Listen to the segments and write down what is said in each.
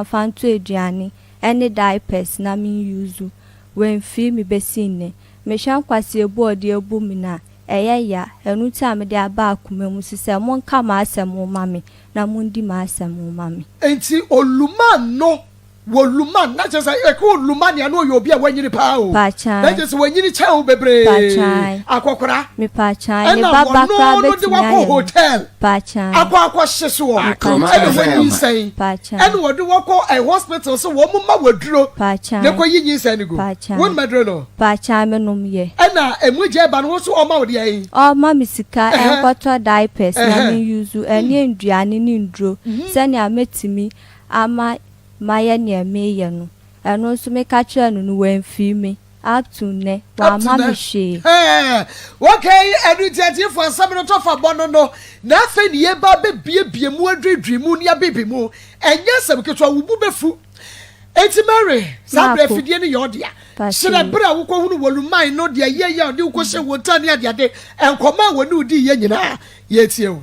Mfa ntɔ aduane ne diapers na me use. Wamfiri me bɛsi nnɛ. Mehwɛ nkwaseabu a ɔde abu me no a, ɛyɛ ya. Ɛno nti a mede aba akoma mu so sɛ monka m'asɛm mma me na mondi m'asɛm mma me. Enti Oluman no wɔ Luman, na kyerɛ sɛ ɛka Oluman a na ɔyɛ obi a wanyini paa o, na kyerɛ sɛ wanyini kyɛn wo bebree, akɔkora, Mepaakyɛw, ne ɛna ba ba wɔno koraa no de bɛtumi wakɔ ayɛ me. hotel Paakyan. akɔ akɔhye soɔ, Mepaakyɛw. ɛna wanyinsɛn, Paakyan. ɛna wɔde wakɔ ɛ hospital sɛ wɔn ma waduro Paakyan. na kɔyi nyinsɛn no gu. Paakyan. Wonom aduro no? Paakyan, menom yɛ. Ɛna emu gya ɛba no wo nso ɔma wo deɛ yi? Ɔma me sika nkɔtɔ diapers na me use ɛne nduane ne nduro sɛnea mɛtumi ama mayɛ nea meyɛ no. Ɛno nso meka kyerɛɛ no no wamfiri me. Up to nnɛ, wamma me hwee. Ɛɛ, okay, ɛno nti atiefo asɛm no tɔfa bɔ no no, na afei ne yɛba abɛbiebie mu adwiridwiri mu ne abibi mu. Ɛnyɛ asɛm ketewa, wo bo bɛfu. Enti Mary, saa berɛ Maako. afidie no yɛ ɔdea. Pakyɛ. Kyerɛ berɛ a wokɔhunu Woluman no deɛ ɛyɛeɛ a ɔde wo kɔhyɛɛ wɔn ntam ne adeade, nkɔmmɔ a wɔne wo diiɛ nyinaa, yɛtie wo.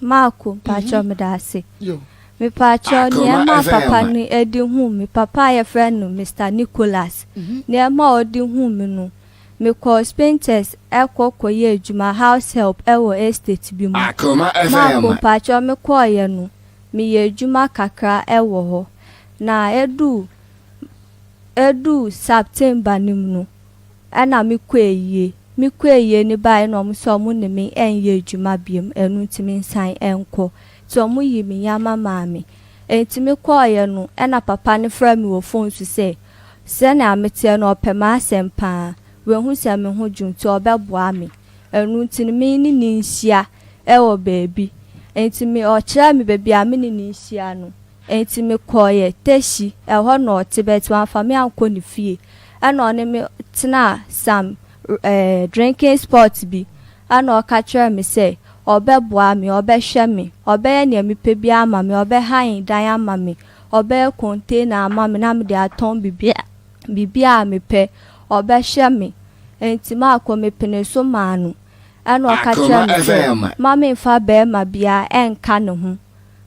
Maako, mpakyɛw meda ase. Yo. Mepakyɛw, nea Akoma ɛmaa papa FM. no de huu me, papa a yɛfrɛ no Mister Nicholas, nea ɛma ɔde huu me no, mekɔɔ Spintex kɔ kɔyɛɛ adwuma, house help, wɔ estate bi mu. Akoma Maako, FM. mpakyɛw mekɔeɛ no, meyɛɛ adwuma kakra wɔ hɔ. Na eduu eduu September no mu no, Ɛna me kɔ ayie. Me kɔ ayie no baeɛ na ɔmo sɛ ɔmo ne me ɛnyɛ adwuma biom ɛno nti me nsan nkɔ. Nti ɔmo yii me nneɛma maa me. Ɛnti me kɔeɛ no ɛna papa no frɛɛ me wɔ phone so sɛ sɛnea meteɛ no ɔpɛ m'asɛm paa. Wahu sɛ me ho dwo nti ɔbɛboa me. Ɛno nti no me ne no nhyia ɛwɔ baabi. Ɛnti me ɔkyerɛɛ me baabi a me ne no nhyia no. Enti mekɔeɛ Teshie, ɛhɔ na ɔte but wamfa me ankɔ ne fie. Ɛna ɔne me tenaa some eh, drinking spot bi. Ɛna ɔka kyerɛɛ me sɛ ɔbɛboa me, ɔbɛhwɛ me, ɔbɛyɛ nea mepɛ biara ama me, ɔbɛhan dan ama me, ɔbɛyɛ container ama me na mede atɔn biribiara biribiara a mepɛ, ɔbɛhwɛ me. Enti makɔ, mepenee so maa no. Ɛna ɔka Akoma kyerɛɛ me sɛ FM. mma memfa barima biara ɛnka ne ho.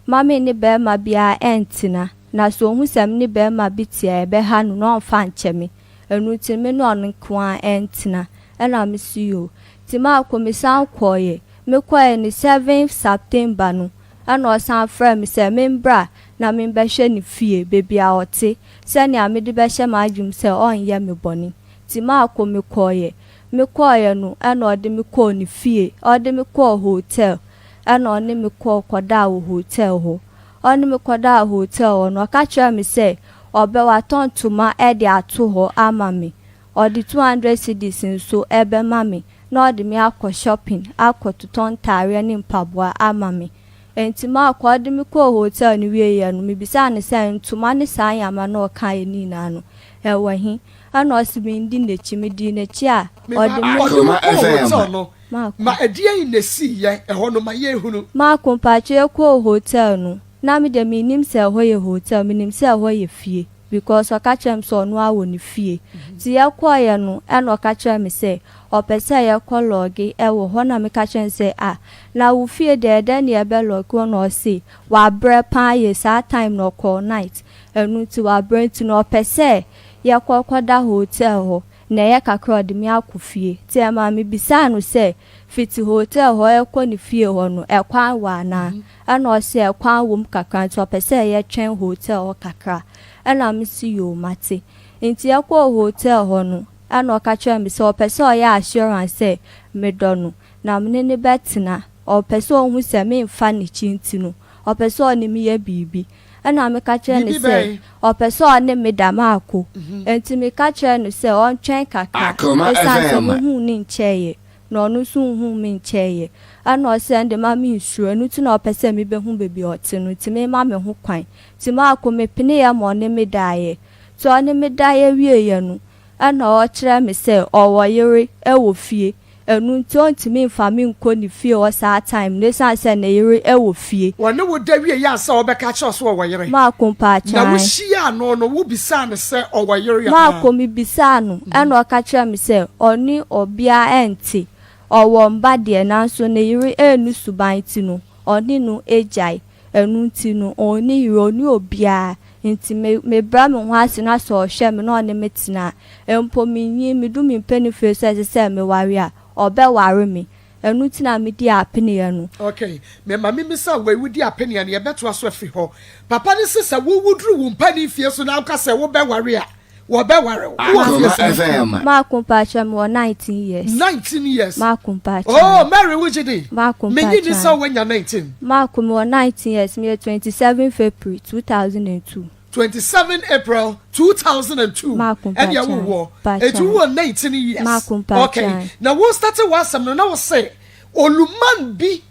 Mma me ne barima biara nntena, na sɛ ohu sɛ me ne barima bi te a, ɛbɛha no na ɔmfa nkyɛ me. Ɛno nti me ne ɔno nko ara ntena. Ɛna me se yoo. Nti maakɔ, mesan kɔeɛ. Mekɔeɛ no, seventh September no, ɛna ɔsan frɛɛ me sɛ membra na membɛhwɛ ne fie, baabi a ɔte, sɛnea mede bɛhyɛ m'adwene mu sɛ ɔrenyɛ me bɔne. Nti maakɔ, mekɔeɛ. Mekɔeɛ no, ɛna ɔde me kɔɔ ne fie, ɔde me kɔɔ hotel. Ɛnna ɔne me kɔɔ kɔdaa wɔ hotel hɔ. Ɔne me kɔdaa hotel hɔ no, ɔka kyerɛɛ me sɛ ɔbɛ watɔ ntoma de ato hɔ ama me. Ɔde 200 cedis nso bɛma me na ɔde me akɔ shopping akɔtotɔ ntaareɛ ne mpaboa ama me. Enti makɔ. Ɔde me kɔɔ hotel no wieeɛ no, mebisaa no sɛ ntoma ne saa nneɛma no a ɔkaeɛ no nyinaa no, ɛwɔ he? Ɛnna ɔse mendi n'akyi. Medii n'akyi a, Meba, ɔde me. ɔde wo Akoma kɔɔ FM. hotel no, Marco. Ma ɛdeɛn na ɛsiiɛ ɛhɔ no ma yɛnhunu. Marco, Mpakyɛ yɛkɔɔ hotel no, na me deɛ mennim sɛ ɛhɔ yɛ hotel, menim sɛ ɛhɔ yɛ fie because ɔka kyerɛɛ me sɛ ɔno ara wɔ ne fie. Nti yɛkɔeɛ no ɛna ɔka kyerɛɛ me sɛ ɔpɛ sɛ yɛkɔ lɔge wɔ hɔ na meka kyerɛɛ no sɛ ah na wo fie deɛ ɛdɛn na yɛbɛ lɔge hɔ na ɔse wabrɛ paa yie saa time no ɔkɔɔ night ɛno nti wabrɛ nti no ɔpɛ sɛ yɛkɔ kɔda hotel hɔ. Na ɛyɛ kakra a ɔde me akɔ fie. Nti ɛmaa mebisaa no sɛ, fiti hotel hɔ rekɔ ne fie hɔ no, ɛkwan wɔ anaa? Ɛna ɔse ɛkwan wɔ mu kakra nti ɔpɛ sɛ yɛtwɛn hotel hɔ kakra. Ɛna mese yoo mate. Nti yɛkɔɔ hotel hɔ no, ɛna ɔka kyerɛɛ me sɛ ɔpɛ sɛ ɔyɛ assurance sɛ medɔ no na mene no bɛtena. Ɔpɛ sɛ ɔhu sɛ memfa n'akyi nti no, ɔpɛ sɛ ɔne me yɛ biribi. Ɛnna meka kyerɛɛ no Biribi sɛ, bɛn? ɔpɛ sɛ ɔne me da mako. Enti meka kyerɛɛ no sɛ ɔntwɛn kakra, Akoma esiane sɛ FM. mihuu no nkyɛeɛ, na ɔno nso nhuu me nkyɛeɛ. Ɛnna ɔse, Ɛnde mma minnsuro, ɛno nti na ɔpɛ sɛ mibehu baabi a ɔte no, nti memma me ho kwan. Nti mako, mepeneeɛ ma ɔne me daeɛ. Nti ɔne me daeɛ wieeɛ no, ɛnna ɔkyerɛɛ me sɛ ɔwɔ yere wɔ fie, Ɛno nti ɔntumi mfa me nkɔ ne fie hɔ saa time no ɛsiane sɛ ne yere wɔ fie. Ɔne wo da wieeɛ ansa ɔbɛka akyerɛ wo sɛ ɔwɔ yere? Marko Na mpaakyae. wohyiaa no no, wobisaa no sɛ ɔwɔ yere anaa? Marko, Mebisaa no, ɛna ɔka kyerɛɛ me sɛ ɔne ɔbea nte, ɔwɔ mma deɛ nanso ne yere anni suban nti no, ɔne no agyae. Ɛno nti no, ɔnni yere, ɔnni obiara. Nti me, mebrɛ me ho ase na sɛ ɔhwɛ me na ɔne me tena a, mpo menyin, medu me mpanin fie sɛ ɛsɛ sɛ meware a, ɔbɛware me. Ɛno nti na medi apeneɛ no. Ok, me ma memmisa wo wei, wodi apeneɛ no, yɛbɛtoa so afiri hɔ. Papa no se sɛ wo woduru wo mpanin fie so na woka sɛ wobɛware a, wɔbɛware wo. Wowɔ fie sɛn? Maako mpakyɛ mewɔ 19 years. 19 years? Maako mpakyɛ. Oh, Mary wogye di? Maako mpakyɛ. Menye ni sɛ woanya 19. Maako mewɔ 19 years, meyɛ 27 February 2002. 27 April 2002 ɛne ɛwo woɔ eti wowɔ 19 years okay na wo starte w'asɛm no na wo se oluman bi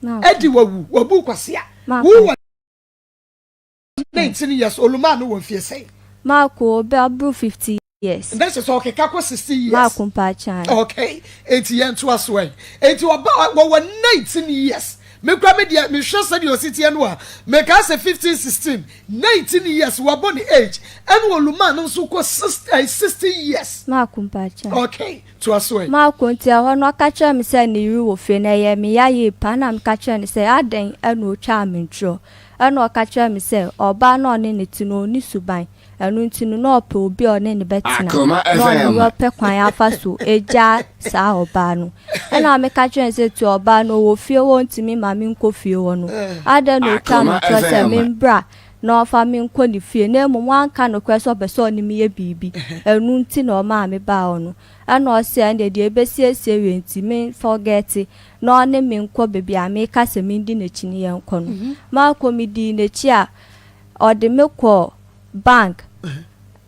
ɛdi wawu wabu kwasia wowɔ 19 years oluman no wɔ mfie sɛn? Maako ɔbɛboro 50 years. Na kyerɛ sɛ ɔkeka kɔ 60 years. Maako mpakyɛw. Okay eti yɛn to aso ɛ eti ɔba wɔwɔ 19 years me kura me deɛ mehwɛ sɛdeɛ ɔsi teɛ no a meka sɛ 15 16 19 years wabɔ ne age ɛna olumaa no nso kɔ 60 years. Maako mpakyɛw. Okay to aso ɛ. Maako nti ɛhɔ no ɔka kyerɛ me sɛ ne yere wɔ fie na ɛyɛ me ya yie paa na meka kyerɛ no sɛ adɛn ɛna otwaa me ntorɔ ɛna ɔka kyerɛ me sɛ ɔbaa no a ɔne no te no ɔnni suban. Ɛno nti no, na ɔpɛ obi a ɔne no bɛtena, na ɔno ɔpɛ kwan afa so agyaa saa ɔbaa no. Ɛnna meka kyerɛɛ no sɛ, Tie, ɔbaa no, ɔwɔ fie hɔ, ɔntumi mma menkɔ fie hɔ no. Adɛn na ɔtwaa me torɔ sɛ membra na ɔmfa me nkɔ ne fie, na mmom wanka nokorɛ sɛ ɔpɛ sɛ ɔne me yɛ biribi? Ɛno nti na ɔmaa mebaa hɔ no. Ɛnna ɔse, Ɛndeɛ deɛ ɛbɛsiesie wei nti, memfɔgɛte na ɔne me nkɔ baabi a meka sɛ mendi n'akyi no yɛnkɔ no. Makɔ, medii n'akyi a, Ɔde me kɔɔ bank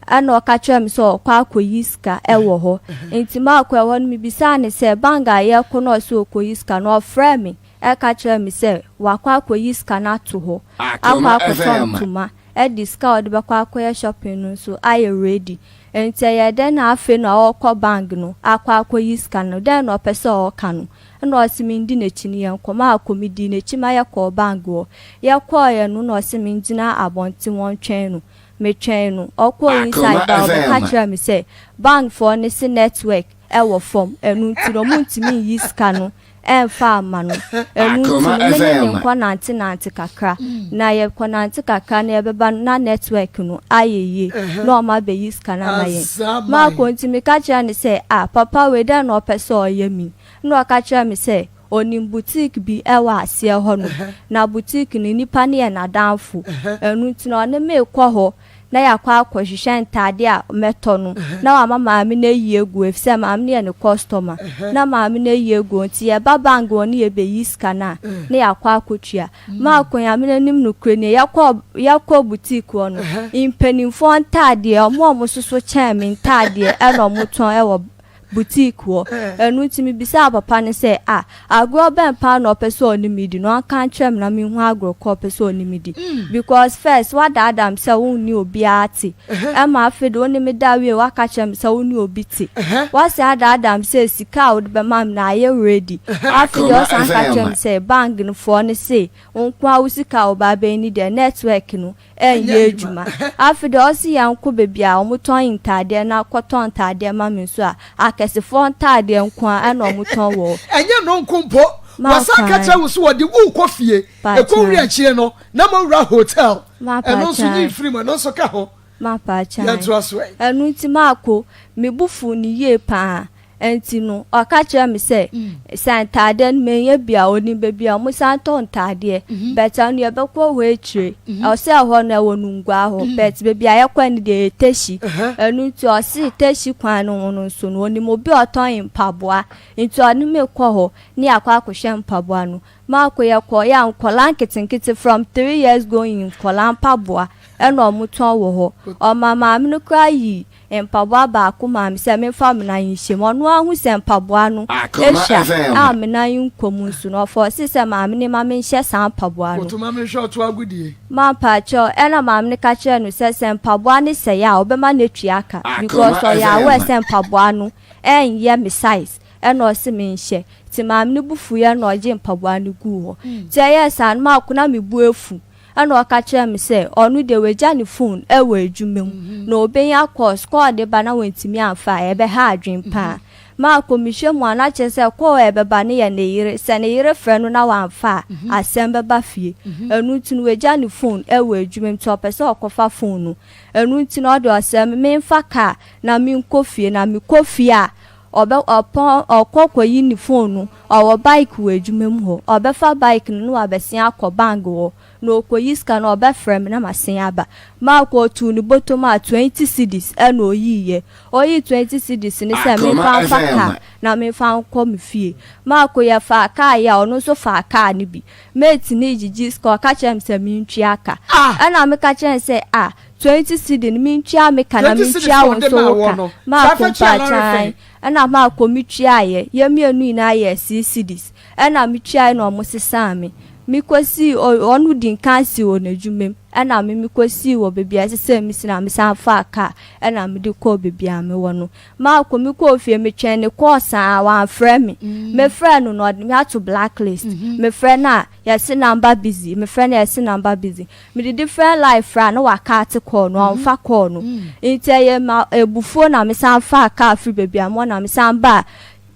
ɛna ɔka kyerɛɛ me sɛ ɔkɔ akɔyi sika ɛwɔ hɔ. Nti makɔ ɛhɔ no mebisaa no sɛ bank a yɛkɔ no ɔsɛ ɔkɔyi sika no ɔfrɛɛ me ɛka kyerɛɛ me sɛ wakɔ akɔyi sika no ato hɔ akɔ akɔtɔ ntoma ɛde sika a ɔde bɛkɔ akɔyɛ shopping no nso ayɛ ready. Nti ɛyɛ dɛn na afei na ɔrekɔ bank no akɔ akɔyi sika no dɛn na ɔpɛ sɛ ɔka no. Ɛna ɔse mendi n'akyi no yɛnkɔ. Maakɔ, medii n'akyi ma yɛkɔɔ bank hɔ. Yɛkɔeɛ no na ɔse mengyina abɔnten hɔ ntwɛn no. Metwɛn no, ɔkɔɔ inside baa ɔbɛka kyerɛɛ me sɛ bank foɔ no se network wɔ fam ɛno nti no ɔmo ntumi nyi sika no ɛmfa mma no. Ɛno nti no me ne no nkɔ nante nante kakra. Na yɛkɔ nante kakra na yɛbɛba no na network no ayɛ yie na ɔmo abɛyi sika no ama yɛn. Maakɔ nti meka kyerɛɛ no sɛ ah papa wei dɛn na ɔpɛ sɛ ɔyɛ me yi? Ɛnna ɔka kyerɛɛ me sɛ ɔnim boutique bi wɔ aseɛ hɔnom, na boutique no, nipa no yɛ n'adamfo. Ɛno nti no, ɔne me rekɔ hɔ na yɛakɔ akɔhwehwɛ ntaadeɛ a mɛtɔ no, na wama maame no ayi agu hɔ, efisɛ maame no yɛ ne customer. Na maame no ayi agu hɔ nti, yɛba bank hɔ ne yɛbɛyi sika no a, na yɛakɔ akɔtua. Maako, Nyame n'anim nokorɛ nie, yɛkɔɔ yɛkɔɔ boutique hɔ no, mpanimfoɔ ntaadeɛ, wɔn a wɔsoso kyɛn me ntaadeɛ ɛna wɔtɔn wɔ boutique hɔ. Ɛno nti mebisaa papa no sɛ, Ah, agorɔ bɛn paa na ɔpɛ sɛ ɔne me di? Na ɔnka nkyerɛ me na menhu agorɔ ko a ɔpɛ sɛ ɔne me di. Because first, woadaadaa me sɛ wo ne obiara te. Ɛma afei de wo ne me da wie, woaka kyerɛ me sɛ wo ne obi te. Woasan adaadaa me sɛ sika a wode bɛma me no ayɛ ready. Afei deɛ wosan ka kyerɛ me sɛ bank no foɔ no se wo nko ara wo sika a woba abɛyi no deɛ network no ɛnyɛ adwuma. Afei deɛ ɔse yɛnkɔ baabi a wɔtɔn ntaadeɛ na kɔtɔ ntaadeɛ ma me nso a, akɛsefoɔ ntaadeɛ nko ara na wɔtɔn wɔ hɔ. Ɛnyɛ no nko mpo, wɔsan ka kyerɛ wo sɛ wɔde wo rekɔ fie, ɛkɔwura akyire no na moawura hotel. Ɛno nso nyi mfiri mu, ɛno nso ka ho. Yɛntoa so ɛ. Ɛno nti Marko, me bo fuu no yie pa ara. Ɛnti no, ɔka kyerɛɛ me sɛ, sɛ ntaadeɛ no manya bi a, ɔnim baabi a wɔsan tɔ ntaadeɛ. But ɛno yɛbɛkɔ hɔ akyire. Ɔse ɛhɔ no ɛwɔ Nungua hɔ, but baabi a yɛkɔɛ no deɛ ɛyɛ Teshie. Ɛno nti ɔse Teshie kwan no ho no nso no, ɔnim obi a ɔtɔn mpaboa. Nti ɔne me kɔ hɔ ne yɛakɔ akɔhwɛ mpaboa no. Marko, Yɛkɔeɛ a, nkwadaa nketenkete from three years going nkwadaa mpaboa ɛna wɔtɔn wɔ hɔ. Ɔma maame no koraa yii mpaboa baako maa me sɛ memfa me nan nhyɛ mu. Ɔno ara hu sɛ mpaboa no hwa a me nan nkɔ mu nso no, ɔfɔɔsee sɛ maame no mma menhyɛ saa mpaboa no. Koto ma menhwɛ ɔto agodie. Mampaakyɛw, ɛna maame no ka kyerɛɛ no sɛ sɛ mpaboa no sɛe a ɔbɛma no atua ka because ɔyɛ aware sɛ mpaboa no ɛnyɛ me size ɛna ɔse menhyɛ. Nti maame no bo fuiɛ na ɔgyee mpaboa no guu hɔ. Nti ɛyɛɛ saa no maako na me bo afu. Ɛna ɔka kyerɛɛ me sɛ ɔno deɛ wagya ne phone wɔ adwuma mu na ɔbɛnya calls, call no ba na wantumi amfa a ɛbɛha adwene paa. Marco, mehwɛ mu a na kyerɛ sɛ call a ɛbɛba no yɛ ne yere. Sɛ ne yere frɛ no na wamfa a, asɛm bɛba fie. Ɛno nti no wagya ne phone wɔ adwuma mu nti ɔpɛ sɛ ɔkɔfa phone no. Ɛno nti no ɔde ɔsrɛ me memfa car na menkɔ fie na mekɔ fie a ɔbɛ ɔpɔn ɔkɔ kɔyi ne phone no. Ɔwɔ bike wɔ adwuma mu hɔ. Ɔbɛfa bike no na wabɛsen akɔ bank hɔ. Na ɔkɔyi sika no a, ɔbɛfrɛ me na masen aba. Marco ɔtoo ne bɔtɔ mu a 20 cedis na ɔyiiɛ. Ɔyii 20 cedis no sɛ memfa mfa kaa na memfa nkɔ me fie. Marco yɛfaa kaa yi a, ɔno nso faa kaa no bi. Mate no regyegye sika, ɔka kyerɛɛ me sɛ mentua ka. Ɛna meka kyerɛɛ no sɛ ah, 20 cedi no mentua me ka na mentua wo nso wo ka. Marco mpaakyan. Ɛna Marco metuaeɛ. Yɛn mmienu nyinaa yɛɛ 6 cedis. Ɛna metuaeɛ na wɔsesaa me. Mekɔsii, ɔno dii nkan sii wɔ n'adwuma mu, ɛna me mekɔsii wɔ baabi a ɛsɛ sɛ mesi na mesan faa kaa ɛna mede kɔɔ baabi a mewɔ no. Marco, mekɔɔ fie, metwɛn ne kɔɔ saa, wamfrɛ me. Mefrɛɛ no no, ɔde me ato blacklist. Mefrɛ no a, yɛse number busy, mefrɛ no a yɛse number busy. Mede different line frɛ a, na wakate call no, ɔmfa call no. Nti ɛyɛ me abufuo na mesan faa kaa firi baabi a mewɔ na mesan baa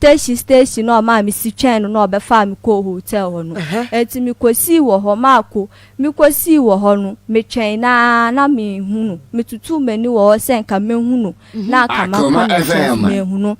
Teshie station na ɔmaa me si twɛn no na ɔbɛfaa me kɔɔ hotel hɔ no. Enti me kɔsii wɔ hɔ, Marco, me kɔsii wɔ hɔ no, me twɛn no ara na me nhu no. Me tutuu m'ani wɔ hɔ sɛ nka mɛhu no na anka makɔ ne nkyɛn nso manhu no.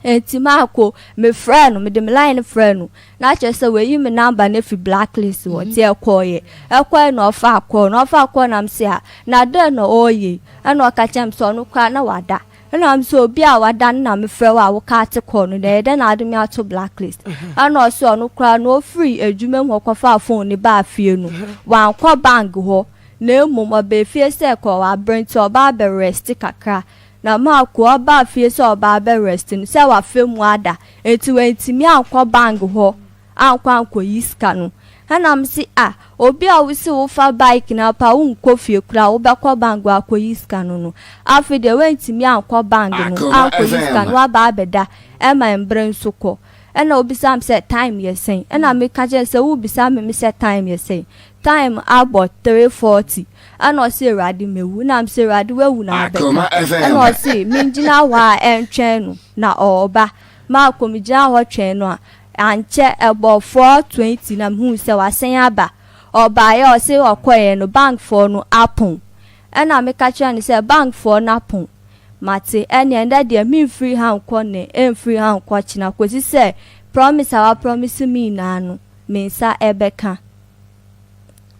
Enti Marco, me frɛɛ no, mede me line no frɛɛ no, na kyerɛ sɛ wayi me number no afi blacklist hɔ, nti ɛkɔeɛ. Ɛkɔeɛ na ɔfaa call no, ɔfaa call no na me se ah, na dɛn na ɔreyɛ yi? Ɛna ɔka kyerɛɛ me sɛ ɔno koraa na wada. Ɛna me sɛ obi a wada no na mefrɛ wo a wo cut call no na ɛyɛ dɛn na ade me ato blacklist. Ɛna ɔse ɔno koraa no ɔfiri adwuma mu hɔ kɔfaa phone no baa fie no wankɔ bank hɔ na mmom ɔbaa fie sɛ kɔ wabrɛ nti ɔba abɛ rest kakra na Marco ɔbaa fie sɛ ɔba abɛ rest no sɛ wafa mu ada nti wantumi ankɔ bank hɔ ankɔ ankɔyi sika no. Ɛna mese ah obi a wose wofa bike no apa wonkɔ fie koraa wobɛkɔ bank hɔ akɔyi sika no no afei deɛ woantumi ankɔ bank no ankɔyi sika no woaba abɛda ɛma mberɛ nso kɔ. Ɛna obisa me sɛ time yɛ sɛn ɛna meka kyerɛ no sɛ wobisa me me sɛ time yɛ sɛn time abɔ 3:40 ɛna ɔse awurade mawu ɛna mese awurade wawu na wabɛka ɛna ɔse mengyina hɔ a ɛntwɛn no na ɔɔba Marco megyina hɔ twɛn no a Ankyɛ ɛbɔɔ 4:20 na mehuu sɛ wasan aba. Ɔbaeɛ a ɔse ɔkɔeɛ no bank foɔ no apon. Ɛna meka kyerɛɛ no sɛ bank foɔ no apon. Mate, ɛneɛ ɛndɛ deɛ memfiri ha nkɔ nnɛ ɛmfiri ha nkɔ kyena kɔsi sɛ promise a wapromise me nyinaa no me nsa ɛbɛka.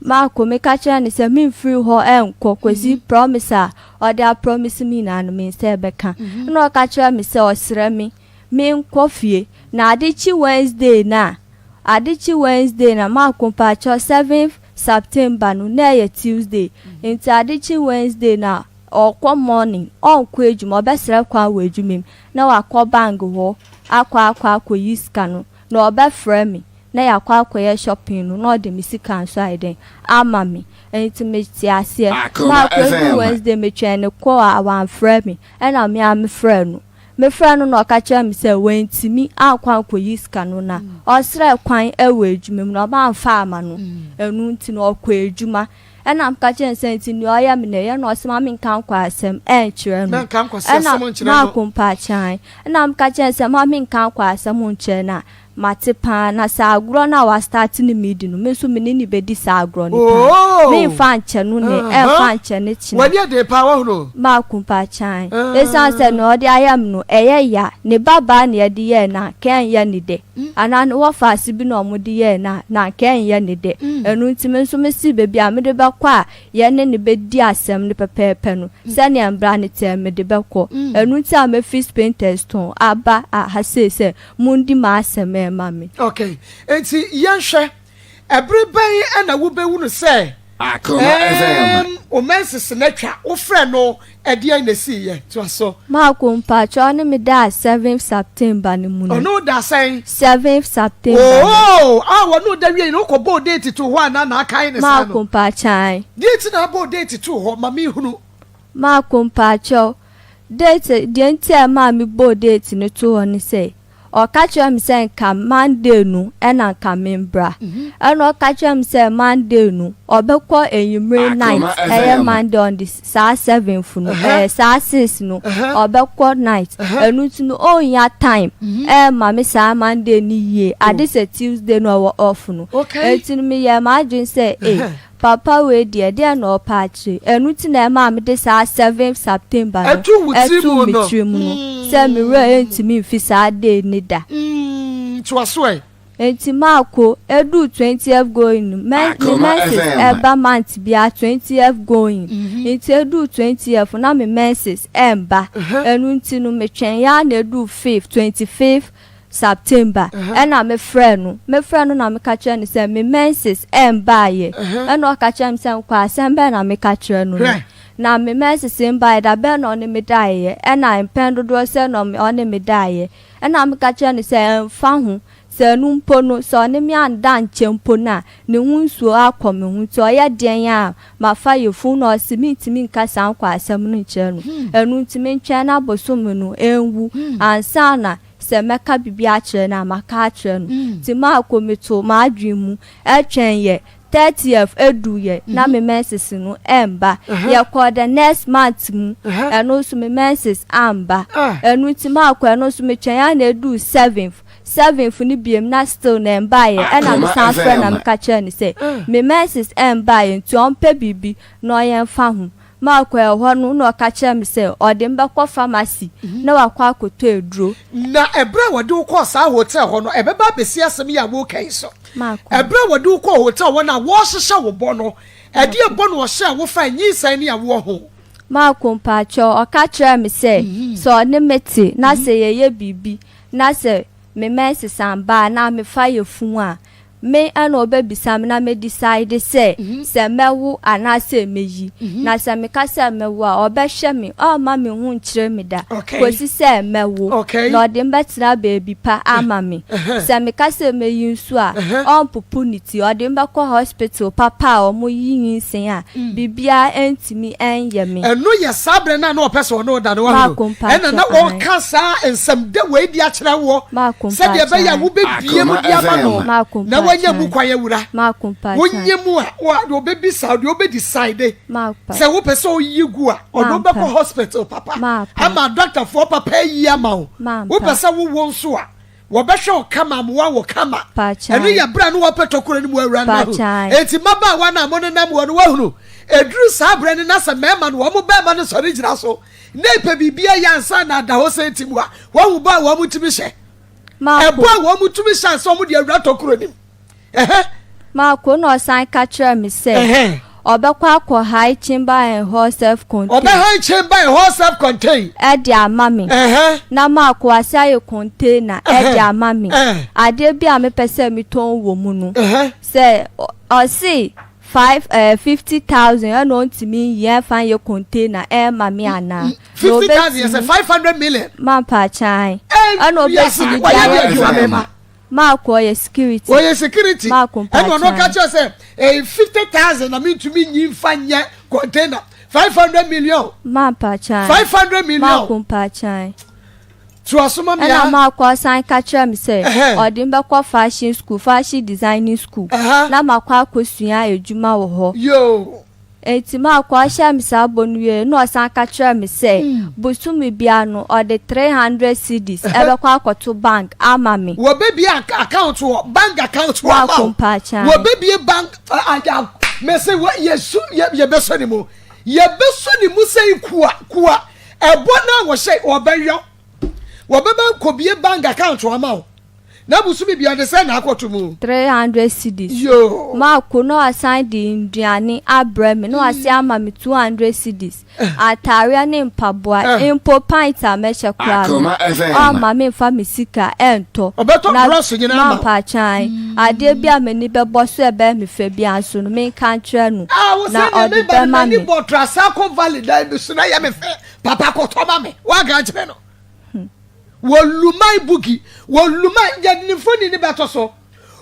Marco, meka kyerɛɛ no sɛ memfiri hɔ nkɔ kɔsi promise a ɔde apromise me nyinaa no me nsa ɛbɛka. Ɛna ɔka kyerɛɛ me sɛ ɔsrɛ me Menkɔ fie. Na ade kye Wednesday no a, ade kye Wednesday no a, Marko mpakyɛw, seventh September no, na ɛyɛ Tuesday. Nti ade kye Wednesday no a, ɔkɔ morning, ɔnkɔ adwuma, ɔbɛsrɛ kwan wɔ adwuma mu, na wakɔ bank hɔ akɔ akɔ akɔyi sika no, na ɔbɛfrɛ me, na yɛakɔ akɔyɛ shopping no, na ɔde me sika nso ayɛ dɛn, ama me. Nti mete aseɛ. Marko, ɛduu Wednesday, metwɛn ne call a, wamfrɛ me, ɛna me ara mefrɛɛ no. Mefrɛɛ no na ɔka kyerɛɛ me sɛ wantumi ankɔ ankɔyi sika no na ɔsrɛɛ kwan wɔ adwuma mu na wɔamfa amma no. Ɛno nti no ɔkɔɔ adwuma. Ɛna meka kyerɛɛ no sɛ nti nea ɔyɛ me no ɛyɛ na ɔse ma menka nkwaasɛm nkyerɛ no. Ɛna Marko mpaakyean. Ɛna meka kyerɛɛ no sɛ ma menka nkwaasɛm nkyerɛ no a Mate paa, na saa agorɔ no a wastarte ne me di no, me nso me ne no bɛdi saa agorɔ no paa. Memfa nkyɛ no nnɛ, ɛmfa nkyɛ no kyena. W'ani yɛ den paa, woahunu o. Marko mpaakyan, Ɛsiane sɛ nea ɔde ayɛ me no, ɛyɛ ya. Ne babaa na ɛde yɛɛ no a, anka ɛnyɛ ne dɛ. Anaa ne wɔfaase bi na wɔde yɛɛ no a, na anka ɛnyɛ ne dɛ. Ɛno nti, me nso mese baabi a mede bɛkɔ a yɛne no bɛdi asɛm no pɛpɛɛpɛ no, sɛdeɛ mmara no teɛ, mede bɛkɔ. Ɛno nti a mafi Spintex tɔn aba ha sei sɛ Mondi m'asɛm mma me. Ok, enti yɛnhwɛ, ɛbere bɛn na wobɛhunu sɛ ɛɛm wo menses no atwa? Wofrɛ no ɛdeɛn na ɛsiiɛ? Toa so. Marko, mpakyɛ ɔne me daa seventh September no mu no. Ɔne wo daa sɛn? Seventh September no. Oo, a wɔne wo da wiei no wokɔ bɔɔ date too hɔ anaa na akae ne saa no? Marko, mpakyɛ ae. Deɛ nti na abɔɔ date too hɔ ma menhunu? Marko, mpakyɛw, date, deɛ nti a ɛmaa mebɔɔ date no too hɔ ne sɛ, Ɔka kyerɛɛ me sɛ nka Monday no na nka membra. Ɛna ɔka kyerɛɛ me sɛ Monday no ɔbɛkɔ anwummere night, ɛyɛ Monday on the saa seventh no, ɛɛ saa six no, ɔbɛkɔ night. Ɛno nti no ɔnnya time ɛmma me saa Monday no yie, ade sɛ Tuesday no ɔwɔ off no. Ɛnti no meyɛɛ m'adwene sɛ ei, Papa wei deɛ, deɛn na ɔpɛ akyerɛ? Ɛno nti na ɛmaa mede saa seventh September no Ɛtoo wo tiri too mu me no. tirim no, sɛ me werɛ rentumi mfi saa day no da. Toa so ɛ. Enti Marko, ɛduu twentieth going no, mɛ, me Akoma menses FM. ɛba month biara twentieth going. Nti ɛduu twentieth no, na me menses ɛmba. Ɛno nti no, metwɛn ara na ɛduu fifth, 25th September ɛna me frɛɛ no, me frɛɛ no na me ka kyerɛ no sɛ me menses ɛmbaayɛ, ɛna ɔka kyerɛ me sɛ nkɔ asɛm bɛn na me ka kyerɛ no no, na me menses mbaayɛ da bɛn na ɔne me daeɛ, ɛna mpɛn dodoɔ sɛn na ɔne me daeɛ, ɛna me ka kyerɛ no sɛ ɛmfa ho, sɛ ɛno mpo no sɛ ɔne me anda nkyɛ mpo no a ne ho nsuo akɔ me ho nti ɔyɛ deɛn a mafa yafunu na ɔse mentumi nka saa nkɔ asɛm no nkyerɛ no, ɛno nti mentwɛn na bosome no ɛnwu ansa na Sɛ mɛka biribi akyerɛ no a, maka akyerɛ no. Nti Marko metoo m'adwene mu twɛn yɛ 30th duiɛ na me menses no ɛmba. Yɛkɔɔ the next month mu, ɛno nso me menses amba. Ɛno nti Marko ɛno nso metwɛn ara na ɛduu 7th, 7th no biom na still na ɛmbaeɛ. Ɛna mesan frɛɛ no na meka kyerɛɛ no sɛ me menses ɛmbaeɛ nti ɔmpɛ biribi na ɔyɛmfa ho. Makɔ ɛhɔ no na ɔka kyerɛɛ me sɛ ɔde me bɛkɔ pharmacy na wakɔ akɔtɔ aduro. Na ɛberɛ a wɔde wo kɔɔ saa hotel hɔ no, ɛbɛba abɛsi asɛm yi a woreka yi so. Makɔ. Ɛberɛ a wɔde wo kɔɔ hotel hɔ no a wɔrehyehyɛ wo bɔ no, ɛdeɛn bɔ na wɔhyɛɛ wo faa nyinsɛn ne awoɔ ho? Marco, Mpakyɛw, ɔka kyerɛɛ me sɛ, sɛ ɔne me te na sɛ yɛyɛ biribi na sɛ me menses amba a na mefa yafunu a, Me na ɔbɛbisa me na me decide sɛ sɛ mɛwo anaasɛ mɛyi. Na sɛ meka sɛ mɛwo a, ɔbɛhwɛ me, ɔremma me ho nkyere me da kɔsi sɛ mɛwo. Na ɔde me bɛtena baabi pa ama me. Sɛ meka sɛ mɛyi nso a, ɔrempopo ne ti, ɔde me bɛkɔ hospital papa a wɔyi nyinsɛn a biribiara ntumi nyɛ me. Ɛno yɛ saa berɛ no a na ɔpɛ sɛ ɔne wo da no, woahunu? Maako Ɛna na mpakyɛ, ae. ɔreka saa nsɛm dɛ wei de akyerɛ woɔ. Maako Sɛdeɛ ɛbɛyɛ a mpakyɛ, ae. wobɛbue mu Akoma de ama no FM. Maako na woanya mpakyɛ, mu ae. kwan awura. Maako mpakyɛ, ae. Wonyɛ mu a, wa, deɛ ɔbɛbisa wo, deɛ ɔbɛdecide Maapa. sɛ wopɛ sɛ woyi gu a, ɔde wo Mampa. bɛkɔ hospital papa Maapa. ama adɔktafoɔ papa ayi ama wo. Mampa. Wopɛ sɛ wowo nso a, Wɔbɛhwɛ wo kama ama woawo kama. Pakyai. Ɛno yɛ berɛ a na wɔpɛ tɔkorɔ no mu awura no ahu. Pakyai. Enti mmabaawa no a monenam hɔ no woahunu, ɛduru saa berɛ no na sɛ mmarima no wɔn barima no sɔre gyina so na ɛpɛ biribi ayɛ ansa na ada hɔ sɛ nti mu a, woahu bɔ a wɔn tumi hyɛ. Maako. Ɛbɔ a wɔn tumi hyɛ ansa wɔn de awura tɔkorɔ no mu. Ɛhɛ. Marco na ɔsan ka kyerɛɛ me sɛ ɔbɛkɔ akɔ hae chamber and hall self contain. Ɔbɛhae chamber and hall self contain. Ɛde ama me. Na Marco ase ayɛ container ɛde ama me. Adeɛ bi a mepɛ sɛ metɔn wɔ mu no. Sɛ ɔse five ɛɛ 50,000 ɛna ɔntumi nyi ɛnfa nyɛ container ɛma me anaa. 50,000 yɛ sɛ 500 million. Mampa kyan. Ɛna ɔbɛtumi de ayɛ adwuma. Mark ɔyɛ security. Ɔyɛ security. Mark mpakyɛw. Ɛna ɔno ka kyerɛ sɛ ɛyɛ 50,000 na mentumi nyi nfa nyɛ container 500 million. Mark mpakyɛw. 500 million. Mark mpakyɛw. To asoma mi Ɛna Mark ɔsan ka kyerɛ me sɛ ɔde me bɛkɔ fashion school, fashion designing school. Na makɔ akɔsua adwuma wɔ hɔ. Yoo. Enti Mark ɔhyɛɛ me saa bɔ no wiei no, na ɔsan ka kyerɛɛ me sɛ bosome biara no, ɔde 300 cedis bɛkɔ akɔto bank ama me. Wɔbɛbie account wɔ bank account wɔ ama wo. Mark mpakyɛw. Wɔbɛbie bank aya mese wɔ yɛsu yɛbɛsɔ ne mu yɛbɛsɔ ne mu sɛ kua kua ɛbɔ no a wɔhyɛ wɔbɛyɔ wɔbɛba nkɔbie bank account ama wo. Na bosome bia de sɛn na akɔto mu? 300 cedis. Yoo. Marco na wasan de nduane abrɛ me na wasan ama me 200 cedis. Ataareɛ ne mpaboa, mpo pint a mɛhyɛ koraa no, Akoma FM. ɔmma memfa me sika ɛntɔ. Ɔbɛtɔ Na drɔs nyinaa ama wo. mampaakyan, adeɛ bi a m'ani bɛbɔ so a ɛbɛyɛ me fɛ biara nso no, menka nkyerɛ no Ah, wo na sɛ deɛ ɔde meba no bɛma m'ani me. bɔ Trasaco Valley dan bi so na ɛyɛ me fɛ. Papa kɔtɔ ma me. Woanka ankyerɛ no. Wɔ Lumai Bugi, wɔ Lumai, yɛde ne mfoni no bɛto so.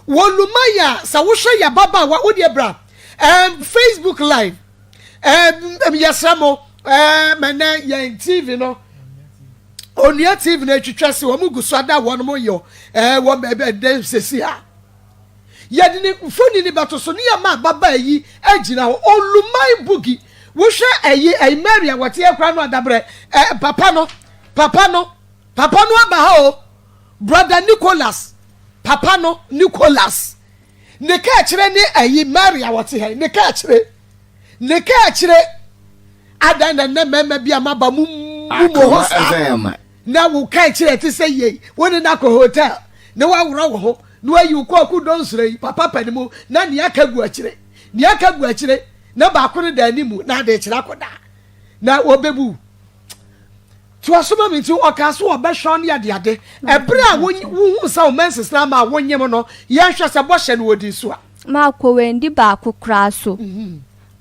Wɔ Lumai a, sɛ wohwɛ yɛ ababaawa, wo deɛ bra, um, Facebook live, um, yɛsrɛ mo, um, ɛnɛ yɛn TV no, Onua TV na etwitwa se wɔn gu so ada wɔn yɔ ɛɛ wɔ baabi ɛdɛ sɛsi a. Yɛde ne mfoni no bɛto so ne yɛma ababaa yi agyina hɔ. Oluman Bugi, wohwɛ ɛyi ɛyi Mary a wɔte yɛ koraa no adabrɛ ɛ papa no papa no papa no aba ha o. Brother Nicholas papa no Nicholas ne kaakyire ne ɛyi Mary a wɔte ha yi ne kaakyire ne kaakyire adan na nnɛ mmarima bi a maba mu mu mo ho saa. Na wo kaakyire a ɛte sɛ yei, wo ne no akɔ hotel, na woaworɔ wo ho, na woayi wo kɔɔku donsoro yi, papa pɛ no mu, na nea aka gu akyire, nea aka gu akyire, na baako no da anim, na ade rekyerɛ akɔda, na wɔbɛbu wo. Toa so ma me nti, ɔkaa so ɔbɛhwɛ wo ne adeade. Ɛberɛ a wohuu sɛ wo menses no ama a wonyem no, yɛnhwɛ sɛ bɔhyɛ no wɔdii so a. Makɔ wandi baako koraa so.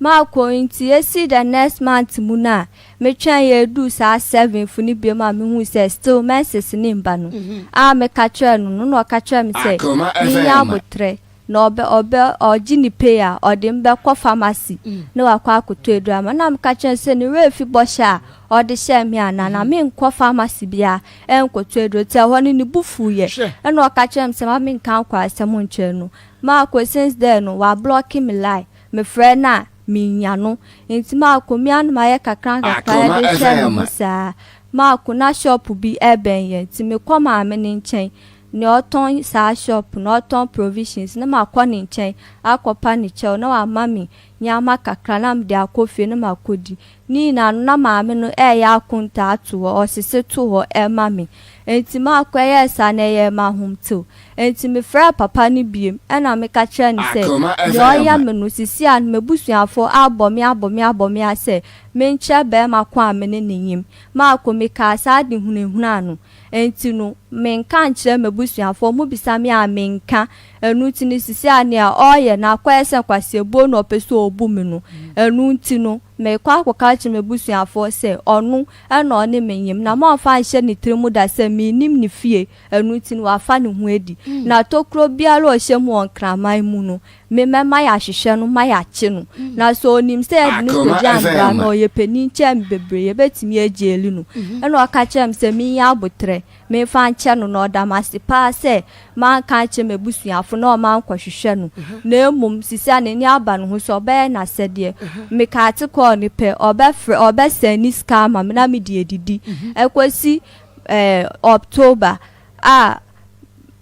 Makɔ nti esi the next month mu no a metwɛn yɛ eduu saa seventh no biom a mehuu sɛ still menses no mba no a meka kyerɛɛ no no na ɔka kyerɛɛ me sɛ mennya aboterɛ na ɔbɛ ɔbɛ ɔgye ne pay a ɔde me bɛkɔ pharmacy na wakɔ akɔtɔ aduru ama na meka kyerɛɛ no sɛ ne werɛ fi bɔhyɛ a ɔde hyɛɛ me anaa na menkɔ pharmacy biara ɛnkɔtɔ aduro nti ɛhɔ no ne bo fuiɛ ɛna ɔka kyerɛɛ me sɛ ma menka nkwasɛm nkyerɛ no Makɔ since then no wa blocki me line Mefrɛ no a, minnya no. Enti Marko, me ara na mayɛ kakrankakra de hwɛ me ho saa. Marko, na shop bi bɛn yɛn, nti mekɔ maame no nkyɛn, nea ɔtɔn saa shop no, ɔtɔn provisions, na makɔ ne nkyɛn akɔpa ne kyɛw na wama me nneɛma kakra na mede akɔ fie na makɔdi. Ne nyinaa no, na maame no reyɛ akontaa ato hɔ, ɔsese to hɔ ma me. Enti Marko yɛɛ saa na ɛyɛɛ me ahomtew. Enti mefrɛɛ papa no bio, ɛnna meka kyerɛɛ no sɛ, Nea ɔyɛ me no, seesei ara no m'abusuafo abɔ me abɔ me abɔ me ara sɛ menkyerɛ barima ko a me ne no nyem. Marko, mekaa saa de hunahunaa no. Enti no, menka nkyerɛ m'abusuafo, wɔbisa me a, menka. Ɛno nti no, seesei ara nea ɔreyɛ no akɔyɛ sɛ nkwaseabuo na ɔpɛ sɛ ɔbu me no. Ɛno nti no, merekɔ akɔka akyerɛ m'abusuafoɔ sɛ ɔno na ɔne me nyem, na moamfa anhyɛ ne tirim da sɛ mennim ne fie. Ɛno nti no, wafa ne ho adi. Na tokuro biara a ɔhyɛ mu wɔ nkraman mu no, me mɛma yɛahwehwɛ no ma yɛakye no. Na sɛ ɔnim sɛ yɛde no kɔgya mmara no, ɔyɛ panin kyɛn me bebree, yɛbɛtumi agyeeli no. Ɛnna ɔka kyerɛɛ me sɛ menyɛ aboterɛ, memfa nkyɛ no, na ɔda me ase paa sɛ manka ankyerɛ m'abusuafo na wɔankɔhwehwɛ no, na mmom seesei a n'ani aba ne ho so, ɔbɛyɛ n'asɛdeɛ. Mekate kɔɔ no pɛ, ɔbɛfrɛ, ɔbɛsɛne sika ama me na mede adidi. Ɛkɔsi eh, October a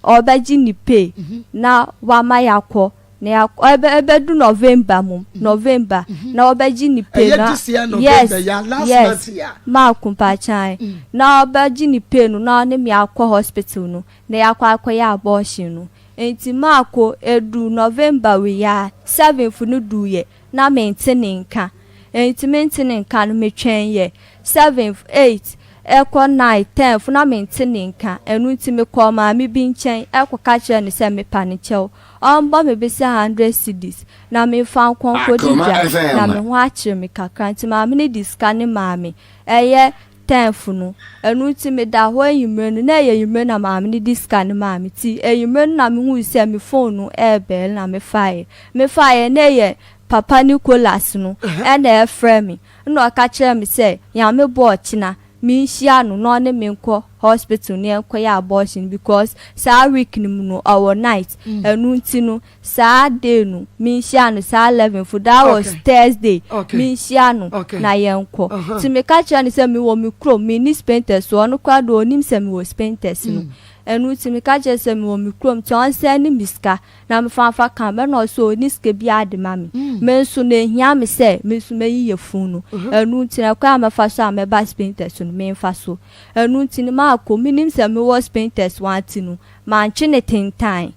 ɔbɛgye ne pay na wama yɛakɔ na yɛakɔ ɛbɛ ɛbɛdu November mu November na ɔbɛgye ne pay Ɛyɛ na this year yes November ya last yes month ya. maako mpakyɛw na ɔbɛgye ne pay no na ɔne me akɔ hospital no na yɛakɔ akɔyɛ abortion no nti maako edu November wei a seventh no duiɛ na mente ne nka. Enti mente ne nka no, metwɛn yɛ seventh, eighth, ɛkɔ ninth, tenth na mente ne nka. Ɛno nti mekɔɔ maame bi nkyɛn kɔka kyerɛɛ no sɛ mepa no kyɛw, ɔmbɔ me bese hundred cedis na memfa nkɔ nkɔdi dwa na me ho akyere me kakra. Nti maame no de sika no maa me. Ɛyɛ tenth no. Ɛno nti meda hɔ anwummere no, na ɛyɛ anwummere na maame no de sika no maa me. Nti anwummere no na mehuu sɛ me phone no ɛrebɛl na mefaeɛ. Mefaeɛ na ɛyɛ Papa Nicholas no na ɛrefrɛ me. Ɛna ɔka kyerɛɛ me sɛ Nyame bɔ ɔkyena menhyia no na ɔne me nkɔ hospital na yɛnkɔyɛ abortion because saa week no mu no ɔwɔ night. Ɛno nti no Saa day no menhyia no saa 11 fo that was Okay. Thursday Okay. menhyia no Okay. na yɛnkɔ Uh-huh. nti meka kyerɛ no sɛ mewɔ me kurom menni Spintex so ɔno koraa deɛ ɔnim sɛ mewɔ Spintex no ɛno nti meka kyerɛ sɛ mewɔ me kurom nti ɔnsɛne me sika na mefa mfa ka me ɛna ɔsɛ ɔnni sika biara de ma me me nso na ɛhia me sɛ me nso mɛyi yafunu no ɛno nti na ɛkwan a mɛfa so a mɛba Spintex no memfa so ɛno nti no maakɔ menim sɛ mewɔ Spintex wɔn ati no Mantwe ne tentan.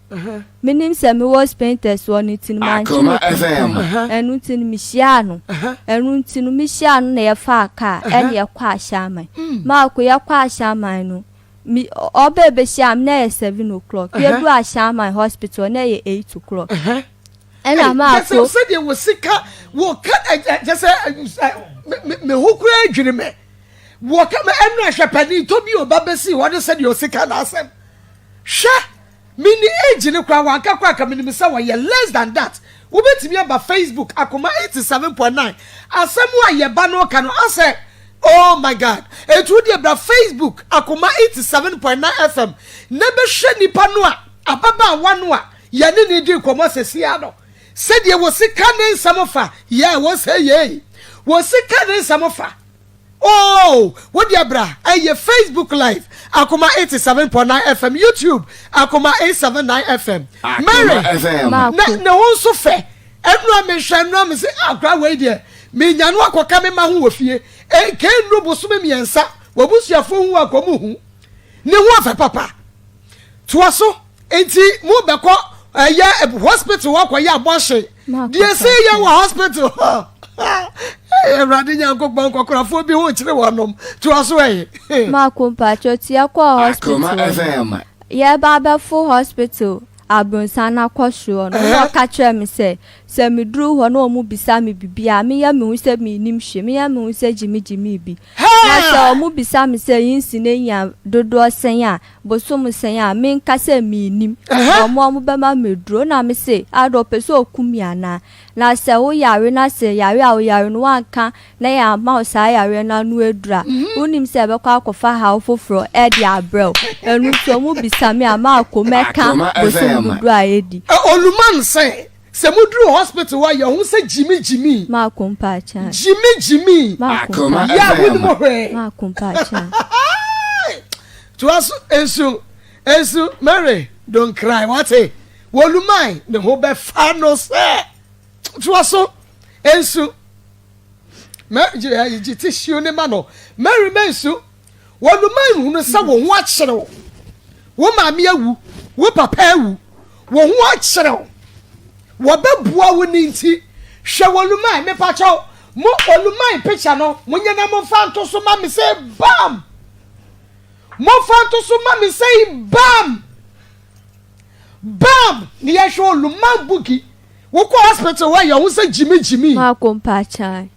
Menim sɛ mewɔ Spintex hɔ no nti no, mantwe ne tentan. Ɛno nti no, mehyiaa no. Ɛno nti no, mehyiaa no na yɛfaa kaa ɛna yɛkɔɔ Ashaiman. Maako, yɛkɔɔ Ashaiman no, me, ɔbaa bɛhyiaa me na ɛyɛ 7 o'clock. Yɛduu Ashaiman hospital na ɛyɛ 8 o'clock. Ɛna maako. Sɛdeɛ wɔ sika wɔ ka kyɛ sɛ me ho koraa adwiri me. Wɔ ka ɛna hwɛ panin tɔ bi ɔba bɛsi hɔ ne sɛdeɛ ɔsi ka n'asɛm. Hwɛ, me ne age no koraa wanka koraa ka menim sɛ wɔyɛ less than that. Wobɛtumi aba Facebook Akoma 87.9 asɛm a yɛba no ka no asɛ. Oh my God! Enti wo deɛ bra Facebook Akoma 87.9 FM na bɛhwɛ nipa no a ababaawa no a yɛne ne di nkɔmmɔ sesia no sɛdeɛ wɔsi ka ne nsɛm fa yɛ wɔ sɛ yei wɔsi ka ne nsɛm fa. Oh, wo deɛ bra ɛyɛ Facebook live Akoma 87.9 FM, YouTube Akoma 879 FM. Mary, na ne ho nso fɛ. Ɛnura mehwɛ ɛnura me se akora wei deɛ menya no akɔka me ma ho wɔ fie. Nka nnuru bosome mmiɛnsa w'abusuafoɔ hu akɔ mu hu. Ne ho afɛ papa. Toa so. Nti mo bɛkɔ ɛyɛ hospital hɔ akɔyɛ abortion. Deɛ ɛsɛ yɛ wɔ hospital hɔ. Awurade Nyankopɔn nkɔkorafoɔ bi ho kyerɛ wɔnom. Toa so ɛyi. Mako mpakyɛ ti yɛkɔɔ hospital no yɛba abɛfo hospital abronsan no akɔ soro no na ɔka kyerɛ me sɛ sɛ meduru hɔ na wɔn bisa me bibi a meyɛ me ho sɛ mennim hwee meyɛ me ho sɛ gyimigyimi bi na sɛ wɔn bisa me sɛ yinsi no anya dodoɔ sɛn a Bosom sɛn a, menka sɛ mennim, na ɔmo a ɔmo bɛma me aduro, na me se, Ada ɔpɛ sɛ ɔkum me anaa? Na sɛ wo yare na sɛ yare a wo yare no woanka na yɛamma wo saa yareɛ no ano aduro a, wonim sɛ ɛbɛkɔ akɔfa haw foforɔ de abrɛ wo. Ɛno nti ɔmo bisa me a, maako mɛka bosom dodoɔ a ɛdi. Oluman sɛ, Sɛ mo duru hospital hɔ a yɛ ho sɛ gyimi gyimi. Maako mpaakyaa. Gyimi gyimi. Maako mpaakyaa. Yɛ a wonim hwee. Maako mpaakyaa. Toa so nsu nsu Mary don't cry wate wɔluman ne ho bɛfa no sɛ toa so nsu gye tissue ne ma no Mary mɛnsu Wɔnoma nhunu sɛ wo ho akyere wo. Wo maame awu, wo papa awu, wo ho akyere wo. Wɔbɛboa wo ne nti. Hwɛ Oluman, mepakyɛw, mo Oluman picture no, monyɛ na momfa nto so ma me sɛ bam! Momfa nto so ma me sɛ bam! Bam! Ne yɛhwɛ Oluman bugi. Wokɔ hospital hɔ a, yɛ ho sɛ gyimi gyimi. Maako mpakyɛw.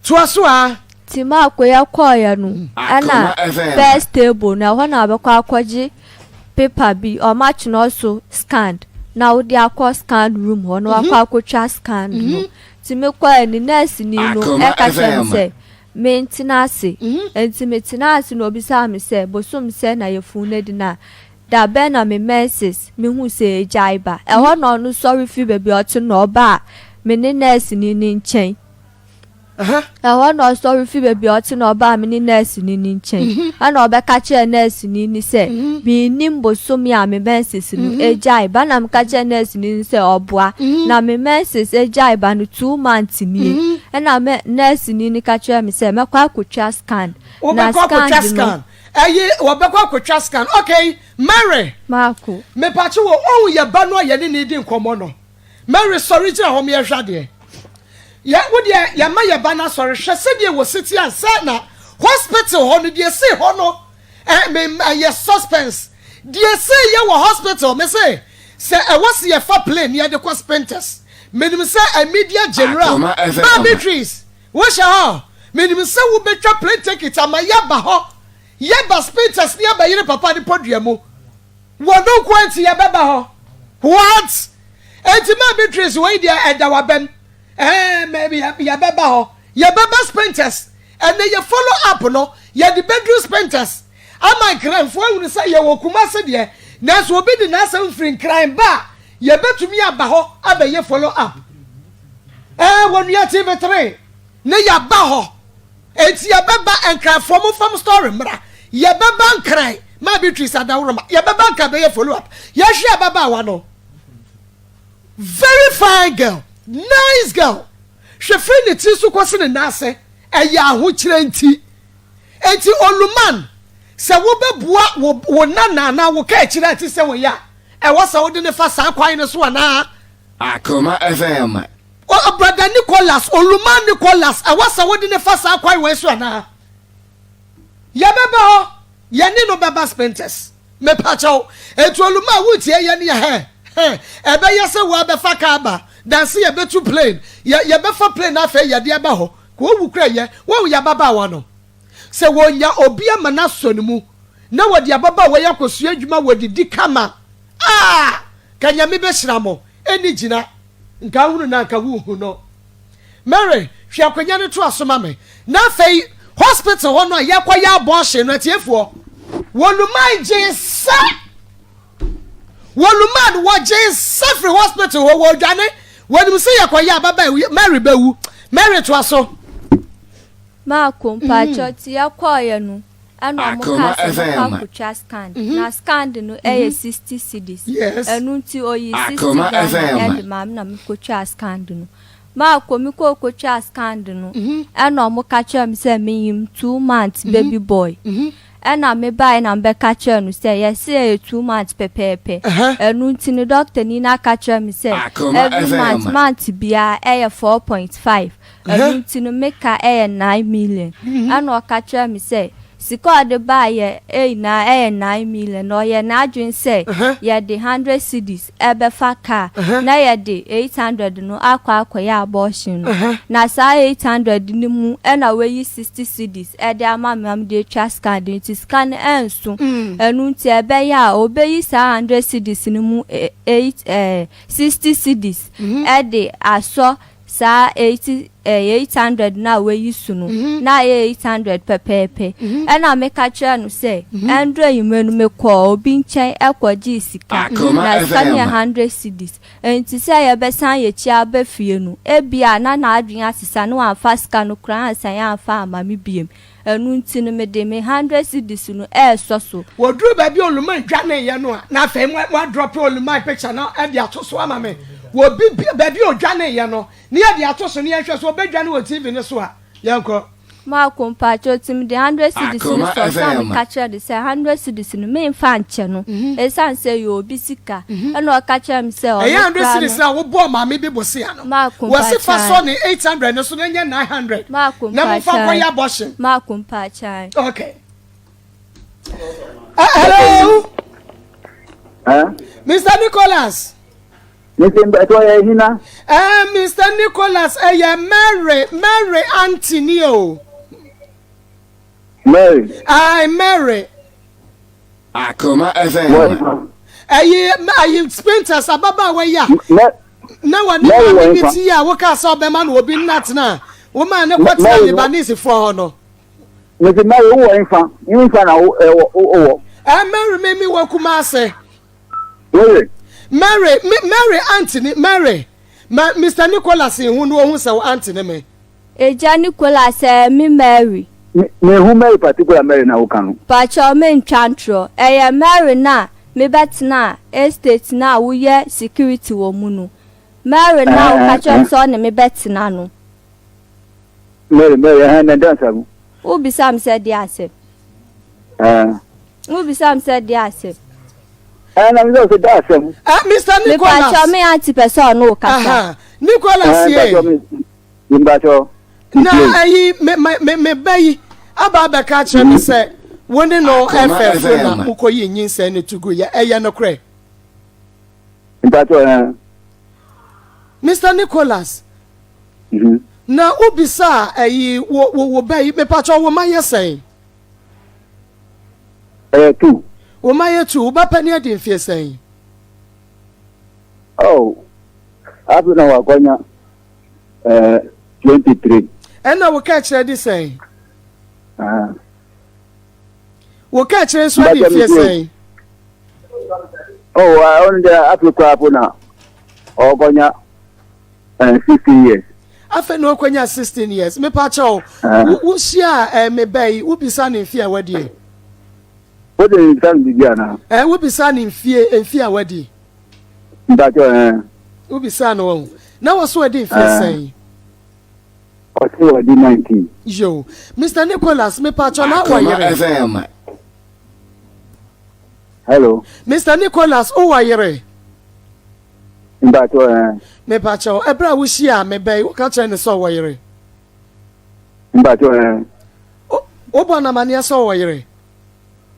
Toa so aa. Nti Marko yɛkɔeɛ no ɛna first table no ɛhɔ na wobɛkɔ akɔgye paper bi ɔmo atwerɛ so scanned na wode akɔ scan room hɔ na wakɔ akɔtwa scan no. Nti mekɔɛ no nurse ni no ɛka kyerɛ me sɛ mentena ase. Nti metena ase na obisaa me sɛ bosom sɛ na yɛfunu no adi no a da bɛn na me menses mehu sɛ agyae ba. Ɛhɔ na ɔno sɔre firi baabi a ɔte no na ɔbaa me ne nurse ni no nkyɛn. Ɛhɔ na ɔsɔre fi baabi a ɔte na ɔbaa me ne nɛɛseni no nkyɛn. Mhm. Ɛna ɔbɛka kyerɛɛ nɛɛseni no sɛ, mhm. mennim bosome a me menses no mhm. agyae ba. Na meka kyerɛɛ nɛɛseni no sɛ ɔboa. Na me menses agyae ba no 2 months nie. Ɛna nɛɛseni no ka kyerɛɛ me sɛ mɛkɔ akɔtwa scan. Na scan no. Ɛyi wɔbɛkɔ akɔtwa scan. Okay, Mary. Maako. Mepakye wɔ ohun yɛ ba no a yɛne ne di nkɔmmɔ no. Mary sɔre gyina hɔ ma yɛhwɛ adeɛ. Yɛ wo deɛ yɛma yɛ ba no asɔre hwɛ sɛdeɛ wɔ si te ansa na hospital hɔ no deɛ si hɔ no ɛ me ɛyɛ suspense deɛ si yɛ wɔ hospital me se sɛ ɛwɔ si yɛfa plane yɛde kɔ Spintex menim sɛ media general maa Beatrice wohyɛ hɔ menim sɛ wobɛtwa plane ticket ama yɛba hɔ yɛba Spintex ne yɛbɛyere papa ne podua mu. Wɔ no nkoa nti yɛbɛba hɔ. What? Enti maa Beatrice wei deɛ ɛda w'abam. Ɛɛ yɛbɛba hɔ. Yɛbɛba Spintex. Ɛnɛ yɛ follow up no yɛde bɛduru Spintex. Ama Nkranfoɔ ahunu sɛ yɛwɔ Kumasi deɛ nanso obi de n'asɛm firi Nkran ba a yɛbɛtumi aba hɔ abɛyɛ follow up. Ɛɛ wɔ Nua TV 3 ne yɛaba hɔ. Enti yɛbɛba Nkranfoɔ mo fam story mmra. Yɛbɛba Nkran ma Beatrice Adaworoma. Yɛbɛba Nkran bɛyɛ follow up. Yɛhwɛ ababaawa no. Very fine girl. Nice girl. Hwɛ firi ne tiri so kɔsi ne nan ase. Ɛyɛ ahokyerɛ nti. Enti Oluman, sɛ wobɛboa wo wo nana anaa wo kaakyire a ɛte sɛ wei a, ɛwɔ sɛ wode no fa saa kwan no so anaa? Akoma FM. O Brother Nicholas, Oluman Nicholas, ɛwɔ sɛ wode no fa saa kwan wei so anaa? Yɛbɛba hɔ, yɛne no bɛba Spintex. Mepa kyɛw. Enti Oluman wotie yɛn yɛ hɛ, hɛ, ɛbɛyɛ sɛ woabɛfa kaa aba, danse yɛbɛtu plane, yɛ, yɛbɛfa plane na afei yɛde aba hɔ. Ka owu kora yɛ, woahu yɛ ababaawa no? Sɛ wɔnya obi ama no asɔ ne mu, na wɔde ababaawa yi akɔsua adwuma, wɔdidi kama, ah, ka Nyame bɛhyira mo, ɛnni gyina. Nka wohunu no a, nka wonhu no. Mary, hwɛ akonnwa no toa so ma me. Na afei, Hospital hɔ no a yɛkɔyɛ abortion no atiefoɔ, Woluman gyee nsa. Woluman wɔgyee nsa firi hospital hɔ, wɔredwane. Wɔnim sɛ yɛkɔyɛ a baba Mary bɛwu. Mary toa so. Marko, mpakyɛw tse yɛkɔɔeɛ no ɛna ɔmo kaa sɛ mɛkɔ akotwa scan na scan de no ɛyɛ 60 cedis ɛno nti oyii 60 Ghana ɛde maa me na mekotwaa scan de no. Marko, mekɔɔ kotwaa scan de no ɛna ɔmo ka kyerɛɛ me sɛ menyim 2 months baby boy ɛna mebaeɛ na mebɛka kyerɛɛ no sɛ yɛse ɛyɛ 2 months pɛpɛɛpɛ ɛno nti no doctor ni no aka kyerɛ me sɛ every month month biara ɛyɛ 4.5 Ɛno nti no me ka yɛ 9 million. Ɛna ɔka kyerɛɛ me sɛ sika a ɔde baeɛ nyinaa yɛ 9 million na ɔyɛɛ n'adwene sɛ yɛde 100 cedis bɛfa car na yɛde 800 no akɔ akɔyɛ abortion no. Na saa 800 no mu na wayi 60 cedis de ama me ma mede atwa scan de nti sika no ɛnso. Ɛno nti ɛbɛyɛ a ɔbɛyi saa 100 cedis no mu eight ɛɛ 60 cedis de asɔ Saa 80 eh, 800 no a wayi so no, na ayɛ 800 pɛpɛɛpɛ. Ɛna meka kyerɛɛ no sɛ, ɛnduru anwummerɛ no mekɔɔ obi nkyɛn kɔgyee sika, na sika no yɛ 100 cedis. Enti sɛ yɛbɛsan yɛn akyi aba fie no, ebia na n'adwene asesa na wamfa sika no koraa ansan amfa amma me biom. Ɛno nti no, mede me 100 cedis no resɔ so. Wɔduruu baabi a Oluman dwaneeɛ no a, na afei moadrɔpe Oluman picture no de ato so ama me. Wɔ bi, baabi a ɔdwaneeɛ no, na yɛde ato so na yɛnhwɛ sɛ ɔbɛdwane wɔ TV no so a. Yɛnkɔ. Marco, mpakyɛw ti mede hundred cedis no sɔɔ so a meka kyerɛɛ no sɛ hundred cedis no memfa nkyɛ no esiane sɛ ɛyɛ obi sika ɛna ɔka kyerɛɛ me sɛ ɔno Ɛyɛ hundred koraa cedis no na wobɔɔ maame bi bosea no. Marco, Wɔse fa mpakyɛw sɔ ne 800 no so na nyɛ 900 Marco, na momfa mpakyɛw nkɔyɛ abortion. Marco, mpakyɛw. Okay. Uh, hello. Huh? Mr. Nicholas. Mr. Mbɛtɔ yɛ hina. Eh, Mr. Nicholas, ɛyɛ eh, Mary, Mary auntie ni o. Mary. Aye, Mary. Akoma FM. Ɛyi, ayi Spintex ababaawa yi a. Na wɔne maame bi ti a woka sɛ ɔbɛma no obi nnatena a womaa ne kɔtena Lebanese foɔ hɔ no. Mese Mary wowɔ nfa nfa na wowɔ. Ɛ Mary me me wɔ Kumase. Mary. Mary me Mary aunty ni Mary ma Mr Nicholas nhu no ohun sɛ wo aunty ne me. Agya Nicholas ɛyɛ me Mary. Me mehu Mary particular Mary na woka no. Pakyɛw me ntwa ntorɔ ɛyɛ Mary no a me bɛtenaa estate no a woyɛ security wɔ mu no Mary no a woka kyerɛ me sɛ ɔne me bɛtena no. Mary, Mary, ɛhɛn, na ɛdɛn asɛm? Wobisa me sɛ deɛ asɛm? Ɛɛ. Wobisa me sɛ deɛ asɛm? Ɛɛ, na mesɛ sɛ da asɛm. Eh, Mr. Nicholas. Mepakyɛ me auntie pɛ sɛ ɔne wo kasa. Nicholas ye. Mepakyɛ. Na ɛyi me me me me ba yi aba abɛka akyerɛ me sɛ wo ne no ɛfɛ fo na mokɔyi nyinsɛn no to gu yɛ ɛyɛ nokorɛ. Mepakyɛ ɛɛ. Mr. Nicholas. Na wo bisaa ɛyi wo wo wo ba yi mepakyɛ wo ma yɛ sɛn. Ɛyɛ tu. Wo ma yɛ tu wo ba pɛ ne adi mfie sɛn. Oh afei na wakɔnya ɛɛ eh, 23. Ɛna wo ka kyerɛ di sɛn. Wo ka kyerɛ nso adi mfie sɛn. Oh ɔno deɛ afei koraa po na ɔkɔnya. Eh, 16 years. Afei na ɔkɔnya 16 years. Mepa kyɛw, wohyia eh, me ba yi, wobisa ne mfie a wadie? Wode nsa no biribi anaa? Eh, wobisa ne mfie, mfie a wadi? Mpakyɛw, eh. Wobisa no wɔn. Na wɔ so adi mfie sɛn? Ɔse wadi 19. Yo, Mr. Nicholas, mepa kyɛw na wɔ yere. Hello. Mr. Nicholas, wowɔ yere? Mpakyɛw ɛɛ. Mepakyɛw, ɛberɛ a wohyiaa me ba yi, woka kyerɛɛ no sɛ ɔwɔ yere? Mpakyɛw ɛɛ. Wobɔ no amaneɛ sɛ ɔwɔ yere?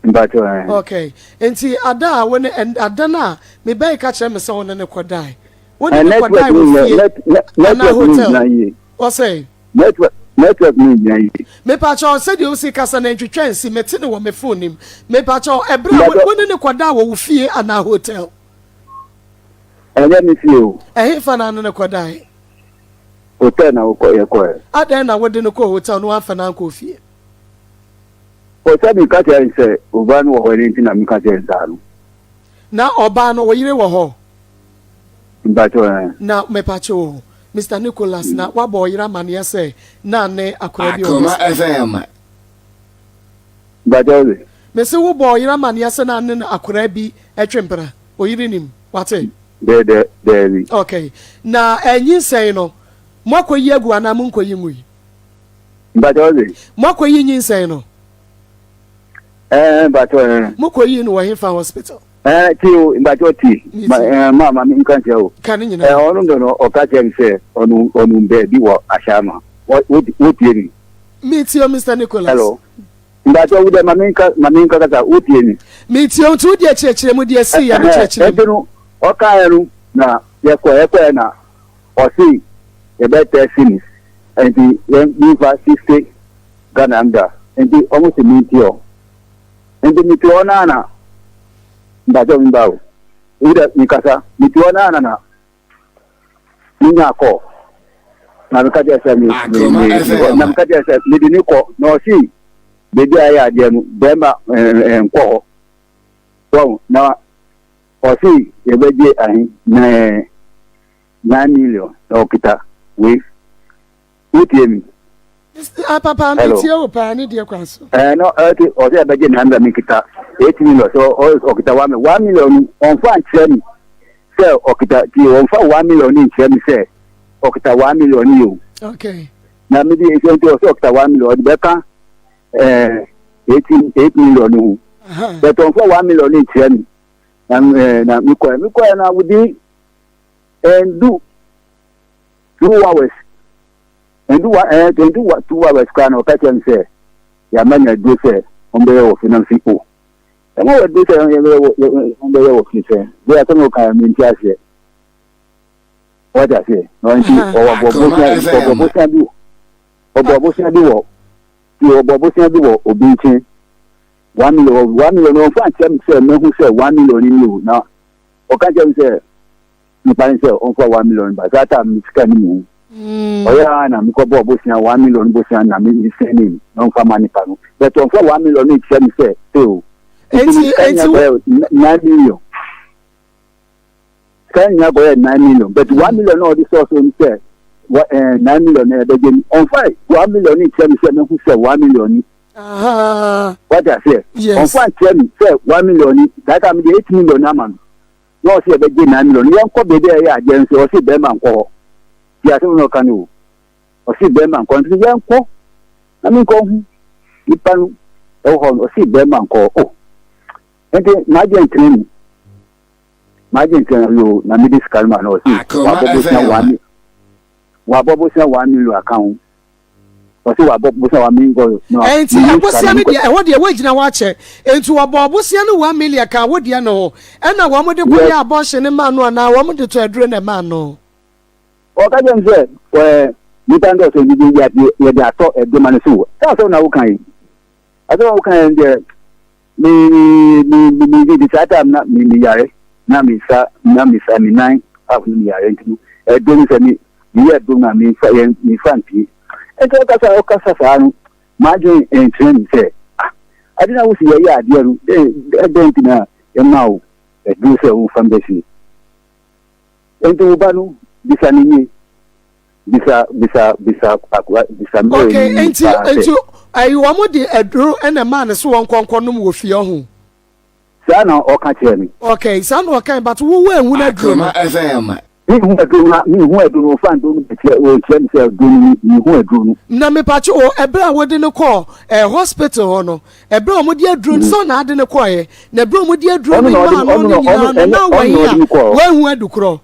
Mpakyɛw ɛɛ. Okay, nti ada a wo ne, ada no a me ba yi ka kyerɛ me sɛ wo ne no kɔdae, wo ne no kɔdae wɔ fie anaa hotel? Ɔsɛ? Network, network no nnyina yie. Mepakyɛw, sɛdeɛ wosi kasa no ɛntwitwa nsi, mete no wɔ me phone nim. Mepakyɛw, ɛberɛ a wo ne no kɔdaa wɔ wo fie anaa hotel? Ɛnyɛ me fie o. Ɛhefa na ne no kɔdae? Hotel na wokɔ yɛkɔɛ. Adɛn na wode no kɔɔ hotel na woamfa no ankɔ fie? Ɔsɛ meka kyerɛ no sɛ ɔbaa no wɔ hɔ ɛno nti na meka kyerɛ no saa no. Na ɔbaa no wo yere wɔ hɔ? Mpakyɛw ɛɛ. Na mepakyɛw o, Mister Nicholas na wabɔ ɔyere amaneɛ sɛ na ne akwadaa bi wɔ Akoma hospital? FM. Mpakyɛw se? Mese wo bɔ ɔyere amaneɛ sɛ na ne akwadaa bi twe mpena? Oyere nim? Wate? Dɛ dɛ daabi. Okay. Na nyinsɛn no, moakɔyi agu anaa monkɔyi ngui? Mpakyɛw se? Moakɔyi nyinsɛn no? Ɛɛ mpakyɛw ɛɛ. Mokɔyii no wɔ hefa hospital? Ɛɛ tie o mpakyɛw tie. Ma ɛɛ ma ma mi nka nkyerɛ o. Ka ne nyinaa. Ɛɛ ɔno de no ɔka kyerɛ mi sɛ ɔno ɔno baabi wɔ Ahyɛama. Wɔ wɔ wotie mi. Mi tie o Mr Nicholas. Hello. Mpakyɛw wo dɛ ma mi nka ma mi nka kasa wotie mi. Mi tie o nti wo deɛ kyerɛkyerɛ mu deɛ si yɛ no kyerɛkyerɛ mu. Ɛnti no ɔkaeɛ no na yɛkɔ yɛkɔɛ na ɔse yɛbɛ tɛsi no nti yɛn mi nfa 60 Ghana mbra nti ɔmo se mi nti hɔ nti mi te hɔ naa na mpakyɛw mi ba o ebi dɛ mi kasa mi te hɔ naa na na mi nya kɔɔ na mi ka kyerɛ sɛ mi mi mi na mi ka kyerɛ sɛ mi de ne kɔ na ɔsi beebi a ɛyɛ adeɛ no bɛrima ɛɛ nkɔ hɔ wɔn na ɔsi yɛbɛgye ahe na ɛɛ 9 million na ɔkita wei. Wotie mi? Ah, papa, metie wo paa ne deɛ kwan so. Ɛɛ no ɛte ɔsɛ ɛbɛgye na mbɛ mekita 8 million so ɔkita 1 million 1 million no ɔnfa nkyerɛ mi sɛ ɔkita tie ɔnfa 1 million ne nkyerɛ mi sɛ ɔkita 1 million ne yɛ o. Okay. Na mi de esi nti ɔsɛ ɔkita 1 million ɔde bɛka ɛɛ 8 million ne ho. Bɛtɛ ɔnfa 1 million ne nkyerɛ mi na ɛɛ na mi kɔɛ na within ɛndu 2 hours ndu wa ɛɛ 22 hours koraa na ɔka kyerɛ me sɛ yɛama nya aduro sɛ ɔmbɛyɛ wɔ fi nam fi o ɛma wɔ aduro sɛ ɔmbɛyɛ wɔ ɔmbɛyɛ wɔ fi sɛ bɛyɛ asɛm na ɔka mi nti aseɛ wɔte aseɛ na ɔnti ɔwɔ bɔ bosia ɔbɔ bosia bi ɔbɔ bosia bi wɔ ti ɔbɔ bosia bi wɔ obi nkyɛn 1 million 1 million ɔnfa nkyɛn mi sɛ mɛhu sɛ 1 million ni o na ɔka kyerɛ mi sɛ nipa ne sɛ ɔmfa 1 million ba saa time me sika ne mu ɔyɛ a na mekɔbɔ bosia 1 million bosia na me sɛ ne na ɔmfa ma nipa no but ɔmfa 1 million no kyerɛ me sɛ sɛ o enti enti 9 million sika nyinaa kɔyɛ 9 million but 1 million na ɔde sɔɔ so no sɛ wɔ 9 million na ɛbɛgye no ɔmfa 1 million no kyerɛ me sɛ mehu sɛ 1 million ni wate aseɛ? Ɔmfa nkyerɛ me sɛ 1 million ni saa time de 8 million ama no na ɔsɛ yɛbɛgye 9 million yɛnkɔ baabi a ɛyɛ adeɛ nso ɔse bɛrima nkɔ hɔ ti asɛm na ɔka no o ɔse bɛrima nkɔ nso yɛnkɔ na menkɔ hu nipa no ɛwɔ hɔ no ɔse bɛrima nkɔ hɔ o nti m'adwene ntena mu m'adwene ntena mu yoo na mede sika no ma no ɔse wabɔ bosia one wabɔ bosia 1 million aka ho ɔsɛ wabɔ bosia 1 million. Ɛnti abosia no deɛ ɛhɔ deɛ woagyina hɔ akyɛ nti wɔbɔ abosia no 1 million ka wo deɛ no ho ɛna wɔn de kɔyɛ abortion no maa no anaa wɔn de tɔ aduro na ɛmaa no. Ɔka kyerɛ me sɛ ɛɛ nipa no dɔsɔ bi yɛ yɛde atɔ aduro ma no so sɛ asɛm na woka yi asɛm na woka yi deɛ me me me me me saa time na me me yare na me nsa na me nsa me nan half no me yare nti no aduro no sɛ me meyɛ aduro no a me nfa yɛn me nfa mpie nti ɔkasa ɔkasa saa no m'adwene nkyerɛ me sɛ ah ade na wosi yɛyɛ adeɛ no dɛn dɛn nti na yɛma wo aduro sɛ womfa mbɛsie nti wo ba no bisa ne yie bisa bisa bisa akora bisa mmerɛ okay nti nti ayi wɔn de aduro ɛna ɛmaa ne so wɔn nkɔnkɔ nom wɔ fie ɔho. Saa na ɔka kyerɛ me. Okay saa na ɔka but wo wo ehu na aduro no. Akoma FM. Mi hu aduro no mi hu aduro no ɔfa aduro no bɛkyerɛ ɔkyerɛ mi sɛ aduro no mi hu aduro no. Na mipatwo o ɛbrɛ a wɔde no kɔɔ ɛɛ hospital hɔ no ɛbrɛ a wɔde aduro no sɛ ɔna ade no kɔɛ na ɛbrɛ a wɔde aduro no maa no no nyinaa no na wɔyi a wɔahu adukorɔ.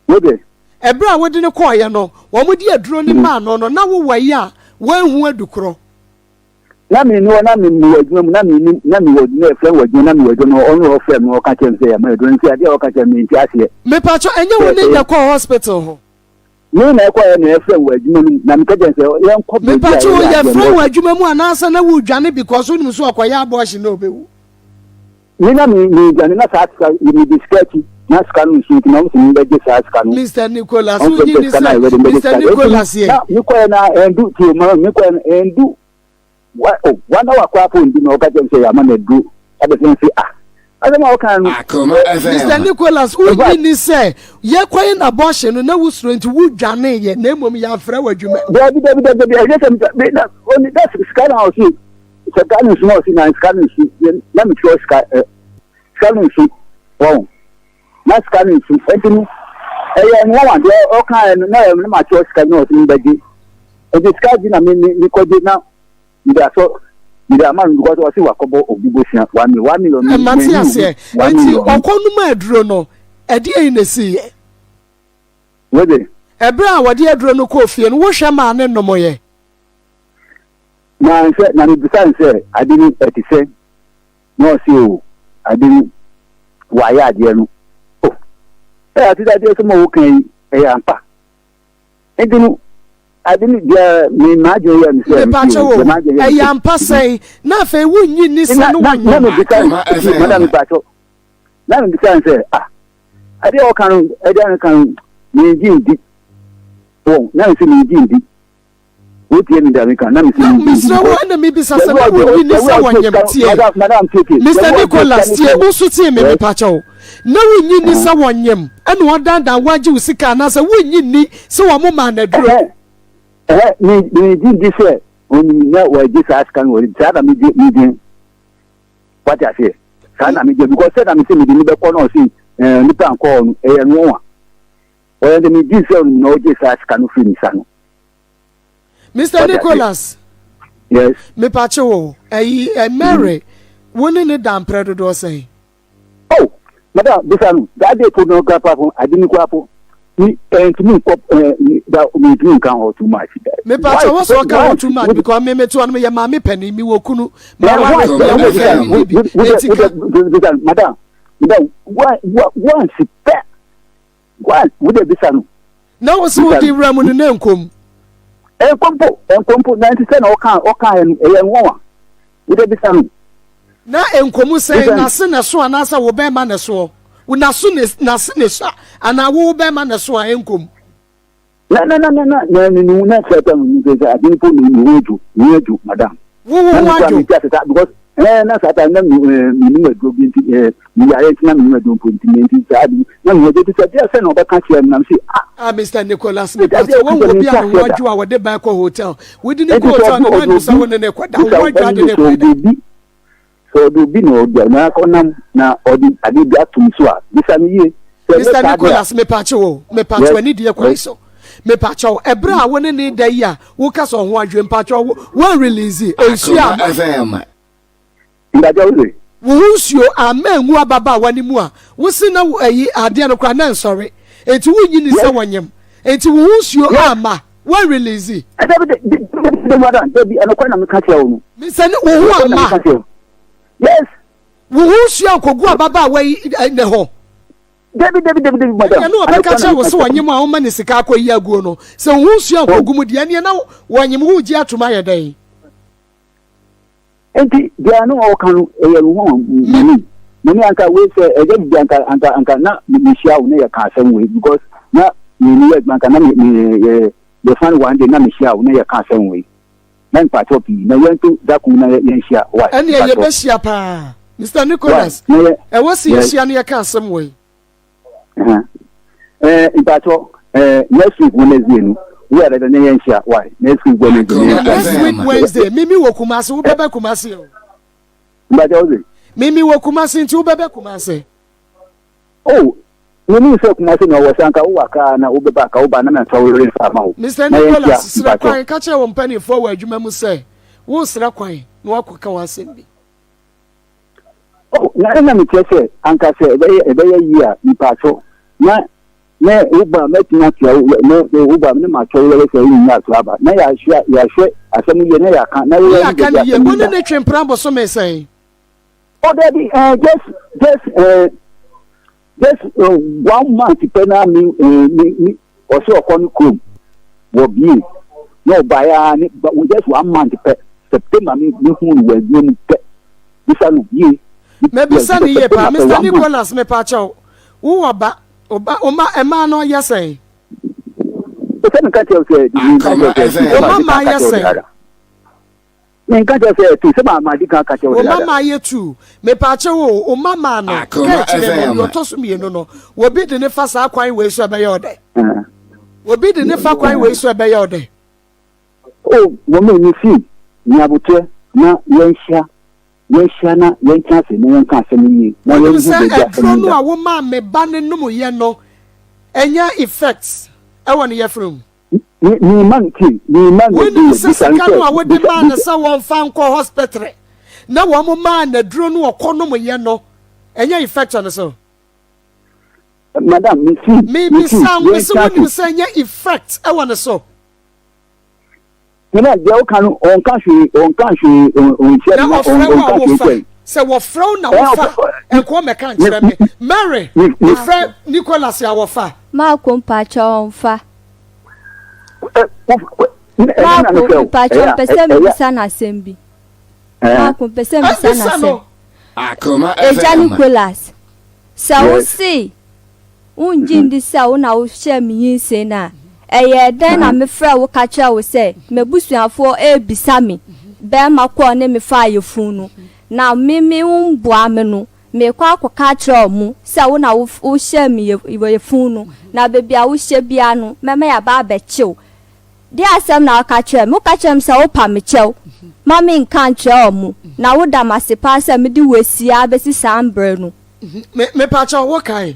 Wode. Ɛberɛ a wode no kɔeɛ no, wɔde aduro no maa no no, na wowɔ yi a woanhu adukorɔ. Na menni hɔ, na mewɔ adwuma mu, na mennim, na mewɔ, na yɛfrɛ me wɔ adwuma, na mewɔ adwuma mu, ɔno na ɔfrɛ me na ɔka kyerɛ me sɛ yɛama aduro no, nti adeɛ a ɔka kyerɛ me mente aseɛ. Mepakyɛ, ɛnyɛ wo ne na ɛkɔɔ hospital hɔ? Me na ɛkɔɛ na yɛfrɛ me wɔ adwuma no mu, na meka kyerɛ no sɛ yɛnkɔ baabi a Mepakyɛ o, yɛyɛ adeɛ yɛfrɛ no. wo adwuma mu anaasɛ na woredwane because wonim sɛ ɔkɔyɛ abortion na ɔbɛwu? Me na me me dwane na saa sika me di sika akyi na sika no nso nti na wɔn sɛ me bɛgye saa sika no. Mr Nicholas Wɔn sɛ wonyi ni sika no a sɛ yɛbɛde bɛgye Mr sika no. Nicholas yɛ. Na me kɔɛ na ɛndu tie ma me kɔɛ no ɛndu. Wa oh one hour koraa po ndi na ɔka kyerɛ me sɛ yɛama no aduro abɛsɛ nse ah asɛm a ɔka no. Akoma Mr FM. Nicholas wonnye nni sɛ yɛkɔyɛ n'abortion no na wosuro nti wodwaneeɛ na mmom yɛamfrɛ wo adwuma mu. Dabi dabi dabi dabi ɛnyɛ sɛ mesa me na ɔni na sika na ɔsi sika no nsu na ɔsi na sika no nsu na mekyerɛ sika ɛ sika no nsu wɔn na sika no nsu ɛnti no ɛyɛ nwanwa deɛ ɔka ɛ no na ɛyɛ no ma kyerɛ sika no ɔsi mbɛgye ɛnti sika gye na me me mekɔgye na mede asɔ mede ama no because ɔsi wakɔbɔ obi bosia 1 million 1 million mi Mate mi aseɛ. 1 Enti million ɔkɔnom aduro no, ɛdeɛn na ɛsiiɛ? Wode. Ɛberɛ a wɔde aduro no kɔɔ fie no, wohwɛ maa ne nomoeɛ? Na nsɛ na mebisa no sɛ ade no ɛte sɛ na ɔse o ade no wayɛ adeɛ no o ɛ ate sɛ adeɛ sɛ ma woka yi ɛyɛ ampa nti no ade no deɛ me m'adwene yɛ me sɛ Mepakyɛ mese o o, deɛ m'adwene yɛ me ɛyɛ sɛ ampa sɛn? Na afei wonnye nni sɛ na ne na na wɔnyem? mebisa Akoma no madam FM. mepakyɛ na mebisa no sɛ ah adeɛ a ɔka no adeɛ a ɔka no mengye ndi wɔn na mese mengye ndi wotie me da meka na mese Na mengye ndi mesrɛ wo because ɛna mebisa sɛ the na way ɔgye wonnye nni the sɛ way ɔgye wɔnyem sika tie madam madam tietie the Mr. way ɔgye sika Nicholas no tie firi wo nso tie me yes mepakyɛ wo na wonnye nni uh-huh. sɛ wɔnyem ɛna ɔdandan wo agye wo sika anaasɛ wonnye nni sɛ wɔn maa no aduro ɛhɛ ɛhɛ me megye ndi sɛ onim na wɔagye saa sika no wɔ saa na megye megye wate aseɛ saa na megye because sɛ na mese mede ne bɛkɔ na ɔse ɛɛ nipa nkɔɔ no ɛyɛ nwanwa ɔyɛ de megye sɛ onim na ɔgye saa sika no firi ne sa no Mr. wate aseɛ Nicholas yes mepakye wo ɛyi ɛ Mary wo ne ne da mprɛ dodoɔ sɛn oh madam bisa no that day po no kora po ade ni kora po ni ɛntumi nkɔ ɛɛ da mentumi nka hɔ too much mepakye why wo sɛ ɔka hɔ why too much because me mete hɔ no meyɛ maame panin mewɔ kunu Yeah, maware why? Akoma mewɔ Wode fie FM. mewɔ bi enti ka bisa no madam madam why once pɛ why wode bisa no na wo sɛ bisa wode no wura mu no na nkom ɛnkɔ mpo ɛnkɔ mpo na nti sɛ na ɔka ɔka yɛ no ɛyɛ nwanwa wode bisa no na nkomu sɛn bisa no n'ase na ɛso anaasɛ wo bɛrima na ɛsoɔ wo n'aso na n'ase na ɛso anaa wo bɛrima na ɛso a ɛnkom na na na na na na ne ne na sɛ ɛtɔ no sɛ sɛ ade mpo ne ne ho adwo ne ho adwo madam wo wo na ho me kura adwo me ti ase saa because ɛɛ na saa ta na me ɛɛ me nim aduro bi nti ɛɛ me yare nti na me nim aduro mpo nti me nti saa ade na me ho adwo nti sɛ deɛ sɛ na ɔbɛka kyerɛ me na me se ah ah Mr. Nicholas nti adeɛ mepatɛ ɔka wɔn kyerɛ wɔ me bi nti a ne ho aseɛ da adwo a wɔde ban kɔ hotel wode ne nti kɔ sɛ hotel ɔde no ɔde woanu sɛ obi wo ne ne kɔda wo bisa ho adwo ɔba ade ne ne sɛ kɔ ɔde da obi Sɛ ɔde obi na ɔde na ɔnam na ɔde ade bi ato me so a, bisa no yie. Sɛ ɛnyɛ Mister saa de a, Nicholas, mepaakyɛw o, mepaakyɛw yes, anidie kwan yes. so. Mepaakyɛw, ɛberɛ a wo ne ne da yi a woka sɛ ɔho adwe, mpaakyɛw wo, woan release nsuo Akoma amma. FM. Mpakyɛw wo se? Wo ho nsuo amma angu ababaawa no mu a, wo se na wo ayi adeɛ no koraa na ɛnsɔre. Enti wonnye nni sɛ Yes, wɔnyem. Enti wo ho nsuo yes. amma, woan release. Dabi, dabi, dabi, dabi, madam, dabi, ɛnokorɛ na meka kyerɛ wo no. Mister Ni, wo ho Ɛnokorɛ na amma. meka kyerɛ wo. Yes. Wo ho nsuo ankɔgu ababaawa yi eh, ne hɔ. Dabi, dabi, dabi, dabi, madam. Ɛneɛ na ɔbɛka Ɛnokorɛ na kyerɛ wo meka sɛ kyerɛ wo. ɔnyem a woma ne sika akɔyi aguo no. Sɛ wo ho nsuo Oh. ankɔgu mu deɛ, ɛneɛ na wɔnyem wo regye atom ayɛ dɛn? Enti deɛ na ɔka no ɛyɛ no ho mani mani anka wei sɛ ɛyɛ bibi anka anka anka na mehyia wo na yɛka asɛm wei because na meyɛ adwuma anka na me me yɛ yɛfa no one day na mehyia wo na yɛka asɛm wei na mpakyɛw pii na yɛnto da ko na yɛnhyia why Ɛneɛ mpakyɛw yɛbɛhyia paa Mister why Nicholas na yɛ ɛwɔ sɛ yes yɛhyia na yɛka asɛm wei. Eh, mpakyɛw eh, next week Wednesday no wo yɛ dɛ na yɛnhyia why next week Wednesday na Akoma yɛnhyia Next week FM. Wednesday mimi wɔ Kumasi wobɛbɛ Kumasi o. mpakyɛw wo se Mimi wɔ Kumasi nti wobɛbɛ Kumasi. Oh, menim sɛ Kumasi na ɔwɔ sɛ anka wowɔ Accra na wobɛba anka woba na mɛmfa wo yere mfa ama wo Mister na yɛnhyia Nicholas, srɛ mpakyɛw. kwan ka kyerɛ wo mpanimfoɔ wɔ adwuma mu sɛ woresrɛ kwan na woakɔka w'asɛm bi. Oh, na ɛna mekyerɛ sɛ anka sɛ ɛbɛyɛ ɛbɛyɛ yie a mpakyɛw na na woba a mɛtumi atua wo na woba a ne matɔ wo yɛrɛ sɛ wonya ato aba na yɛahwɛ yɛahwɛ asɛm yie na yɛaka na Ne yɛyɛ yɛaka baabi no yie. asɛm Wo yi ne da. ne twe mpena bosome sɛn? Oh, dabi, eh, just just eh, Just one month pɛ na me me me ɔsɛ ɔkɔ ne kurom wɔ bie na ɔbaeɛ ara ne just one month pɛ September me me hu no wɔ adwuma mu pɛ bisa no yie. Mabisa no yie paa Mister Nicholas mepakyɛw wowɔ ba ɔba ɔma ɛmaa no yɛ sɛn. Sɛ meka kyerɛ wo sɛ meka kyerɛ wo sɛ Ɔma maa yɛ sɛn. Menka kyerɛ sɛ ɛtu sɛ maa madi kan ka kyerɛ wo Wo dada. mama yɛ tu. Mepaakyɛw o, wo mama no, ka Akoma akyire no, FM. deɛ ɔtɔ so mmienu no, obi de ne fa saa kwan wei so ɛbɛyɛ ɔdɛ? Obi de ne fa kwan wei so ɛbɛyɛ ɔdɛ? O, mɔmɛ mi si nyabotrɛ na yɛnhyia yɛnhyia na yɛntena ase na yɛnka asɛm no yie na Wonim yɛnhu sɛ baabi asɛm aduro no no da. a womaa me ba no nomyɛ no anya effect ɛwɔ ne yafunu mu? Me me ma no tie me ma no Wonim aduro sɛ bisa no sika no a sɛ wode bisa maa no bisa. sɛ wɔmfa nkɔ hospital na wɔn maa no aduro no ɔkɔ nomyɛ no ɛnyɛ effect wɔ ne so? Madam me si me si Mebisa wo mese yɛntena wonim ase. sɛ ɛnyɛ effect ɛwɔ ne so? Madam deɛ woka no ɔnka hwee ɔnka hwee ɔnhyia Na me na ɔfrɛ wo a ɔnka hwee wofa. nkyɛn. Sɛ wɔfrɛ wo na Ɛɛ wofa ɔfrɛ nkoa mmɛka me nkyerɛ me. Mary, me me mefrɛ Nicholas a wɔfa. Marko mpakyɛw ɔmfa. ɛ wo ɛnyɛ na Marko mefrɛ wo mpakyɛw ɛyɛ mpɛ sɛ ɛyɛ mebisa no asɛm bi. ɛɛ Marko mpɛ sɛ mebisa no Bisa asɛm. no. Akoma Agya FM. Nicholas, sɛ wo yes. se wongye ndi sɛ wo na wohyɛɛ me nyinsɛn a, ɛyɛɛ dɛn na mefrɛɛ wo ka kyerɛɛ wo sɛ m'abusuafoɔ rebisa me barima kɔɔ ne me faa yafunu no, na me me womboa me no, merekɔ akɔka akyerɛ wɔn sɛ wo na wohyɛɛ me yafunu no, na baabi a wohyɛ biara no, mɛma yɛaba abɛkye wo. Deɛ asɛm na woka kyerɛɛ me? Woka kyerɛɛ me sɛ wopa me kyɛw ma menka nkyerɛ wɔn, na woda me ase paa sɛ mede wo asi ara bɛsi saa mberɛ no. Me mepakyɛw wo kae.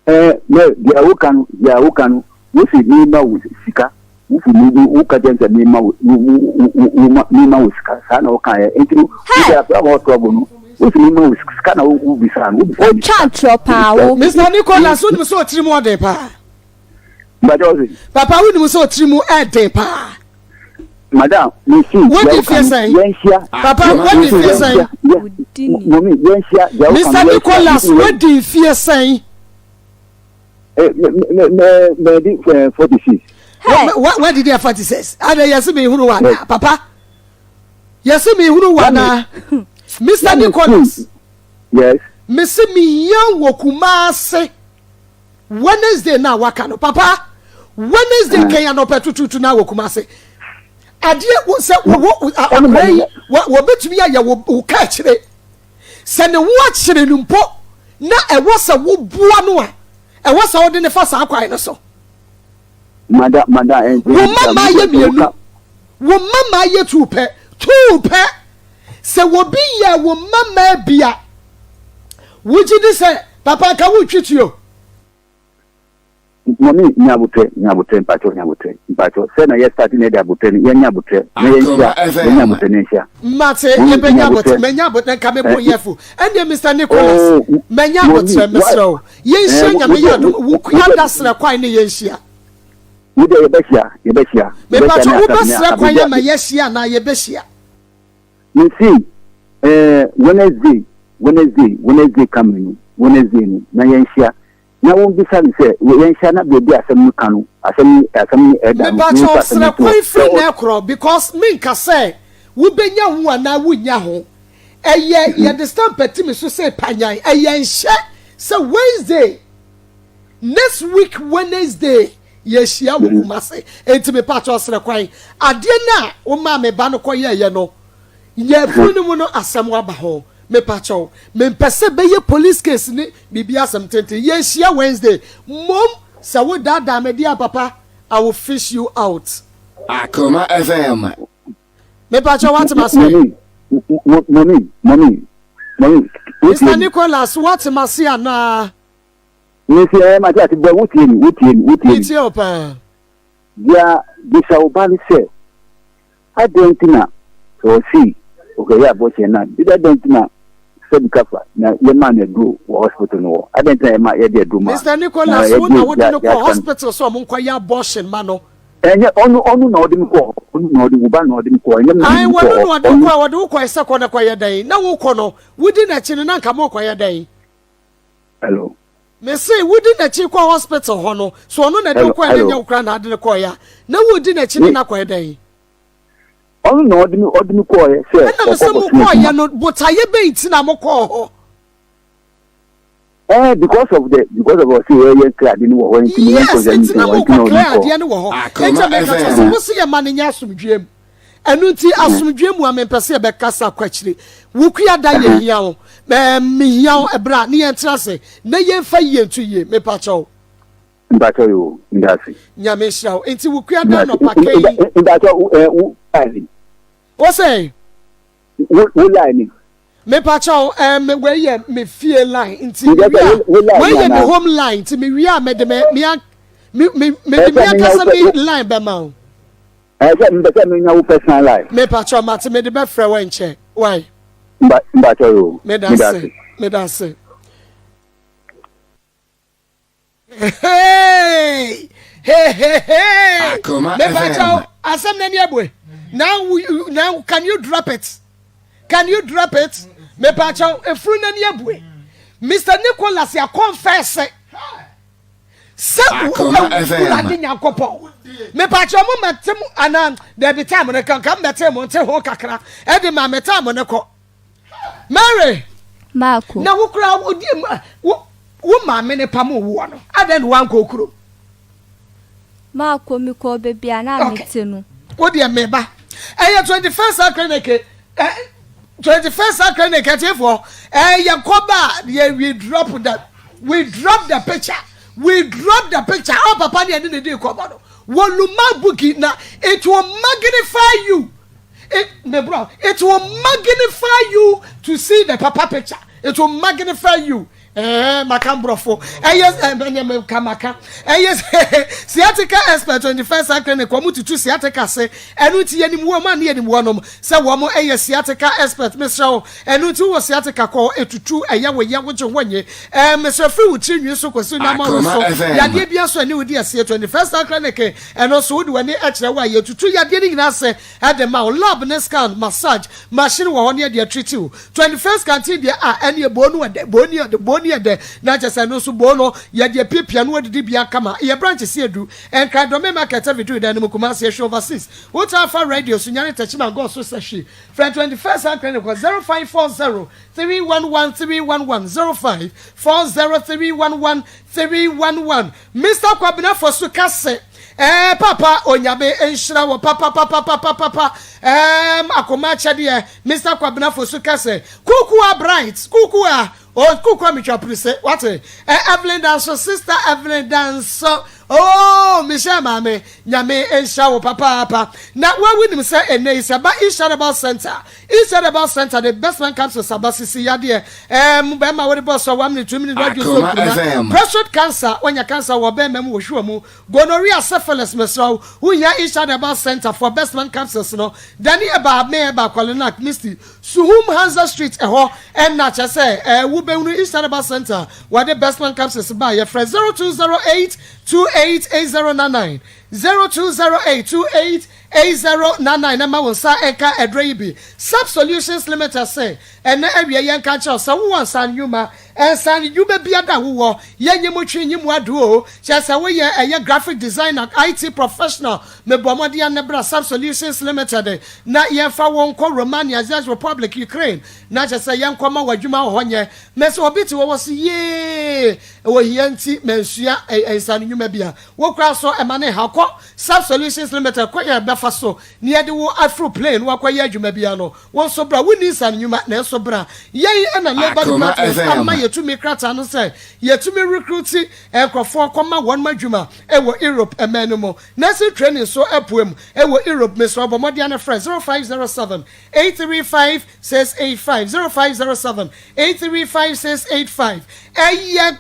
Ɛɛ mɛ deɛ woka no deɛ woka no wosi mi ma wo sika wofi mi wo ka kyɛn sɛ mi ma wo wo wo wo ma mi ma wo sika saa na woka yɛ nti no wo deɛ afra ma ɔtɔ no wosi mi ma wo sika na wo bisa no wo bisa mi Otwa sika ntorɔ paa wo. Mr. Nicholas wonim sɛ ɔtiri mu ɔden paa. Mbàjẹ́ ɔsi. Papa wonim sɛ ɔtiri mu ɛden paa. Madam, me si, Wodi mfie sɛn? Yɛnhyia. Papa, wodi mfie sɛn? Mɔmi, yɛnhyia. Mr. Nicholas, wodi mfie sɛn? Mɛdi 46. Wadi deɛ 46. Adɛ yɛse mi hunu wa na papa. Yɛse mi hunu wa na. Mr. Nicholas. Yes. Mese mi hia wɔ Kumasi. Wednesday na waka no papa Wednesday mm. kɛn anɔpɛ tututu na wɔ Kumasi adeɛ wo sɛ wo akora yi wɔbɛtumi ayɛ wo ka akyire sɛ ne ho akyere no mpo na ɛwɔ sɛ woboa no a ɛwɔ sɛ wode ne fa saa kwan no so mada mada wo mama yɛ mmienu wo mama yɛ tuu pɛ tuu pɛ sɛ wɔbi yɛ wo mama bia Wogye di sɛ papa nka woretwi tuo? Mɔmi nya abotrɛ nya abotrɛ mpakyɛw nya abotrɛ mpakyɛw sɛ na yɛ start na yɛde abotrɛ no yɛnya abotrɛ na yɛnhyia yɛnya abotrɛ na yɛnhyia. Mate yɛbɛnya abotrɛ manya abotrɛ nka me bo yɛ fo ɛndeɛ Mr Nicholas manya abotrɛ mesrɛ wo yɛnhyia nyame yɛ adom wo kua da srɛ kwan ne yɛnhyia. Wo deɛ yɛbɛhyia yɛbɛhyia. Mepakyɛw wobɛsrɛ kwan ama yɛahyia anaa yɛbɛhyia? Mese eh, Wednesday, Wednesday, Wednesday coming no, Wednesday no, na yɛnhyia. Na wɔbisa no sɛ, yɛnhyia na baabi a asɛm no ka no, asɛm no, asɛm no ɛda no, Mepakyɛw yɛmfa asɛm no srɛ nto hɔ. kwan firi Sɛ ɔ. nnɛ korɔ because menka sɛ wobɛnya ho anaa wonnya ho. Ɛyɛ yɛde stamp ati me so sɛ panyan. Ɛyɛ nhyɛ sɛ Wednesday, next week Wednesday yɛhyia wɔ Kumasi. Enti mepakyɛw srɛ kwan. Adeɛ no a womaa me ba no kɔyɛeɛ no, yɛfunu no mu no asɛm aba ho. Mepakyɛw, mempɛ sɛ bɛyɛ police case ne biribi asɛm tenten. Yɛhyia Wednesday. Mmom sɛ wodaadaa me deɛ a papa, I will fish you out. Akoma FM. Mepakyɛw woate m'ase? Mɔmi, mɔmi, mɔmi, mɔmi, wotie Mister me? Nicholas, woate m'ase anaa? Mese ɛɛ mate ase bɔ wotie me, wotie me, wotie me. Metie wo paa. Bia bisa wo ba no sɛ, adɛn nti na sɛ ɔse ɔkɔyɛ abortion no a, bisa adɛn nti na sɛbi kafa na yɛmaa no aduro wɔ hospital no hɔ, adɛn nti na yɛma yɛde aduro maa Mister no na Nicholas, wo na yɛgye wode no kɔɔ yɛaka no. hospital sɛ ɔmo nkɔyɛ abortion ma no. Ɛnyɛ ɔno ɔno na ɔde me kɔɔ hɔ, ɔno na ɔde wo ba na ɔde me kɔɔ hɔ, ɛnyɛ me na Ae, mede me wɔno kɔɔ na hɔ, ɔde wo ɔno. kɔɛ, ɔde wo kɔɛ sɛ kɔ na kɔyɛ dɛn? Na wokɔ no, wodi n'akyi no na nka mokɔyɛ dɛn? Hello. Me se wodi n'akyi kɔ hospital hɔ no, so ɔno na ɛde wo Hello, kɔɛ na hello. ɛnyɛ wo koraa na ade no kɔɛ a, na wodi n'akyi ne Me no akɔyɛ dɛn? ɔno na ɔde me ɔde me kɔɔɛ sɛ Ɛna me ɔkɔ se kɔsom mokɔɔyɛ adwuma. no, botaeɛ bɛn nti na mokɔɔ hɔ? Eh, because of the because of ɔse yɛyɛ clear ade no wɔ hɔ nti no yɛnkɔ Yes, sɛ nti na nti na mokɔ ɔde clear me kɔɔ. adeɛ no wɔ hɔ. Akoma Enti meka kyerɛ sɛ FM. mo se yɛma no nyɛ asomdwoeɛ mu. Ɛno nti asomdwoeɛ mu a mempɛ sɛ yɛbɛkasa kɔ akyire. Wo kua da yɛhia wo. Ɛɛ mehia wo ɛberɛ a ne yɛntena ase na yɛmfa yie nto yie. Mepakyɛ wo. Mpakyɛ yo, ndase. Nyame nhyira wo. Nti wo kua da nɔpa kɛyi. Mpakyɛ wo eh, wo line ni. Wo sɛ? Wo line ni. Mepakyɛ wo, eh, me wei yɛ me fie line nti me wie a, wei yɛ me home line nti me wie a mede me me me me mede me ankasa me line bɛma wo. Ɛsɛ mpɛ sɛ menya wo personal line. Mepakyɛ wo, mate mede bɛfrɛ wo nkyɛ. Why? Mpakyɛ yo. Medase, medase. Hey! Hey, hey, hey! Akoma Mepakyɛ FM. wo, asɛm n'ani abue. Now, now can you drop it? Can you drop it? Mepakyɛ wo, efuru n'ani abue. Mr. Nicholas yɛ confess sɛ Akoma FM. Awurade Nyankopɔn. Mepakyɛ mo mɛte mo anaa dabi time no kanka mɛte mo nte ho kakra ɛde ma me time no kɔ. Mary. Maako. Na wo koraa wo di wo wo maame ne pam woɔ no adɛn na wankɔ kurom? Maako mekɔɔ baabi a na mete no. Wo deɛ meba. Ɛyɛ 21st Century Clinic eh, 21st Century Clinic atiefoɔ ɛyɛ kɔba a yɛ we drop the we drop the picture, we drop the picture. Ɔ papa ne ɛne ne di kɔbɔ no wɔluma buki na it will magnify you. It, me bro, it will magnify you to see the papa picture. It will magnify you. Eh, maka mbrɔfo. Ɛyɛ ɛnyɛ meka maka. Ɛyɛ sciatica expert 21st Century Clinic wɔn tutu sciatica se. Ɛno nti yɛnim wɔn a ne yɛnim wɔnom sɛ wɔn ɛyɛ sciatica expert, mesrɛ wo. Ɛno nti wɔ sciatica kɔ etutu ɛyɛ wo yɛ wogye ho nye. Ɛɛ mesrɛ firi wo tiri nwi so kɔsi nam Akoma so. FM. Yadeɛ bi nso ɛne wo di asie 21st Century Clinic ɛno nso wode w'ani ɛkyerɛ wo a yɛtutu yadeɛ no nyinaa se ɛde ma wo. Lab ne scan, massage machine wɔ hɔ ne ɛde atreat wo. 21st Canteen deɛ a ɛne boo no ɛdɛ, boo ni ɛdɛ, boo ni ɛdɛ na kyɛ sɛ ɛno nso boo no yɛde apiapia no adidi bia kama. Yɛ branch si edu Nkran Dɔme Market Aviduri dan no mu, Kumasi Ehwe Overseas. Wotaa fa radio so nyane Techiman Gɔɔ so sɛ hwi. Frɛ 21st Sound Clinic wɔ 0540 311 311, 0540 311 311. Mister Kwabena Fosu ka se, Ɛɛ papa Onyame nhyira wo papapapapapa ɛɛm akoma akyɛdeɛ. Mister Kwabena Fosu ka se, Kukua Bright, Kukua, oh Kukua metwa prise, wate? Ɛ Evelyn Danso, Sister Evelyn Danso, oh Michelle maame, Nyame nhyira wo papaapa. Na wa wonim sɛ ɛnnɛ yi sɛ ba East Herbal Center, East Herbal Center de Bestman capsules aba sisi yadeɛ ɛɛm bɛrima wode bɔ sɔ 1 minute 2 minute wadwo so Akoma nkuruma FM. prostate cancer wanya cancer wɔ bɛrima mu wɔ hwiwa mu gonorrhea syphilis mesrɛ wo wohia East Herbal Center for Bestman capsules no Dani ɛba me ɛba Kwalenak Misty Suhum Hansa Street ɛhɔ ɛna kyɛ sɛ ɛɛ wobɛhunu East Herbal Center wɔde Bestman capsules ba. Yɛfrɛ 0208 288099, 0208 288099 na ma wo nsa nka aduro yi bi. Sub Solutions Limited se ɛnɛ awie yɛnka nkyerɛ wo sɛ wowɔ nsa nnwuma, nsa nnwuma biara a wowɔ, yɛnyi mu twe nyi mu ado o, kyerɛ sɛ woyɛ ɛyɛ graphic designer, IT professional, mebɔ mmɔden a ne bra Sub Solutions Limited na yɛmfa wo nkɔ Romania, Czech Republic, Ukraine na kyerɛ sɛ yɛnkɔma wo adwuma wɔ hɔ nyɛ. Mɛ sɛ obi te hɔ wɔ se yee wɔ hia nti mansua nsa no nnwuma bi a, wo koraa so ɛma ne haw. Kɔ Sub Solutions Limited kwan a ɛbɛfa so na yɛde wo aforo plane na wakɔyɛ adwuma biara no, wo nso bra. Wonni nsa no nnwuma nanso bra. Yɛn na Labour Akoma Department FM. ama yɛtumi krataa no sɛ yɛtumi recruit nkurɔfoɔ kɔma wɔn adwuma wɔ Europe man no mu. Nursing training nso apue mu wɔ Europe. Mesrɛ wo bɔ mmɔden ara frɛ 0507 835 685, 0507 835 685. Ɛyɛ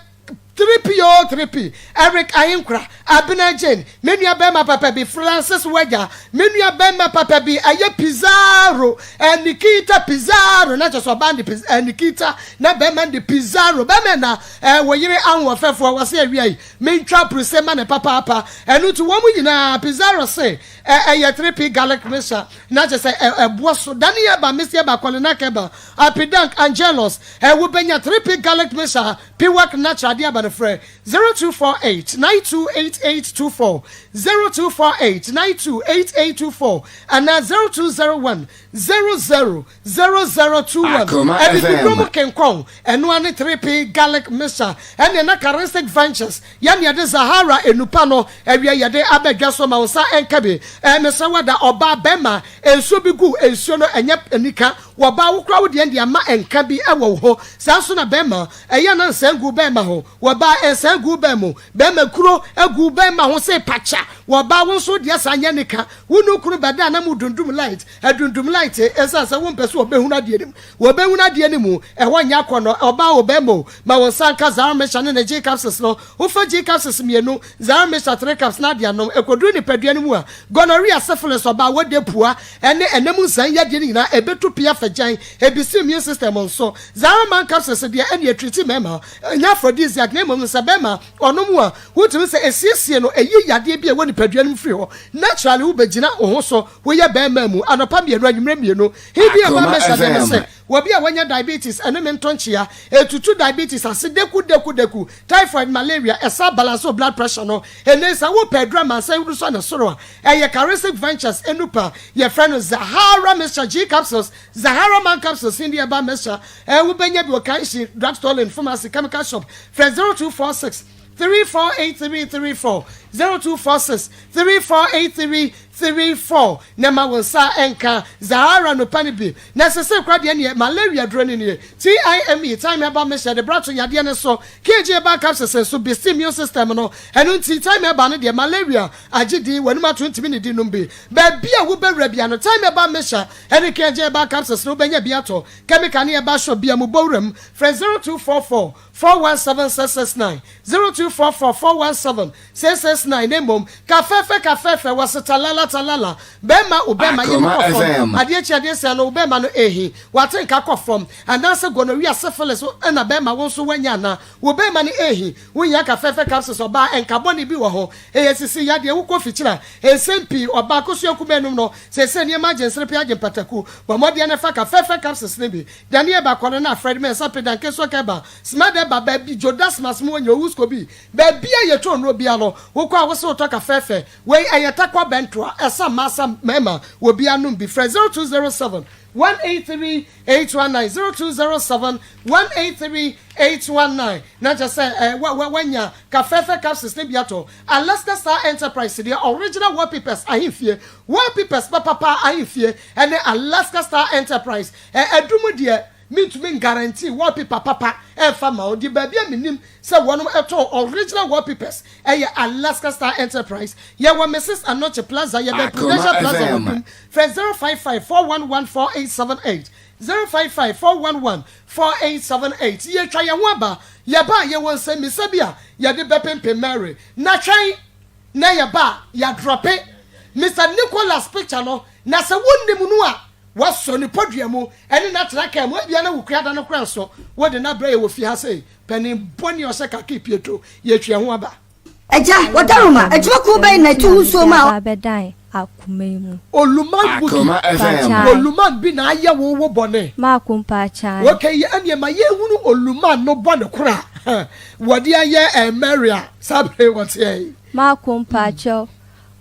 3P o 3P. Eric Ahenkura, Abena Jane, me nua bɛrima papa bi, Francis Wagya, me nua bɛrima papa bi, ɛyɛ Pizarro, eh, Nikita Pizarro, na kyerɛ sɛ ɔbaa de Piz, eh, Nikita, na bɛrima de Pizarro, bɛrima na eh, wɔ yere ahoɔfɛfoɔ, wɔse awia yi, mentwa puruse ma ne papaapa, ɛno nti wɔn nyinaa, Pizarro se, eh, ɛyɛ 3P garlic mixture, na kyerɛ sɛ ɛ, ɛboɔ so, Dani Eba, Misty Eba, Kolinak Eba, Apidank, Angelos, eh, wobɛnya 3P garlic mixture, Piwak natural de aba. namba no frɛ 0248 928824, 0248 928824 anaa 0201 00 0021. Akoma Abibiduro FM. mu kenkɔn, ɛno ara ne 3P Garlic Mixture, ɛne na Charistic Ventures, yɛne yɛde Zahara enupa no awia yɛde aba dwa so ma wo nsa nka bi. Ɛɛ mesrɛ wo ada ɔbaa bɛrima nsuo bi gu nsuo no ɛnyɛ anika wɔ baa wo koraa wo deɛ deɛ ama nka bi ɛwɔ wo ho saa nso na bɛrima ɛyɛ na nsa ngu bɛrima ho wɔ baa nsa ngu bɛrima mu bɛrima kuro egu bɛrima ho se pakya wɔ baa wo nso deɛ saa nyɛ nika wo nu kunu bɛda na mu dundum light adundum light ɛsan sɛ wo mpɛ so wɔbɛhunu adeɛ no mu wɔbɛhunu adeɛ no mu ɛhɔ nyɛ akɔnɔ ɔbaa wɔ bɛrima o ma wɔn nsa nka Zara Mixture ne ne G capsules no. Wofa G capsules mmienu, Zara Mixture 3 caps na ade anom ɛkɔduru nipadua no mu a, gonorrhea, syphilis, ɔbaa wɔde pua ɛne ɛnam nsan yadeɛ no nyinaa ɛbɛtu pia fagyan ebisi immune system nso. Zara Man capsules deɛ ɛne ɛtreat mmarima, ɛnyɛ aphrodisiac na mmom sɛ bɛrima ɔnom a wotumi sɛ esiesie no ɛyi yadeɛ bi a ɛwɔ nipadua no mu firi hɔ naturally. Wobɛgyina wo ho so woyɛ bɛrima mu anɔpa mmienu, anwummerɛ mmienu. Hibi ɛba Akoma mɛhyɛ deɛ FM. sɛ wɔbi a wɔanya diabetes ɛne me ntɔ nkyea etutu diabetes ase deku deku deku, typhoid, malaria, ɛsa balance o blood pressure no. Ɛnɛ sɛ wopɛ aduru amansa wuru so ne soro a, ɛyɛ Charistic Ventures enupa yɛfrɛ no Zahara Mixture G capsules, Zahara Man capsules ndi ɛba mixture. Wobɛnya bi wɔ Kanshi drugstore and pharmacy, chemical shop. Frɛ 0246 348334, 0246 348334 na ma wo nsa nka Zahara no pa no bi. Na ɛsɛ sɛ kora deɛ neɛ malaria duro no nie. Time Time ɛba mehyɛ de brato yadeɛ no so kg ɛba capsules nso boost immune system no. Ɛno nti Time ɛba no deɛ malaria agye din w'anim ato ntumi ne di nom bi. Baabi a wobɛwura bia no, Time ɛba mehyɛ ɛne kg ɛba capsules no wobɛnya bi atɔ chemical ne ɛba shop bia mu bɔwura mu. Frɛ 0244 417669, 0244 417669. Ne mmom kafɛfɛ kafɛfɛ wɔ se talala talala bɛrima wo bɛrima yɛ Akoma kɔ fam. FM. Adeɛ kyi adeɛ sɛ no wo bɛrima no ehi wate nka kɔ fam anaasɛ gonorrhea, syphilis ɛna bɛrima wo nso wanya ana wo bɛrima no ehi wonya kafɛfɛ capsules. Ɔbaa nka bɔne bi wɔ ho ɛyɛ sisi yadeɛ wokɔ fikyira nsɛm pii. Ɔbaa kosua kumɛnum no sɛsɛ nneɛma agye nsere pe agye mpataku bɔ mmɔdeɛ no fa kafɛfɛ capsules no bi. Daniel bakɔno na afrɛd mɛ nsa pe danke so kɛba smart ba baabi jodasmas mu wɔnyɛ owusko bi baabi a yɛtɔ nnuro bia no wokɔ a wosɛ wotɔ kafɛfɛ wei ɛyɛ takwa bɛntoa ɛsa mmaa mmarima wɔ bi anom bi. Frɛ 0207 183 819, 0207 183 819 na kyerɛ sɛ wa wa wanya kafɛfɛ capsules ne bi atɔ. Alaska Star Enterprise deɛ, original wallpapers ahemfie, wallpapers papapa ahemfie ɛne Alaska Star Enterprise. Ɛdum deɛ mintumi guarantee wallpaper papa ɛnfa ma wo di. Baabi a minim sɛ wɔn ɛtɔn original wallpapers ɛyɛ Alaska Star Enterprise. Yɛwɔ Mrs Anoche Plaza, yɛbɛ Akoma Prudential Plaza FM. wɔ dum. Frɛ 0554114878, 05541148. Yɛtwa yɛn ho aba. Yɛba a yɛwɔ nsɛmmisa bi a yɛde bɛpempem Mary na twɛn na yɛba a yɛadrop Mr Nicholas picture no na sɛ wonnim no a wasɔ ne podua mu ɛne n'atena kaa mu ebia na wokura da no kora nso wode n'abrɛ yɛ wɔ fie ha sei panin bɔne a ɔhyɛ kake pieto. Yɛtwa ho aba. Agya wɔdaroma adwumakuo bɛn na ɛtu wo nsuo mu a Abɛdan akoma yi mu. Oluman buki. Akoma FM. Pacha. Oluman bi na ayɛ wo wo bɔne. Maako mpaakyan. Wɔkɛ yi ɛneɛ ma yɛhunu oluman no bɔne kora wɔde ayɛ Mary a saa bere wɔteɛ yi. Maako mpaakyɛw,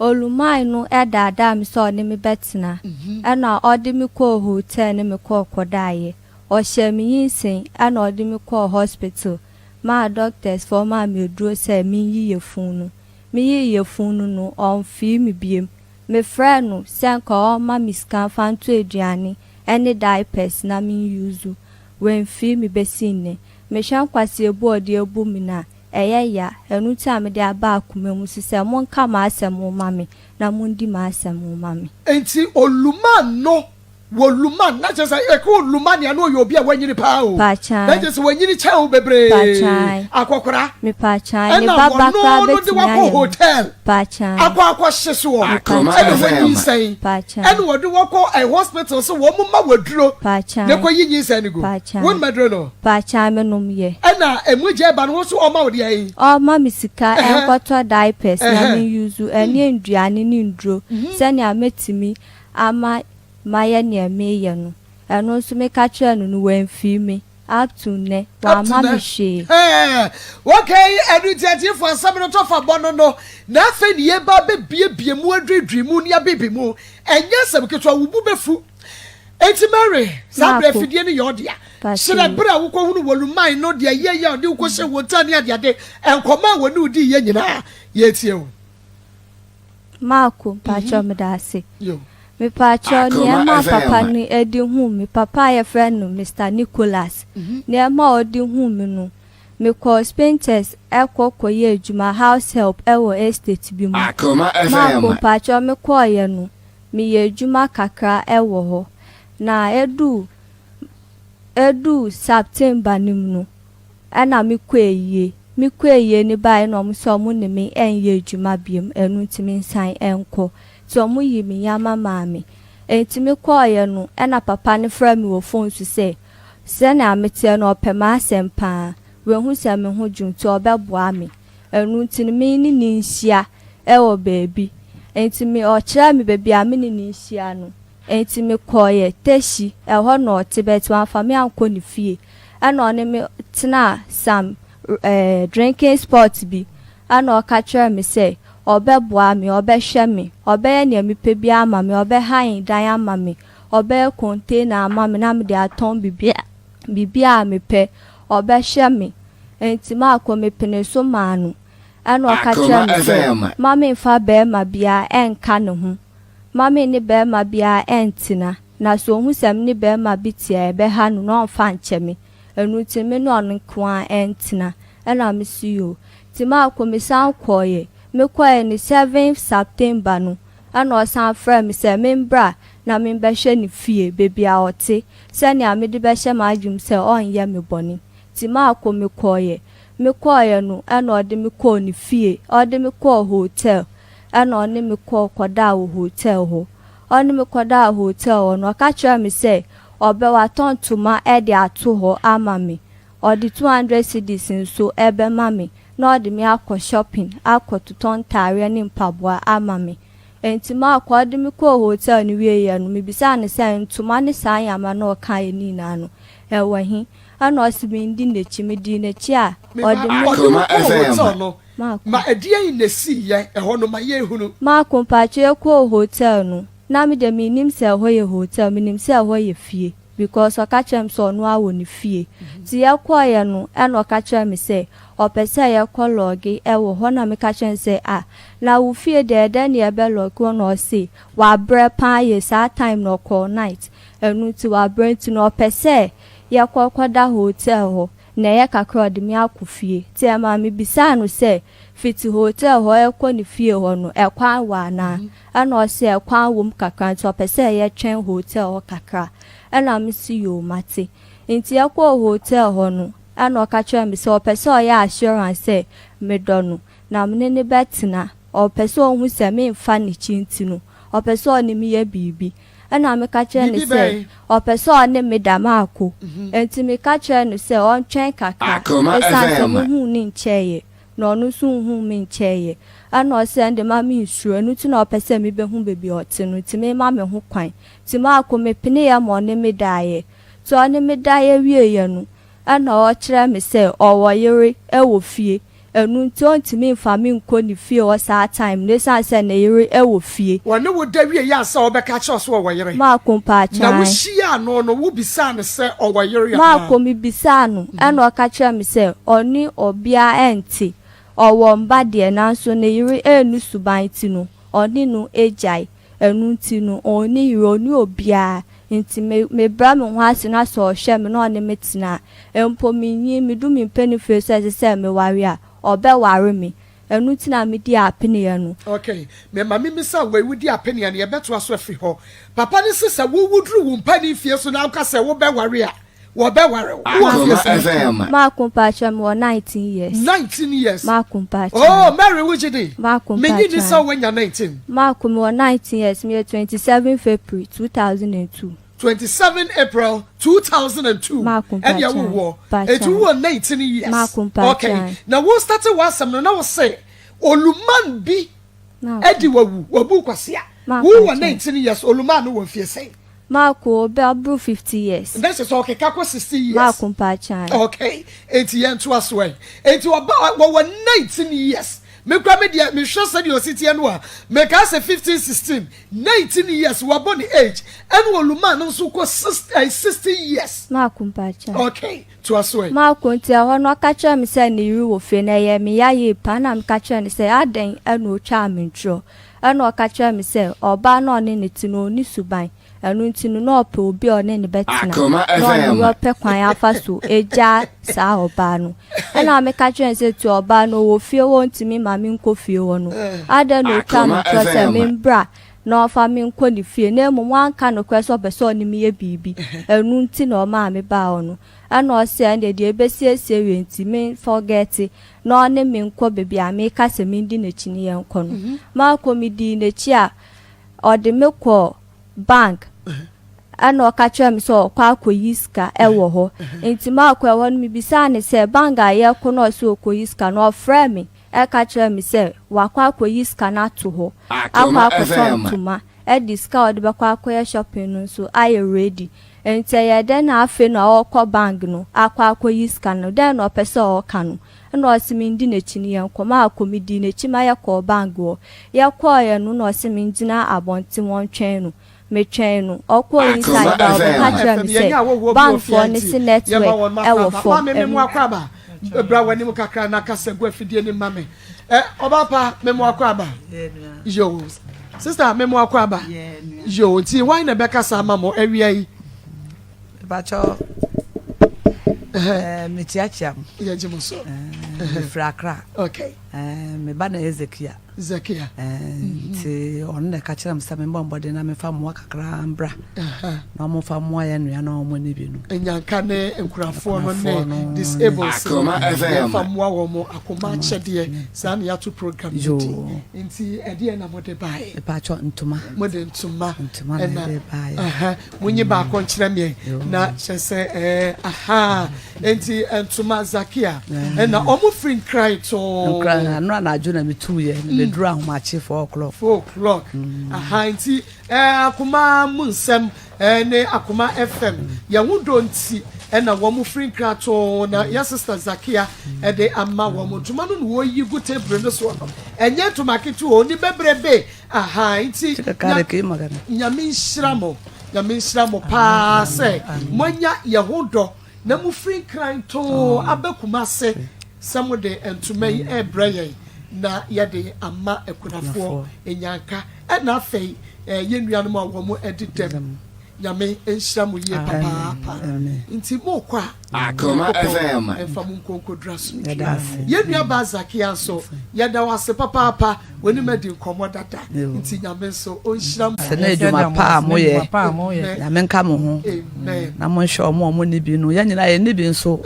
oluman no ɛdaadaa me sɛ ɔne me bɛtena ɛna ɔde me kɔɔ hotel ne me kɔɔ kɔdaeɛ. Ɔhyɛ me nyinsɛn ɛna ɔde me kɔɔ hospital maa doctors fɔ maa me aduro sɛ menyi yɛfun no. Meyi yɛfun no no ɔmfii me biem. Mefrɛ no sɛ nka ɔma me sika mfa nto aduane ɛne diapers na menyuzu wamfii me bɛsi nnɛ. Mehwɛ nkwasi ebu a ɔde abu me na ɛyɛ ya. Ɛno nti a mede aba akoma mu so sɛ monka m'asɛm ma me na mondi m'asɛm ma me. Nti oluman no wɔ luman na kyerɛ sɛ ɛka oluman nea na ɔyɛ obi a wanyini paa o. Paakyan. Na kyerɛ sɛ wanyini kyɛn o bebree. Paakyan. Akɔkora. Mepaakyɛn ne ɛna baba koraa wɔno no de bɛtumi wakɔ ayɛ me. hotel Paakyan. akɔ akɔhye soɔ. Akoma ɛna FM. wɔnyinsɛn Paakyan. ɛna wɔde wɔkɔ hospital sɛ wɔn mo ma wɔduro Paakyan. ne kɔ yi nyinsɛn no gu. Paakyan. Wɔn mɛduro no. Paakyan, menom yɛ. Ɛna emu gye ba no wɔn nso ɔma wo deɛ yi. Ɔma me sika ɛnkɔtɔ diapers na menyuzu ɛne nduane ne nduro sɛnea mɛtumi ama mayɛ nea meyɛ no. Ɛno nso meka kyerɛ no no wamfii me. Up to nnɛ, wamma me hwee. Ɛɛ, okay, ɛno nti atiefo asɛm no tɔfa bɔ no no, na afei ne yɛba abɛbiebie mu adwiridwiri mu ne abibi mu. Ɛnyɛ asɛm ketewa, wo bo bɛfu. Enti Mary, saa berɛ Maako. afidie no yɛ ɔdea. Pakyɛ Kyerɛ berɛ a wokɔhunu Woluman no deɛ ɛyɛeɛ a ɔde wo kɔhyɛɛ hotel ne adeade, nkɔmmɔ a wɔne wo diiɛ nyinaa, yɛretie wo. Maako, mpakyɛw meda ase. Yo. Mepakyɛw, nea Akoma ɛmaa papa FM. no de huu me, papa a yɛfrɛ no Mister Nicholas, nea ɛma ɔde huu me no, mekɔɔ Spintex kɔ kɔyɛɛ adwuma, house help, wɔ estate bi mu. Akoma Maako, FM. mpakyɛw mekɔeɛ no, meyɛɛ adwuma kakra wɔ hɔ. Na eduu eduu September no mu no, Ɛna me kɔ ayie. Me kɔ ayie no baeɛ na ɔmo sɛ ɔmo ne me ɛnyɛ adwuma biom ɛno nti me nsan nkɔ. Nti ɔmo yii me nneɛma maa me. Ɛnti me kɔeɛ no ɛna papa no frɛɛ me wɔ phone so sɛ sɛnea me teɛ no ɔpɛ m'asɛm paa. Wahu sɛ me ho dwo nti ɔbɛboa me. Ɛno nti no me ne no nhyia ɛwɔ baabi. Ɛnti me ɔkyerɛɛ me baabi a me ne no nhyia no. Enti mekɔeɛ, Teshie, ɛhɔ na ɔte but wamfa me ankɔ ne fie. Ɛna ɔne me tenaa some eh, drinking spot bi. Ɛna ɔka kyerɛɛ me sɛ ɔbɛboa me, ɔbɛhwɛ me, ɔbɛyɛ nea mepɛ biara ama me, ɔbɛhan dan ama me, ɔbɛyɛ container ama me na mede atɔn biribiara biribiara a mepɛ, ɔbɛhwɛ me. Enti maakɔ, mepenee so maa no. Ɛna ɔka Akoma kyerɛɛ me sɛ FM. mma memfa barima biara ɛnka ne ho. Mma me ne barima biara nntena, na sɛ ohu sɛ me ne barima bi te a, ɛbɛha no, na ɔmfa nkyɛ me. Ɛno nti, me ne ɔno nko ara ntena. Ɛnna mese, Yoo. Nti maakɔ, mesan kɔeɛ. Mekɔeɛ no, seventh September no, ɛnna ɔsan frɛɛ me sɛ membra na membɛhwɛ ne fie, baabi a ɔte, sɛnea mede bɛhyɛ m'adwene mu sɛ ɔrenyɛ me bɔne. Nti maakɔ, mekɔeɛ. Mekɔeɛ no, ɛnna ɔde me kɔɔ ne fie, ɔde me kɔɔ hotel. Ɛnna ɔne me kɔɔ kɔdaa wɔ hotel hɔ. Ɔne me kɔdaa hotel hɔ no, ɔka kyerɛɛ me sɛ ɔbɛ watɔ ntoma de ato hɔ ama me. Ɔde 200 cedis nso bɛma me na ɔde me akɔ shopping akɔtotɔ ntaareɛ ne mpaboa ama me. Enti makɔ. Ɔde me kɔɔ hotel no wieeɛ no, mebisaa no sɛ ntoma ne saa nneɛma no a ɔkaeɛ no nyinaa no, ɛwɔ he? Ɛnna ɔse mendi n'akyi. Medii n'akyi a, Meba, ɔde me. ɔde wo Akoma kɔɔ FM. hotel no, Maako. Ma ɛdeɛn na ɛsiiɛ ɛhɔ no ma yɛnhunu. Maako, mpakyɛ yɛkɔɔ hotel no, na me deɛ mennim sɛ ɛhɔ yɛ hotel, menim sɛ ɛhɔ yɛ fie because ɔka kyerɛɛ me sɛ ɔno ara wɔ ne fie. Nti yɛkɔeɛ no ɛna ɔka kyerɛɛ me sɛ ɔpɛ sɛ yɛkɔ lɔge ɛwɔ hɔ na meka kyerɛɛ no sɛ ah na wo fie deɛ ɛdɛn na yɛbɛ lɔge hɔ na ɔse wabrɛ paa yie saa time no ɔkɔɔ night ɛno nti wabrɛ nti no ɔpɛ sɛ yɛkɔ kɔda hotel hɔ. Na ɛyɛ kakra a ɔde me akɔ fie. Nti ɛmaa mebisaa no sɛ, fiti hotel hɔ rekɔ ne fie hɔ no, ɛkwan wɔ anaa? Ɛna ɔse ɛkwan wɔ mu kakra nti ɔpɛ sɛ yɛtwɛn hotel hɔ kakra. Ɛna mese yoo mate. Nti yɛkɔɔ hotel hɔ no, ɛna ɔka kyerɛɛ me sɛ ɔpɛ sɛ ɔyɛ assurance sɛ medɔ no na mene no bɛtena. Ɔpɛ sɛ ɔhu sɛ memfa n'akyi nti no, ɔpɛ sɛ ɔne me yɛ biribi. Ɛnna meka kyerɛɛ no Biribi sɛ, bɛn? ɔpɛ sɛ ɔne me da mako. Enti meka kyerɛɛ no sɛ ɔntwɛn kakra, Akoma esiane sɛ FM. mihuu no nkyɛeɛ, na ɔno nso nhuu me nkyɛeɛ. Ɛnna ɔse, Ɛnde mma mennsuro, ɛno nti na ɔpɛ sɛ mibehu baabi a ɔte no, nti memma me ho kwan. Nti mako, mepeneeɛ ma ɔne me daeɛ. Nti ɔne me daeɛ wieeɛ no, Ɛnna ɔkyerɛɛ me sɛ ɔwɔ yere wɔ fie, ɛno nti ɔntumi mfa me nkɔ ne fie hɔ saa time no ɛsiane sɛ ne yere wɔ fie. Ɔne wo da wieeɛ ansa ɔbɛka akyerɛ wo sɛ ɔwɔ yere? Marko Na mpakyɛw. wohyiaa no no, wobisaa no sɛ ɔwɔ yere anaa? Marko, Mebisaa no, ɛnna ɔka kyerɛɛ me sɛ ɔne ɔbea nte, ɔwɔ mma deɛ nanso ne yere anni suban nti no, ɔne no agyae. Ɛno nti no, ɔnni yere, ɔnni obiara. Nti me mebrɛ me ho ase na sɛ ɔhwɛ me na ɔne me tena a, mpo minyin, medu me mpanin mfeɛ so a ɛsɛ sɛ meware a, ɔbɛware me. Ɛno nti na medi apeneɛ no. Ok, me ma memmisa wo wei, wodi apeneɛ no, yɛbɛtoa so afiri hɔ. Papa no se sɛ wo woduru wo mpanin mfeɛ so na woka sɛ wobɛware a, wɔbɛware wo. Wowɔ mfeɛ Akoma sɛn? FM. Maako mpakyɛ mewɔ 19 years. 19 years. Maako mpakyɛ. Oh, Mary wogye di? Maako Menye nni mpakyɛ. sɛ woanya 19. Maako mewɔ 19 years, meyɛ 27 February 2002. 27 April 2002 Maako ɛne mpakyɛ. ɛwo woɔ. Eti Mpakyɛ. wowɔ 19 years. Maako mpakyɛ. Okay. Na wo starte w'asɛm no na wo se oluman bi Maako. adi wawu, wabu kwasea. Maako Wowɔ mpakyɛ. 19 years, oluman no wɔ mfie sɛn? Maako ɔbɛboro 50 years. Na kyerɛ sɛ ɔkeka kɔ 60 years. Maako mpakyɛw. Okay, enti yɛn to aso ɛ. Enti ɔba wɔwɔ 19 years. Me kura me deɛ mehwɛ sɛdeɛ ɔsi teɛ no a, meka sɛ 15, 16, 19 years wabɔ ne age. Ɛna Oluman no nso kɔ 60 years. Maako mpakyɛw. Okay, toa so ɛ. Maako nti ɛhɔ no ɔka kyerɛɛ me sɛ ne yere wɔ fie na ɛyɛɛ me ya yie paa na meka kyerɛɛ no sɛ adɛn ɛna ɔtwaa me ntorɔ. Ɛna ɔka kyerɛɛ me sɛ ɔbaa no a ɔne no te no ɔnni suban. Ɛno nti no, na ɔpɛ obi a ɔne no bɛtena, Akoma na ɔno FM. ɔpɛ kwan afa so agyaa saa ɔbaa no. Ɛnna meka kyerɛɛ no sɛ, Tie ɔbaa no, ɔwɔ fie hɔ, ɔntumi mma menkɔ fie hɔ no. Adɛn na ɔtwaa me Akoma torɔ sɛ FM. membra na ɔmfa me nkɔ ne fie, na mmom wanka nokorɛ sɛ ɔpɛ sɛ ɔne me yɛ biribi? Ɛno nti na ɔmaa mebaa hɔ no. Ɛnna ɔse, Ɛnde deɛ ɛbɛsiesie wei nti, memfɔgɛte na ɔne me nkɔ baabi a meka sɛ mendi n'akyi no yɛnkɔ no. Makɔ, medii n'akyi a, Ɔde me kɔɔ bank ɛna ɔka kyerɛɛ me sɛ ɔkɔ akɔyi sika ɛwɔ hɔ. Nti makɔ ɛhɔ no mebisaa no sɛ bank a yɛkɔ no ɔse ɔkɔyi sika no ɔfrɛɛ me ɛka kyerɛɛ me sɛ wakɔ akɔyi sika no ato hɔ akɔ Akoma akɔtɔ FM. ntoma ɛde sika a ɔde bɛkɔ akɔyɛ shopping no nso ayɛ ready. Nti ɛyɛ dɛn na afei na ɔrekɔ bank no akɔ akɔyi sika no dɛn na ɔpɛ sɛ ɔka no. Nna ɔse mendi n'ekyi no yɛnkɔ. Maakɔ, medii n'ekyi ma yɛkɔɔ bank hɔ. Yɛkɔɔeɛ no nna ɔse mengyina abɔnten hɔ ntwɛn no. Metwɛn no, ɔkɔɔ inside ba ɔbɛka kyerɛɛ me sɛ bankfoɔ no se network wɔ fam ɛno nti. Bra w'anim kakra na kasa gu afidie no ma me. Ɔbaa pa, me mo akɔ aba. Yo, sister, me mo akɔ aba. Yo, nti hwan na ɛbɛkasa ama mo awia yi? Mepakyɛw, eh, mekyiakyia mo. Yɛgye mo so. Eh, mefiri Accra. Okay. Eh, me ba na yɛ Zekia. Zekia. Eh, nti ɔno na ɛka kyerɛ me sɛ memmɔ mmɔden na memfa mmoa kakra mbra. Na wɔmfa mmoa yɛn nua na wɔn ani bi no. Nyanka ne nkurafoɔ no ne disables no. Yɛmfa mmoa wɔn akoma akyɛdeɛ. Saa na yɛato program no din. Nti ɛdeɛ na mode baeɛ? Mepakyɛw, ntoma. Mode ntoma. Ntoma na yɛde baeɛ. Munyi baako nkyerɛ me na kyerɛ sɛ ɛɛ ahaa nti ntoma Zakia ɛna ɔmo firi Nkran too. Nkran ano anadwo na metu yɛ na bɛduru ahomakye 4 o'clock. 4 o'clock aha nti ɛɛ akoma mu nsɛm ɛne Akoma FM yɛn ho dɔ nti ɛna wɔn firi Nkran too na yɛ sister Zakia ɛde ama wɔn ntoma no na wɔyi gu table no soɔ no ɛnyɛ ntoma ketewa oni bebrebe. Ahaa nti Nyame nhyira mo, Nyame nhyira mo paa sɛ moanya yɛn ho dɔ na mofiri Nkran too aba Kumase sɛ mode ntoma yi rebrɛ yɛn na yɛde ama akunafoɔ, Nyanka ɛna afei yɛn nuanom a wɔn adi dɛm. Nyame nhyira mo yie papaapa. Nti mokɔ a, Nyankopɔn mfa mo nkɔ nkɔduru asomdwie. Yɛn nua baa Zakia nso, yɛda wo ase papaapa. W'anim adi nkɔmmɔ dada. Nti Nyame nso ɔnhyira mo. Sɛ na adwuma pa a moyɛ. Nyame nka mo ho. Na monhwɛ wɔn a wɔnni bi no. Yɛn nyinaa yɛnni bi nso.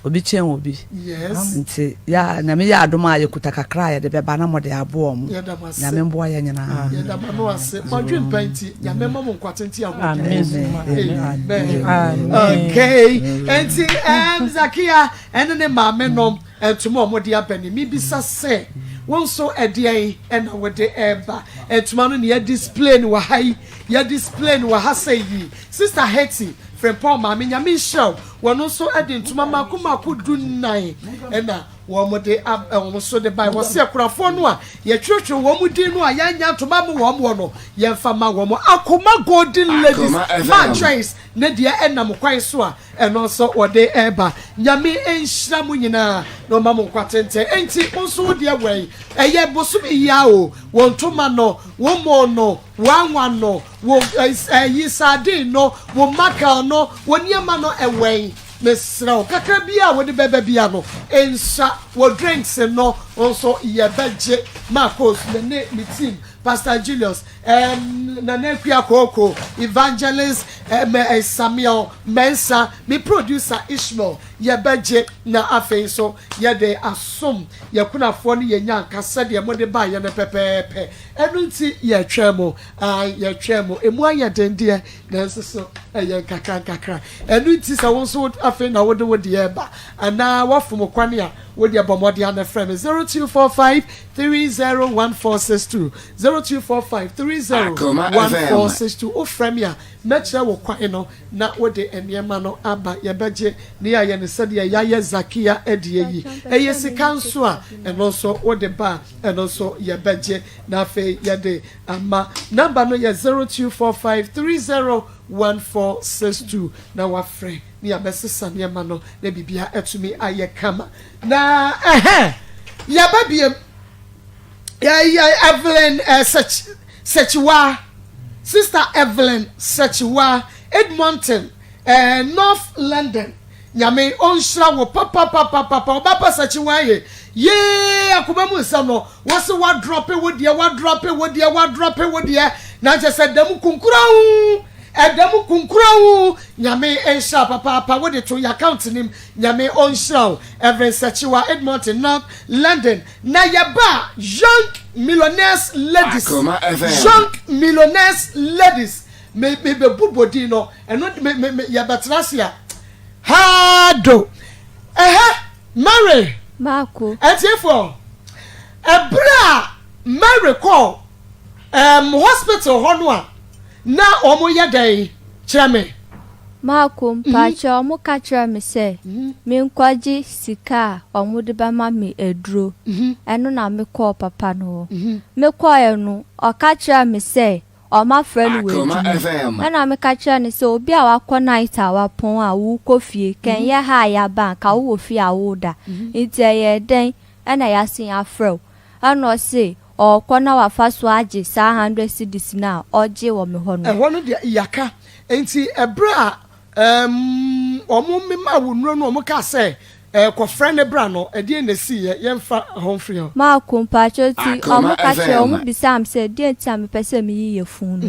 Obi kyɛn obi. Nti yɛ Nyame yɛ adom a yɛkuta kakra a yɛde bɛba na mode aboa ɔmo. Nyame mboa yɛn nyinaa. Yɛda mo ano ase. Mo adwen pa nti Nyame mma mo nkwa tenten ahoɔden. Amen. Okay. Nti um, Zakia ɛne ne maame nom ntoma a wɔde aba ni. Mebisa sɛ wo nso ɛdeɛn ɛna wode ɛba? Ntoma no ne yɛ display no wɔ ha yi. Yɛ display no wɔ ha sɛ yi. Sister Hetty Frimpong maame Nyame nhyira wo. Wɔn nso de ntoma mako mako dunnan na wɔn de ab wɔn nso de bae. Wɔse akunafoɔ no a yɛtwerɛtwerɛ wɔn din no a yɛannya ntoma ama wɔn wɔ no, yɛmfa ma wɔn. Akoma Golden Ladies Ma Joyce ne deɛ ɛnam kwan so a ɛno nso wɔde reba. Nyame nhyira mo nyinaa na ɔma mo nkwa tenten. Enti wo nso wo deɛ wɛn? Ɛyɛ bosome yi ara o, wo ntoma no, wo mo no, Wo anwa no, wo ɛyi sardine no, wo mackerel no, wo nneɛma no ɛwɛn. Mesrɛ wo, kakra biara a wode bɛba biara no, nsa, wo drinks no nso yɛbɛgye. Marcos, me ne me team, Pastor Julius, um, Nana Akua Kooko, Evangelist um, Samuel Mensah, me producer Ishmael, yɛbɛgye na afei nso yɛde asom yɛn kunafoɔ ne yɛn nyanka sɛdeɛ mode baeɛ no pɛpɛɛpɛ. Ɛno nti yɛtwɛn mo, aane, yɛtwɛn mo. Emu ayɛ den deɛ, nanso so ɛyɛ nkakrankakra. Ɛno nti sɛ wo nso afei na wode wo deɛ reba, anaa woafom kwan a, Wo deɛ bɔ mmɔden ara na frɛ me 0245 301462, 0245 301462. Wofrɛ me a, mɛkyerɛ wo kwan no na wode nneɛma no aba. Yɛbɛgye na yɛayɛ no sɛdeɛ yɛayɛ Zakia deɛ yi. Ɛyɛ sika nso a, ɛno nso wode ba a, ɛno nso yɛbɛgye na afei yɛde ama. Number no yɛ 0245 301462 na wafrɛ na yɛabɛsesa nneɛma no na biribiara atumi ayɛ kama. Na ɛhɛ, yɛaba biem. Yɛyɛ Evelyn eh, Sekyiwa, Sister Evelyn Sekyiwa, Edmonton, eh, North London. Nyame ɔnhyira wo papapapapa. Ɔba pa Sekyiwa ye. Yee, akoma mu nsɛm no. Wɔse wadrɔpe wo deɛ, wadrɔpe wo deɛ, wadrɔpe wo deɛ. Na nkyɛ sɛ dɛm kunkuran. Ɛda mu kunkura wo Nyame nhyira papaapa wode to yɛ account nim Nyame ɔnhyira wo Evelyn Sekyiwa Edmonton North London na yɛba Young Millionaires Ladies Young Millionaires Ladies me me bɛbu bɔdin no ɛno me me me yɛbɛtena ase a haa do ɛhɛ Mary Maako. Atiefoɔ ɛberɛ a Mary kɔɔ um, hospital hɔ no a Na wɔn yɛ dɛn? Kyerɛ me. Marko, Mpakyɛw, wɔn ka kyerɛɛ me sɛ me nkɔ gye sika a wɔn de bɛma me aduro. Ɛno na me kɔɔ papa no hɔ. Me kɔeɛ no, ɔka kyerɛɛ me sɛ wɔn afrɛ no wɔ adwuma mu. Ɛna me ka kyerɛɛ no sɛ obi a wakɔ night a wapɔn a worekɔ fie, kɛnyɛ ha a yɛaba anka wowɔ fie a woreda. Nti ɛyɛɛ dɛn ɛna yɛasen afrɛ wo? Ɛna ɔse ɔɔkɔ na wafa so agye saa hundred cedis no a ɔgyee wɔ me hɔ no. Ɛhɔ no deɛ yaka. Nti ɛberɛ a ɛɛm wɔn memaa wo nnuro no wɔn kaa sɛ ɛɛ kɔfrɛ no bra no ɛdeɛn na ɛsiiɛ? Yɛnfa hɔ mfiri hɔ. Marko, Mpakyɛw nti Akoma wɔn ka kyerɛ FM. wɔn bisaa me sɛ deɛn nti a mepɛ sɛ meyi yafunu no.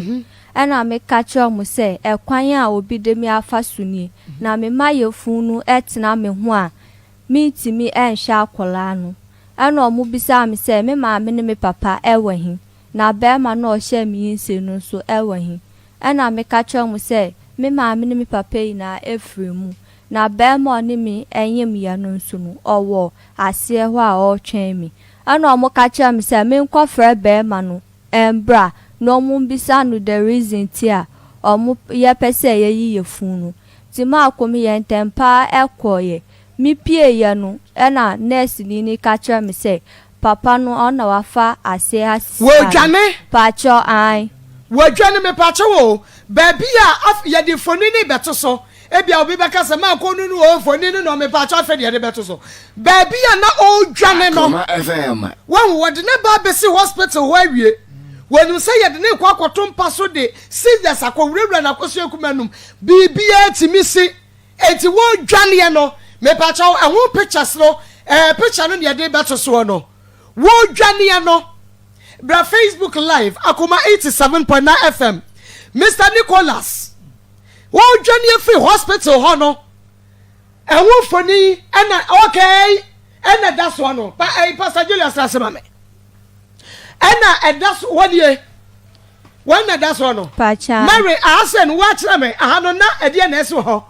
Ɛna meka kyerɛɛ wɔn sɛ ɛkwan a obi de me afa so nie, na mema yafunu no tena me ho a mentumi nhwɛ akwadaa no. Ɛnna wɔbisaa me sɛ, Me maame ne me papa wɔ he? Na barima no a ɔhyɛɛ me nyinsɛn no nso wɔ he? Ɛnna meka kyerɛɛ wɔn sɛ, Me maame ne me papa nyinaa afiri mu, na barima a ɔne me nyemeeɛ no nso no, ɔwɔ aseɛ hɔ a ɔretwɛn me. Ɛnna wɔka kyerɛɛ me sɛ menkɔfrɛ barima no mbra na ɔmo mbisa no the reason ntsi a ɔmo yɛpɛ sɛ yɛyi yafun no. Ntsi maako meyɛɛ ntɛm paa kɔɔeɛ. Me pieeɛ no ɛna nurse ni no ka kyerɛ me sɛ papa no ɔno na wafa aseɛ ha sisi a no. Wɔadwane. Paakyɛw ae. Wɔadwane mepaakyɛw o. Baabi a af yɛde mfoni no rebɛto so. Ebia obi bɛka sɛ mankɔ no no o mfoni no na mepaakyɛw afei deɛ yɛde bɛto so. Baabi a na ɔredwane no. Akoma FM. Wahu, wɔde no ba abɛsi hospital hɔ awie. Wɔnim sɛ yɛde no rekɔ akɔto mpa so de scissors akɔwurawura n'akosua kuma no mu. Biribiara tumi si. Enti wɔredwaneɛ no, mepakyɛw, ɛho pictures no, ɛɛ picture no na yɛde bɛto soɔ no. Wɔredwaneɛ no, bra Facebook live, Akoma 87.9 FM. Mister Nicholas, wɔredwaneɛ firi hospital hɔ no, ɛho mfoni ɛna okay ɛna ɛda soɔ no. Pa, ɛyi Pastor Julius ase ma me. Ɛna ɛda so hɔ nie. Wɔn na ɛda soɔ no. Pakyɛ. Mary aha sɛ no woakyerɛ me aha no na ɛdeɛ na ɛsi wɔ hɔ.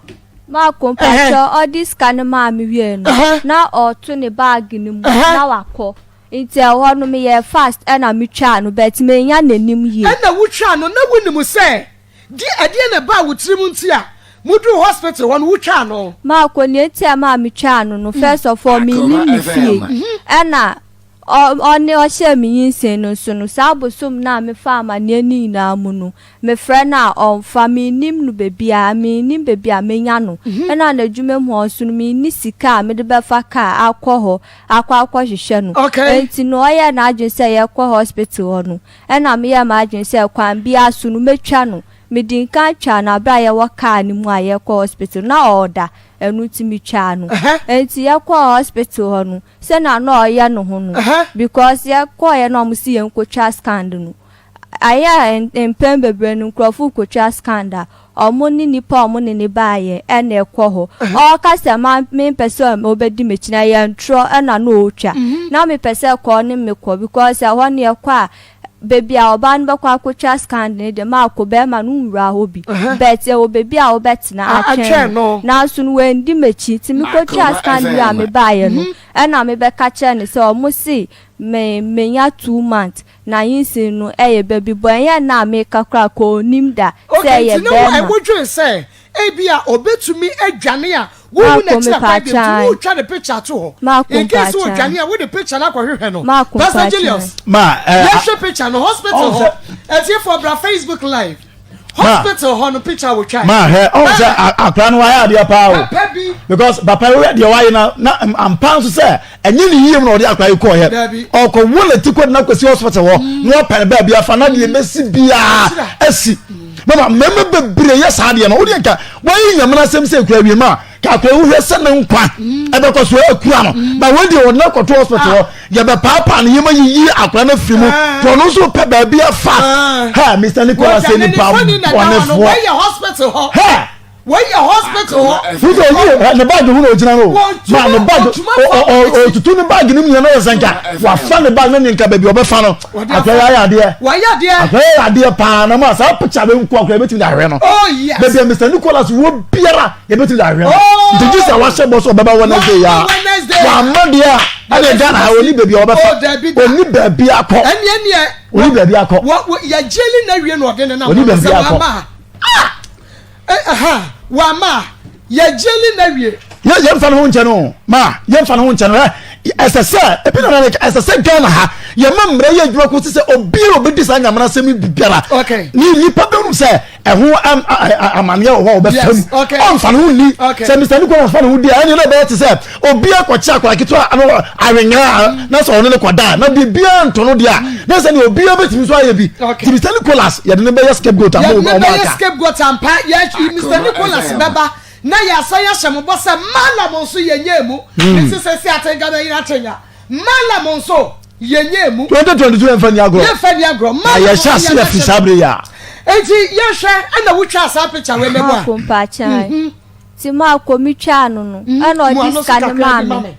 Maako mpakyɛ ɔde sika no maa me wie no na ɔɔto ne bag no mu na wakɔ nti ɛhɔ no meyɛɛ fast ɛna metwaa no but mannya n'anim yie. Ɛna wotwaa no na wonim sɛ deɛ ɛdeɛ na ɛbaa wo tirim nti a moduruu hospital hɔ no wotwaa no. Maako nea nti a ɛmaa metwaa no no first of all mennim ne fie ɛna Ɔne ɔhyɛɛ me nyinsɛn no nso no, saa bosom no a mefaa amaneɛ no nyinaa mu no, mefrɛ no a, ɔmfa. Mennim no baabiara, mennim baabi a mɛnya no. Ɛna n'adwuma mu hɔ nso no, menni sika a mede bɛfa kaa akɔ hɔ akɔ akɔhwehwɛ no. Enti no, ɔyɛɛ n'adwene sɛ yɛrekɔ hospital hɔ no, ɛna meyɛɛ m'adwene sɛ kwan biara so no, mɛtwa no. Medii nkan twaa no berɛ a yɛwɔ kaa no mu a yɛrekɔ hospital. Na ɔreda, ɛno nti metwaa no. Enti yɛkɔɔ hospital hɔ no, Sɛnea na ɔyɛ ne ho no because yɛ kɔɔyɛ na ɔmo si yɛn kotwa scan no ayɛ mpɛn bebree no nkorɔfo kotwa scan a ɔmo ne nipa a ɔmo ne ne baayɛ ɛna ɛkɔ hɔ ɔɔka sɛ ma me mpɛ sɛ ɔbɛdi m'akyi na ɛyɛ ntorɔ ɛna na ɔɔtwa na me pɛ sɛ kɔɔ ne me kɔ because ɛhɔ no yɛkɔ a Baabi a ɔbaa no bɛkɔ akɔtwa scan no deɛ maako bɛrima no nwura hɔ bi but ɛwɔ baabi a wobɛtena atwɛn no nanso no wandi m'akyi nti mekɔtwaa scan wie a mebaeɛ no. Ɛna mebɛka kyerɛɛ no sɛ ɔmo se me menya 2 months na nyinsen no ɛyɛ baby boy. Ɛnyɛ nna a meka koraa ka ɔnnim da sɛ Okay, ɛyɛ nti na wo bɛɛma. wodwen sɛ ebia obetumi adwane a wohu Maako n'akyiri akwan bio nti mepaakyɛw. wotwa ne picture ato hɔ Maako in case mpaakyɛw. wodwane a wode picture no akɔhwehwɛ no. Maako Pastor mpaakyɛw. Julius, Ma ɛ yɛhwɛ picture no hospital ɔn hɔ. sɛ Atiefoɔ bra Facebook live. Ma Hospital hɔ no picture wotwae. ma hwɛ, ɔn sɛ akora no wayɛ adeɛ paa o. Papa bi. Because papa yi woyɛ deɛ wayɛ na ampa nso sɛ ɛnyɛ ne yie mu na ɔde akora yi kɔɔ yɛ. Dabi. Ɔkɔ wo ne ti kɔ de na kɔsi hospital hɔ na ɔpɛ ne baabi afa na deɛ bɛsi biara asi. Mama mmarima bebree yɛ saa adeɛ no, wodeɛ nka wɔyɛ nyamena asɛm sɛ ekura wiem a ka akora yi wohwɛ sɛ ne nkwa ɛbɛkɔ so akura no, na wɔn deɛ wɔde no akɔto hospital hɔ, yɛbɛpaapaa ne yɛma yiyi akora no afiri mu to ɔno nso pɛ baabi afa. Ha Mr Nicholas sɛ Wɔdwane ne nipa phone na da hɔ no. bɔnefoɔ. Wɔyɛ hospital hɔ. Ha Wɔyɛ hospital hɔ. Wúdò oyi ɛ ne bag ho na ogyina no o. Ma ne bag ɔtutu ne bag ne mu nyina na yɛ sɛ nka wafa ne bag ne ne nka baabi ɔbɛfa no. Akora yɛ ayɛ adeɛ. Wɔyɛ adeɛ. Akora yɛ adeɛ paa na ma saa picture bɛ nko akora yɛbɛtumi de ahwɛ no. Oh yes. Baabi a Mr Nicholas wɔ biara yɛbɛtumi de ahwɛ no. Oh. Nti gye sɛ wahyɛ bɔ so ɔbɛba Wednesday ya. Wednesday. Wama deɛ a ɛna Ghana ha oni baabi a Oh, ɔbɛfa. dabi da. Oni baabi akɔ. Ɛni ɛni Oni baabi akɔ. Wɔ wɔ yɛgyeli na wie na ɔde ne nam. Oni baabi Sɛ akɔ. wama a. Ah! Eh, aha, wama a. Yɛgyeli na wie. Yɛ yɛmfa ne ho nkyɛn no ma yɛmfa ne ho nkyɛn no. Ɛ ɛsɛ sɛ ebi na na ɛsɛ sɛ Ghana ha yɛma mmara yɛ adwuma kɔ sɛ obiara a obɛdi saa nyamena asɛm yi biara ne nipa bɛhu sɛ ɛho amanneɛ wɔ hɔ a wɔbɛfa mu. Ɔmfa ne ho nni sɛ Mr Nicholas fa ne ho di a, ɛne na ɛbɛyɛ te sɛ obi akɔkye akwadaa ketewa ano awenyaa na sɛ ɔne ne kɔda na biribiara nto no deɛ a, na sɛ ne obiara bɛtumi nso ayɛ bi. Nti Mr Nicholas yɛde ne bɛyɛ scapegoat ama Yɛde ɔmo ne aka. bɛyɛ scapegoat ampa. Yɛ Mr Akoma Nicholas FM. bɛba na yɛasan ahyɛ mo bɔ sɛ Malam nso yɛnyɛɛ mu. Mese sɛ si atenga bɛyere atenga. Malam nso yɛnyɛɛ mu. 2022 yɛmfa ni agorɔ. Yɛmfa ni agorɔ. Na Malam yɛhyɛ nso ase afiri yɛbɛhyɛ saa no. bere yi a. Enti yɛhwɛ ɛna wotwaa saa picture wei mɛbɔ a. Maako mpakyɛw. Nti maako metwaa no ɛna Mu ɔde ano so sika no kakra maa bi ma me. me.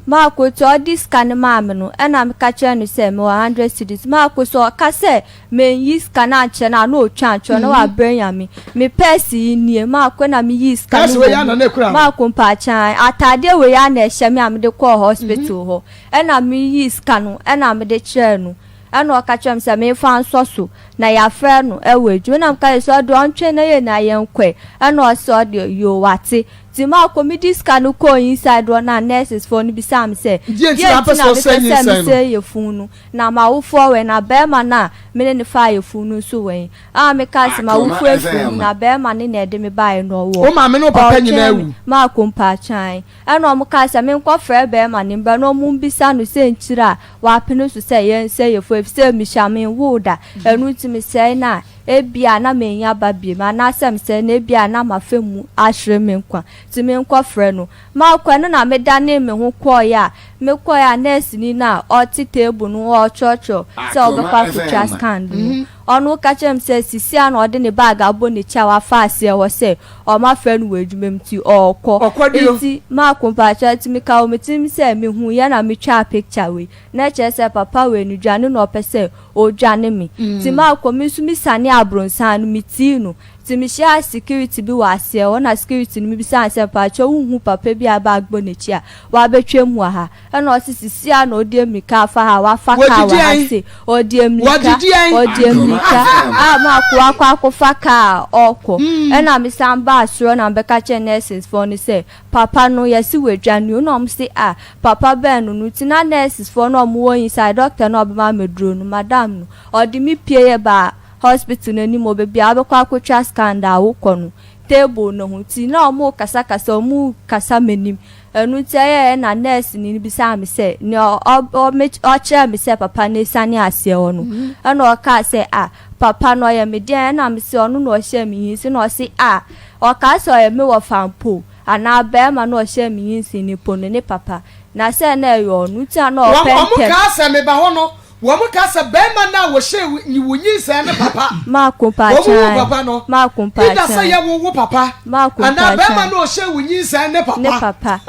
Maako nti ɔde sika no maa me no, ɛna meka kyerɛ no sɛ mewɔ 100 cedis. Maako sɛ ɔka sɛ menyi sika no ankyerɛ no a, na ɔtwa nkyerɛ na wabrɛ nyame. Me purse yi nie maako na meyii sika Purse no wei wɔ ana mu. na ekura no? Maako mpakyɛw, ataadeɛ wei ara na ɛhyɛ me a mede kɔɔ hospital hɔ. Ɛna meyii sika no ɛna mede kyerɛɛ no. Ɛna ɔka kyerɛ me sɛ memfa nsɔ so na yɛafrɛ no ɛwɔ adwuma. Ɛna meka kyerɛ sɛ ɔde ɔntwɛn na yɛn nyinaa yɛnkɔe. Ɛna ɔse ɔde yoo wate. Nti maako mede sika no kɔɔ inside hɔ na nurses foɔ no bisaa me sɛ Deɛ nti na deɛ apɛ nti sɛ na ɔsɛe mepɛ sɛ nyinsɛn no? mesɛe yafunu no, na m'awofoɔ wɛn na bɛrima no a me ne no faa yafunu no nso wɛn. A mekaa sɛ Akoma m'awofoɔ afiri mu FM. na bɛrima no na ɛde me baeɛ no ɔwɔ Wo maame ne wo papa nyinaa ɔretwɛn me. awu? Maako mpaakyan. Ɛna ɔmo kaa sɛ menkɔfrɛ bɛrima no mbra na ɔmo mbisa no sɛ nkyiri a wapene so sɛ yɛnsɛe yafunu efisɛ mehyia menwoo da. Ɛno nti mesɛe no a ebia na mennya ba biom anaasɛ mesɛe no ebia na mafa mu ahwere me nkwa. Nti menkɔfrɛ no. Makɔ ɛno na medanee me ho kɔɔeɛ a mekɔɔeɛ a nɛɛseni no a ɔte table no ho ɔrekyerɛkyerɛw sɛ Akoma ɔbɛkɔ akɔtwa FM. scan no, ɔno ka kyerɛɛ me sɛ sisi a na ɔde ne bag abɔ n'akyi a wafa aseɛ hɔ sɛ ɔmafrɛ no wɔ adwuma mu nti ɔrekɔ. Ɔkɔ Nti maako mpakyɛw nti meka wɔ me tirim sɛ mehuiɛ na metwaa picture wei na ɛkyerɛ sɛ papa wei no dwane na ɔpɛ sɛ ɔdwane me. Nti maako me nso mesane abronsan no metii no. Nti mehyiaa security bi wɔ aseɛ hɔ na security no mebisaa no sɛ mpakyɛw wonhu papa bi a bag bɔ n'akyi a wabɛtwam wɔ ha? Ɛna ɔse sisi a na ɔde mmirika afa ha, wafa kaa Wɔdidi wɔ ha ɛn? se ɔde mmirika, Wɔdidi ɛn? ɔde Akoma mmirika FM. a maako akɔ akɔfa kaa a ɔrekɔ. Ɛna mesan baa soro na mebɛka kyerɛɛ nurses foɔ no sɛ papa no yɛse wadwane o, na ɔmo se ah papa bɛn no no. Nti na nurses foɔ no a ɔmo wɔ inside, doctor no a ɔbɛma me aduro no, madam no, ɔde me pie yɛ baa hospital no anim hɔ baabi a wobɛkɔ akɔtwa scan da a wokɔ no table no ho. Nti na ɔmo kasakasa, ɔmo kasa m'anim. Ɛno nti ɛyɛɛ na nurse ni no bisaa me sɛ nea ɔkyerɛɛ me sɛ papa no asiane aseɛ hɔ no, ɛna ɔkaa sɛ ah papa no ɔyɛ me deɛn, ɛna me se ɔno na ɔhyɛɛ me nyinsen, na ɔse ah ɔkaa sɛ ɔyɛ me wɔfa mpo anaa bɛrima na ɔhyɛɛ me nyinsen no mpo no ne papa, na sɛ na ɛyɛ ɔno nti a na Wɔn ɔpɛ wɔn ntɛm. kaa sɛ meba hɔ no, wɔn kaa sɛ bɛrima no a wɔhyɛɛ wo nyinsɛn no papa. Maako Wɔn wo mpakyɛw, papa no. maako Either sɛ mpakyɛw, yɛ wo wo papa maako anaa bɛrima mpakyɛw no a ɔhyɛɛ wo nyinsɛn ne ne papa. papa.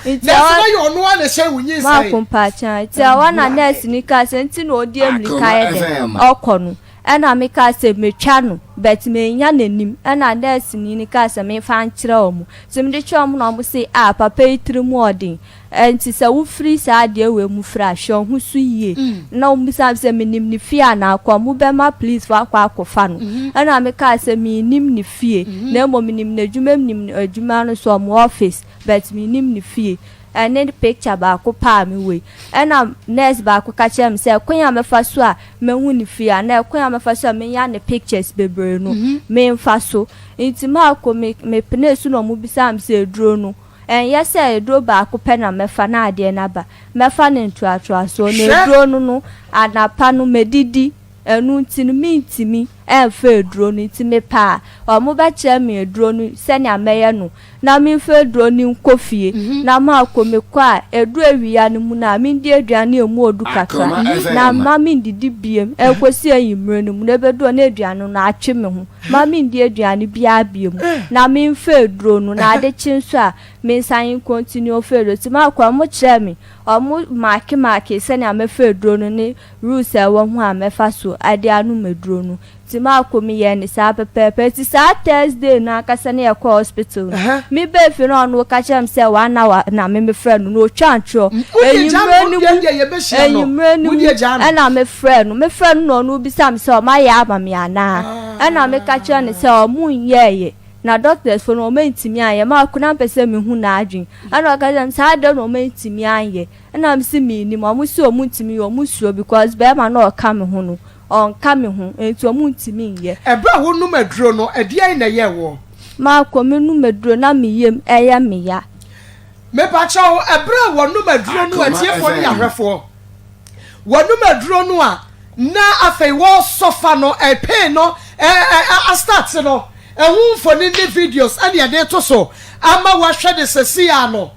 Nti Nanso ɛhɔ na yɛ ɔno ara na ɛhyɛɛ wo nyinsɛn. Maako mpakyɛw, nti ɛhɔ na nurse ni kaa sɛ nti na ɔdi mmirika Akoma yɛ dɛ FM. ɔkɔ no. Ɛna mekaa sɛ metwa no but mennya n'anim ɛna nurse ni no kaa sɛ memfa nkyerɛ wɔn nti mede kyerɛɛ wɔn na wɔn se ah papa yi tiri mu ɔden ɛnti sɛ wofiri saa adeɛ wei mu firi a hwɛ wo ho so yie na wɔn bisa me sɛ menim ne fie anaa kɔ wɔn bɛma police foɔ akɔ akɔfa no ɛna mekaa sɛ mennim ne fie na mmom menim n'adwuma mu nim adwuma no so wɔn office but mennim ne fie ɛne picture baako pɛ a mewɔ yi. Ɛna nurse baako ka kyerɛɛ me sɛ kwan a mɛfa so a mɛhu ne fie anaa kwan a mɛfa so a menya ne pictures bebree no memfa so. Nti maakɔ me mepenee so na ɔmo bisaa me sɛ aduro no ɛnyɛ sɛ aduro baako pɛ na mɛfa na adeɛ no aba. Mɛfa no ntoatoasoɔ na aduro no no anapa no medidi Ɛno nti no mentumi mfa aduro no nti mepɛ a wɔbɛkyerɛ me aduro no sɛnea mɛyɛ no na memfa aduro no nkɔ fie na makɔ mekɔ a ɛduru awia no mu no a mendi aduane a ɛmu ɔdu kakra na mma mendidi biom ɛkɔsi anwummerɛ no mu na ɛbɛduru hɔ na aduane no atwe me ho mma mendi aduane biara biom na memfa aduro no na ade kye nso a mensan ncontinue mfa aduro nti makɔ a wɔkyerɛɛ me wɔn maake maake sɛnea mɛfa aduro no ne rules a ɛwɔ ho a mɛfa so de anom aduro no. Nti maakɔ meyɛɛ no saa pɛpɛɛpɛ. Nti saa Thursday no ankasa na yɛkɔɔ hospital no. Me baa fie no ɔno ɔka kyerɛɛ me sɛ one hour na me mefrɛ no na ɔtwa ntorɔ. Anwummerɛ no mu anwummerɛ no mu ɛna mefrɛ no. Mefrɛ no na ɔno bisa me sɛ ɔmo ayɛ ama me anaa. Ɛna meka kyerɛ no sɛ ɔmo nyɛɛyɛ. Na doctors fo no ɔmo antumi anyɛ. Maakɔ na mepɛ sɛ mehu n'adwene. Ɛna ɔka kyerɛ me saa da no ɔmo antumi anyɛ. Ɛna me se mennim, ɔmo se ɔmo ntumi nyɛ, ɔmo suro because bɛɛma no a ɔka me ho no, ɔnka me ho, nti ɔmo ntumi nyɛ. Ɛberɛ a wonom aduro no, ɛdeɛn na ɛyɛɛ woɔ? Maako, menom aduro na me yam ɛyɛ me ya. Mepakyɛw, ɛberɛ a wɔnom aduro no, atiefoɔ ne ahwɛfoɔ, wɔnom aduro no a na afei wɔresɔfa no, pain no astarte no, ɛho mfonin ne videos ɛne yɛde reto so ama wɔahwɛ no seesei ara no.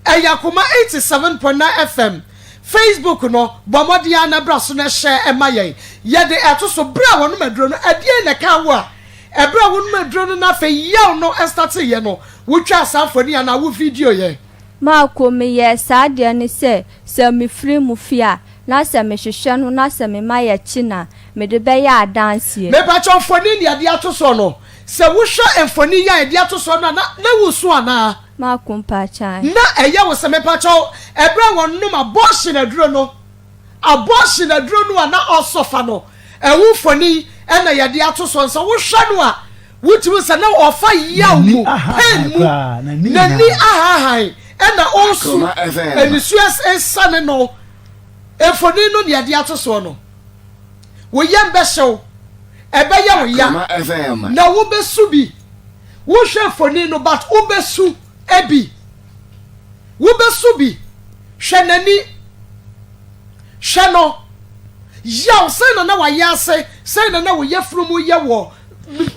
Ɛyɛ Akoma 87.9 FM Facebook no, bɔ mmɔden ara na bra so na hyɛ ma yɛn. Yɛde ɛto so, berɛ a wɔnom aduro no, ɛdeɛn na ɛkaa wo a ɛberɛ a wonom aduro no na afei yaw no starteeɛ no, wotwaa saa mfoni anaa wo video yɛ? Marco, Meyɛɛ saa deɛ ne sɛ, sɛ mefiri mo fie a, na sɛ mehwehwɛ no na sɛ mema yɛkye no a, mede bɛyɛ adanseɛ. Mepakyɛw, mfoni na yɛde ato soɔ no, sɛ wohwɛ mfoni yi a yɛde ato soɔ no a, na na woresu anaa? Mako mpaakyae. Na ɛyɛ wo sɛ mepakyɛw ɛberɛ a wɔnom abortion aduro no, abortion aduro no a na ɔsɔfa no, ɛho mfoni ɛna yɛde ato soɔ no, sɛ wohwɛ no a, wotumi sɛ na ɔfa yaw mu, pain mu, n'ani ahahan ɛna ɔresu, anisuo ɛsane no, mfoni no na yɛde ato soɔ no. Wo yam bɛhyew, ɛbɛyɛ wo ya, na wobɛsu bi. Wohwɛ mfoni no but wobɛsu bi. Wobɛsu bi. Hwɛ n'ani. Hwɛ no. Yaw sɛn na na wayɛ ase, sɛn na na wo yafunu mu yɛ wɔ.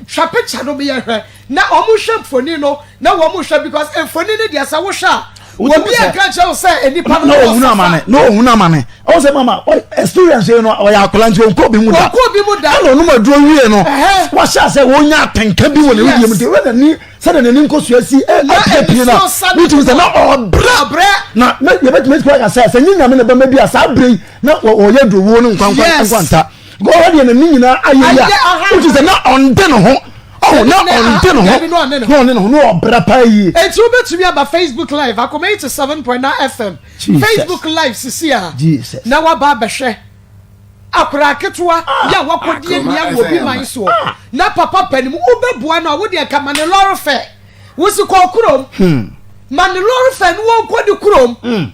Twa picture no meyɛ hwɛ. Na wɔn hwɛ mfoni no na wɔn hwɛ because mfoni no deɛ sɛ wohwɛ a obi a nka nkyerɛ wo sɛ nipa no na ohun amane na ohun amane ɔwɔ sɛ mama experience yi no ɔyɛ akwadaa nti ɔnkɔ obi mu da ɔnkɔ obi mu da ɛna ɔnum aduro wie no wahyɛ asɛ wɔnya atenka bi wɔ ne wiem nti wɛ n'ani sɛdeɛ n'ani nkosua si apiepie na wotumi sɛ na ɔbrɛ na yɛbɛtumi asi aka sɛ sɛ nye nyame na bɛma bi a saa berɛ yi na ɔyɛ adurowuo no nkwankwa nkwanta ɔhɔ deɛ n'ani nyinaa ayɛ yi a wotumi sɛ na ɔnde ne ho ɔho na ɔnde ne ho na ɔne ne ho na ɔbrɛ paa yie. Enti wobɛtumi aba Facebook live Akoma 87.9 FM Facebook live sisi a na waba abɛhwɛ akwadaa ketewa yɛ a wakɔdi amia wɔ obi man soɔ na papa panin mu wobɛboa no a wode ɛka ma ne lɔre fɛ wosi kɔ kurom hmm. ma ne lɔre fɛ no wɔnkɔ ne kurom hmm.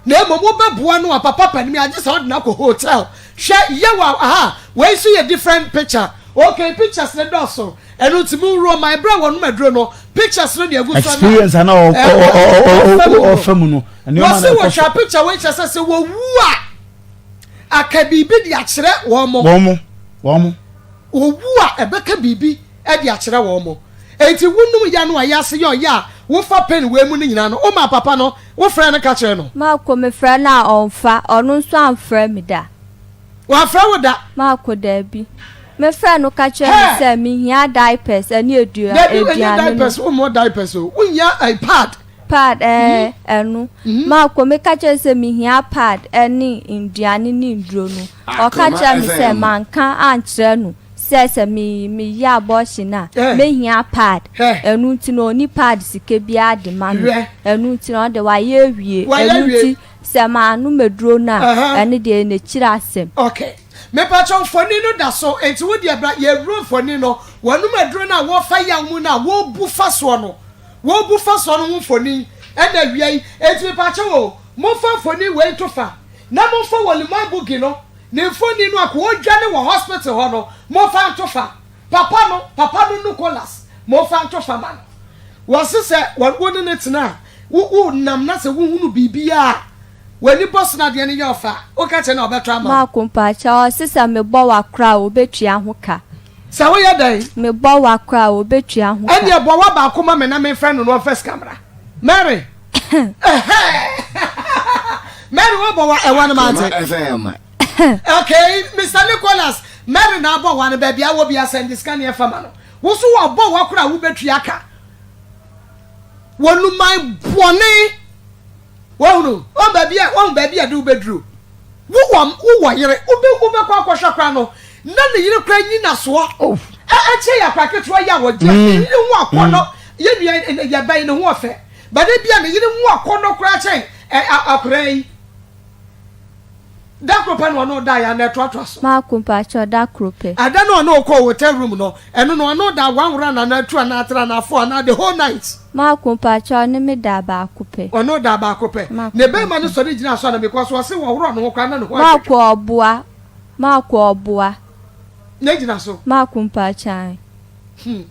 na mmom wobɛboa no a papa panin mu agye sɛ ɔde no akɔ hotel hwɛ yɛ wɔ aha wei nso yɛ different picture okay pictures ne dɔɔso Ɛno nti mo nwura ɔman ɛberɛ a wɔnom aduro no pictures no deɛ ɛgu so experience ana ɔfa mu no nneɛma na ɛkɔ so. Wɔsi wɔtwa picture wei kyerɛ sɛ sɛ wɔwu a aka biribi de akyerɛ wɔn mo. Wɔn mo wɔn mo. Wɔwu a ɛbɛka biribi de akyerɛ wɔn mo. Eti wonum ya no a yɛase yɛ ɔyɛ a wofa pen wei mu no nyinaa no woma papa no wofrɛ no ka kyerɛ no. Mako mefrɛ no a ɔnfa ɔno nso amfrɛ me da. Wamfrɛ wo da? Marco, Dabi. Mefrɛɛ no ka kyerɛɛ no sɛ mehia diapers ne aduane no. Dabi, ɛnyɛ diapers, wommɔ diapers o. Wohia pad. Pad ɛɛ ɛno. Maako meka kyerɛ sɛ mehia pad ɛne nduane ne nduro no. Ɔka kyerɛ me sɛ manka ankyerɛ no sɛ sɛ me meyɛ abortion a mehia pad. Ɛno nti no ɔni pad sika biara de ma me. Ɛno nti no ɔde wayɛ awie. Ɛno nti sɛ manom aduro no a ɛno deɛ n'akyiri asɛm. Okay. Mepakyɛw mfoni no da so enti wo deɛ bra yɛwura mfoni no wɔnom aduro no a wɔfa yaw mu no a wɔbu fa soɔ no wɔbu fa soɔ no ho mfoni ɛna awia yi enti mepakyɛw o momfa mfoni wei nto fa na momfa wɔ liman bugi no ne mfoni no a ko ɔdwane wɔ hospital hɔ no momfa nto fa papa no papa no Nicholas momfa nto fa ma no wɔse sɛ wo ne ne tena a wo wo nam na sɛ wohunu biribiara W'ani bɔ so na adeɛ no yɛ ɔfɛ a, woka kyerɛ no a ɔbɛtɔ ama wo. Marko, Mpakyɛw, ɔse sɛ mebɔ wa koraa a, obetua ho ka. Sɛ woyɛ dɛn? Mebɔ wa koraa a, obetua ho ka. Ɛnneɛ bɔ wa baako ma me na memfrɛ no na ɔmfa sika mmra. Mary! Ɛhɛɛ! Mary, woabɔ wa ɛwa no mante. Okay, Mister Nicholas, Mary na abɔ wa no, baabi a wɔ biara sɛnde sika ne ɛfa ma no. Wo nso wɔabɔ wa koraa a, wobɛtua ka. Wɔnuman bɔne. Wahunu? Wahu baabi a, wahu baabi a ɛde wo bɛduru? Wowɔ, wowɔ yere, wobɛ, wobɛkɔ akɔhwɛ koraa no, na ne yere koraa nyinasoɔ. Oh. Ɛ, ɛkyɛ yɛ akora ketewa yi a wɔgye, ne yere ho akɔnnɔ, yɛ nua, yɛ ba yi, ne ho ɔfɛ. But ebia ne yere ho akɔnnɔ koraa kyɛn ɛ, a, akora yi. Da koro pɛ na ɔne wo daeɛ anaa ɛtoatoa so? Marco, Mpakyɛw, da koro pɛ. Ɛda no a ɔne wo kɔɔ hotel room no, ɛno no ɔne wo daa one round anaa two anaa three anaa four anaa the whole night? Marco, Mpakyɛw, ɔne me daa baako pɛ. Ɔne wo daa baako pɛ. Marco, Ne bɛrima no Mpakyɛw. sɔre gyinaa so anaa because ɔse wɔworɔ ne ho koraa na ne ho Marco, adwodwo. Ɔboa. Marco, Ɔboa. Na gyina so. Marco, Mpakyɛw, ae. Hmm.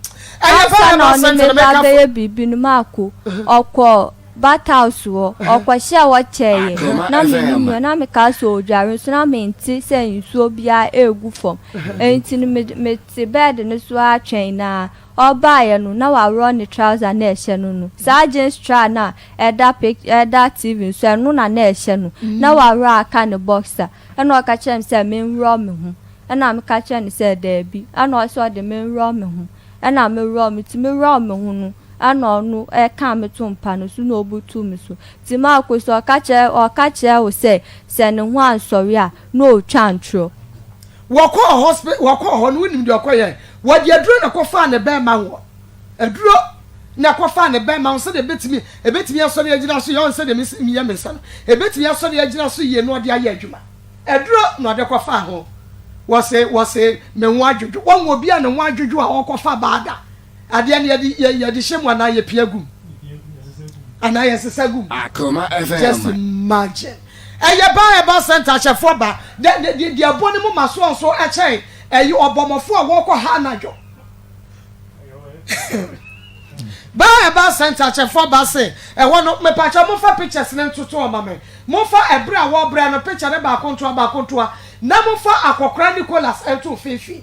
Ɛyɛ Ansa paa na na ɔne asɛnti me na ba mɛka fo. bɛyɛ biribi no, Marco, ɔkɔɔ Bat house hɔ, ɔkɔhyɛɛ hɔ kyɛeɛ. Akoma Na mennim FM. no, na mekaa sɛ ɔredware nso na mente sɛ nsuo biara regu fam. Enti no me mete bed no so ara twɛn no ara. Ɔbaeɛ no, na waworɔ ne trouser na ɛhyɛ no no. Saa jeans tra no a ɛda pic ɛda TV no so, ɛno na na ɛhyɛ no. Na waworɔ aka ne boxer. Ɛna ɔka kyerɛɛ me sɛ menworɔ me ho. Ɛna meka kyerɛɛ no sɛ daabi. Ɛna ɔse ɔde menworɔ me ho. Ɛna meworɔɔ me ti. Meworɔɔ me ho no, ɛna ɔno ɛkaa me too mpa no so na ɔbutuu me so. Nti Marko sɛ ɔka kyerɛ ɔka kyerɛ wo sɛ sɛ ne ho ansɔre a na ɔretwa ntorɔ. Wɔkɔɔ hospi wɔkɔɔ hɔ no wonim deɛ ɔkɔyɛɛ? Wɔde aduro na ɛkɔfaa ne bɛɛma ho. Aduro na ɛkɔfaa ne bɛɛma ho sɛdeɛ ɛbɛtumi ɛbɛtumi asɔre agyina so yie. Ɔn sɛdeɛ mesi meyɛ me nsa no, ɛbɛtumi asɔre agyina so yie na ɔde ayɛ adwuma. Aduro na ɔde kɔfaa ho. Wɔse wɔse me ho adwodwo. Wɔn obi a ne ho adwodwo a ɔkɔfa baa da. Adeɛ no yɛde yɛ yɛde hyɛ mu anaa yɛpia gum anaa yɛsesa gum. Akoma Just FM. imagine. Ɛyɛ baa ɛba center ahyɛfoɔ ba. Deɛ deɛ deɛ ɛbɔ ne mu ma soɔ nso ɛkyɛn ɛyi ɔbɔmmɔfoɔ a wɔkɔ ha anadwo. Baa ɛba center akyɛfoɔ ba se ɛhɔ no mepakyɛ momfa pictures no ntoto ɔma me. Momfa ɛberɛ a wɔrebrɛ no picture no baako ntoa baako ntoa na momfa akɔkora Nicholas nto mfimfini.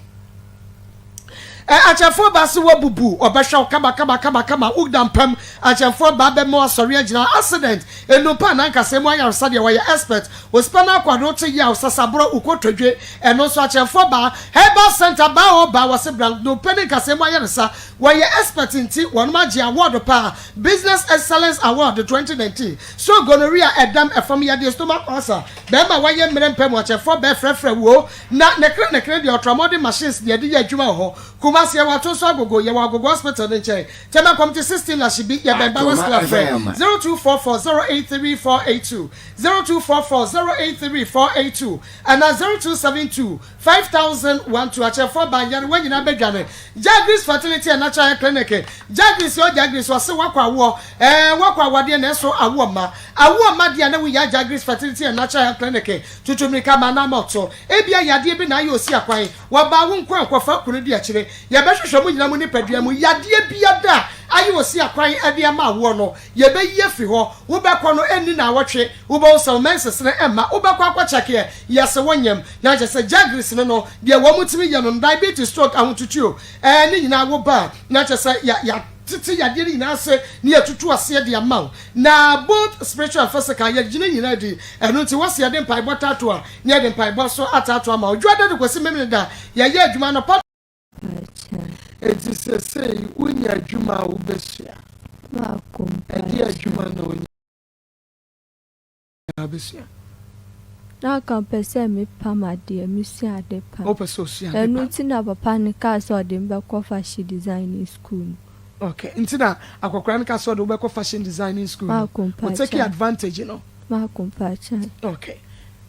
Ɛ akyɛfoɔ ba se woabubu, ɔbɛhwɛ wo kama kama kama kama, woda mpam, akyɛfoɔ ba bɛma woasɔre agyina, accident, nnompe anaa nkasɛɛ mu ayaresa deɛ wɔyɛ expert, wo spinal cord wote yaw, sasaborɔ, wo kotodwe, ɛno nso akyɛfoɔ ba, herbal center ba o ba, wɔse bra, nnompe ne nkasɛɛ mu ayaresa, wɔyɛ expert nti wɔnom agye award paa, Business Excellence Award 2019. So gonorrhea, ɛdam, ɛfam yadeɛ, stomach ulcer, bɛɛma a wayɛ mmerɛ mpɛ mu akyɛfoɔ bɛɛ frɛfrɛ wuo, na nekere nekere deɛ ultramodern machines deɛ yɛde yɛ adwuma wɔ hɔ. Kumasi yɛwɔ Atonso Agogo, yɛwɔ Agogo hospital no nkyɛn. Tema Committee 16 Lashibi, yɛbɛn Bowers Akoma Club frɛ FM. 0244 083 482, 0244 083 482 anaa 0272 5001 to akyerɛfoɔ ba nyarewa nyinaa bɛdwane. Jagris Fertility and Natural Health Clinic Jagris o Jagris ɔse wakɔ awoɔ ɛɛ wakɔ awadeɛ nanso awoɔ mma awoɔ mma deɛ na wohia Jagris Fertility and Natural Health Clinic tutu mmirika ma na mɔto ebia yadeɛ bi na ayɛ osi akwan wɔbaa wo nko a nkɔfa kunu di akyire yɛbɛhwehwɛ mo nyina mo nipadua mu yadeɛ biada a ayɛ osi akwan ɛde ama awoɔ no Yɛbɛyi afiri hɔ. Wobɛkɔ no, ɛnni naawɔtwe, wobɛhu sɛ wo menses no mma. Wobɛkɔ akɔ kyɛkeɛ, yɛse wo nyem. Na kyerɛ sɛ jaggeries no no, deɛ wɔn tumi yɛ no no, diabetes, stroke, ahotutuo, ɛɛ ne nyinaa woba a, na kyerɛ sɛ ya, yɛatete yadeɛ no nyinaa ase na yɛatutu aseɛ de ama wo. Na both spiritual and physical, yɛgye ne nyinaa di. Ɛno nti wɔse yɛde mpaebɔ taato a, na yɛde mpaebɔ nso ataato ama wo. Dwoada de kɔsi Memeneda, yɛyɛ adwuma anɔpa. Akyɛ. Enti seesei wunya adwuma a wubesua. Baako. Maako Ɛdeɛ adwuma na onya abɛsua? Na anka ɔpɛ sɛ mepam adeɛ, mesua ade pam. Wopɛ sɛ osua ade Ɛno pam? nti na papa no kaa sɛ ɔde me bɛkɔ fashion designing school no. Okay, nti na akɔkora no ka sɛ ɔde wo bɛkɔ fashion designing school no. Maako O take mpakyɛ. advantage no. Maako mpakyɛ. Okay.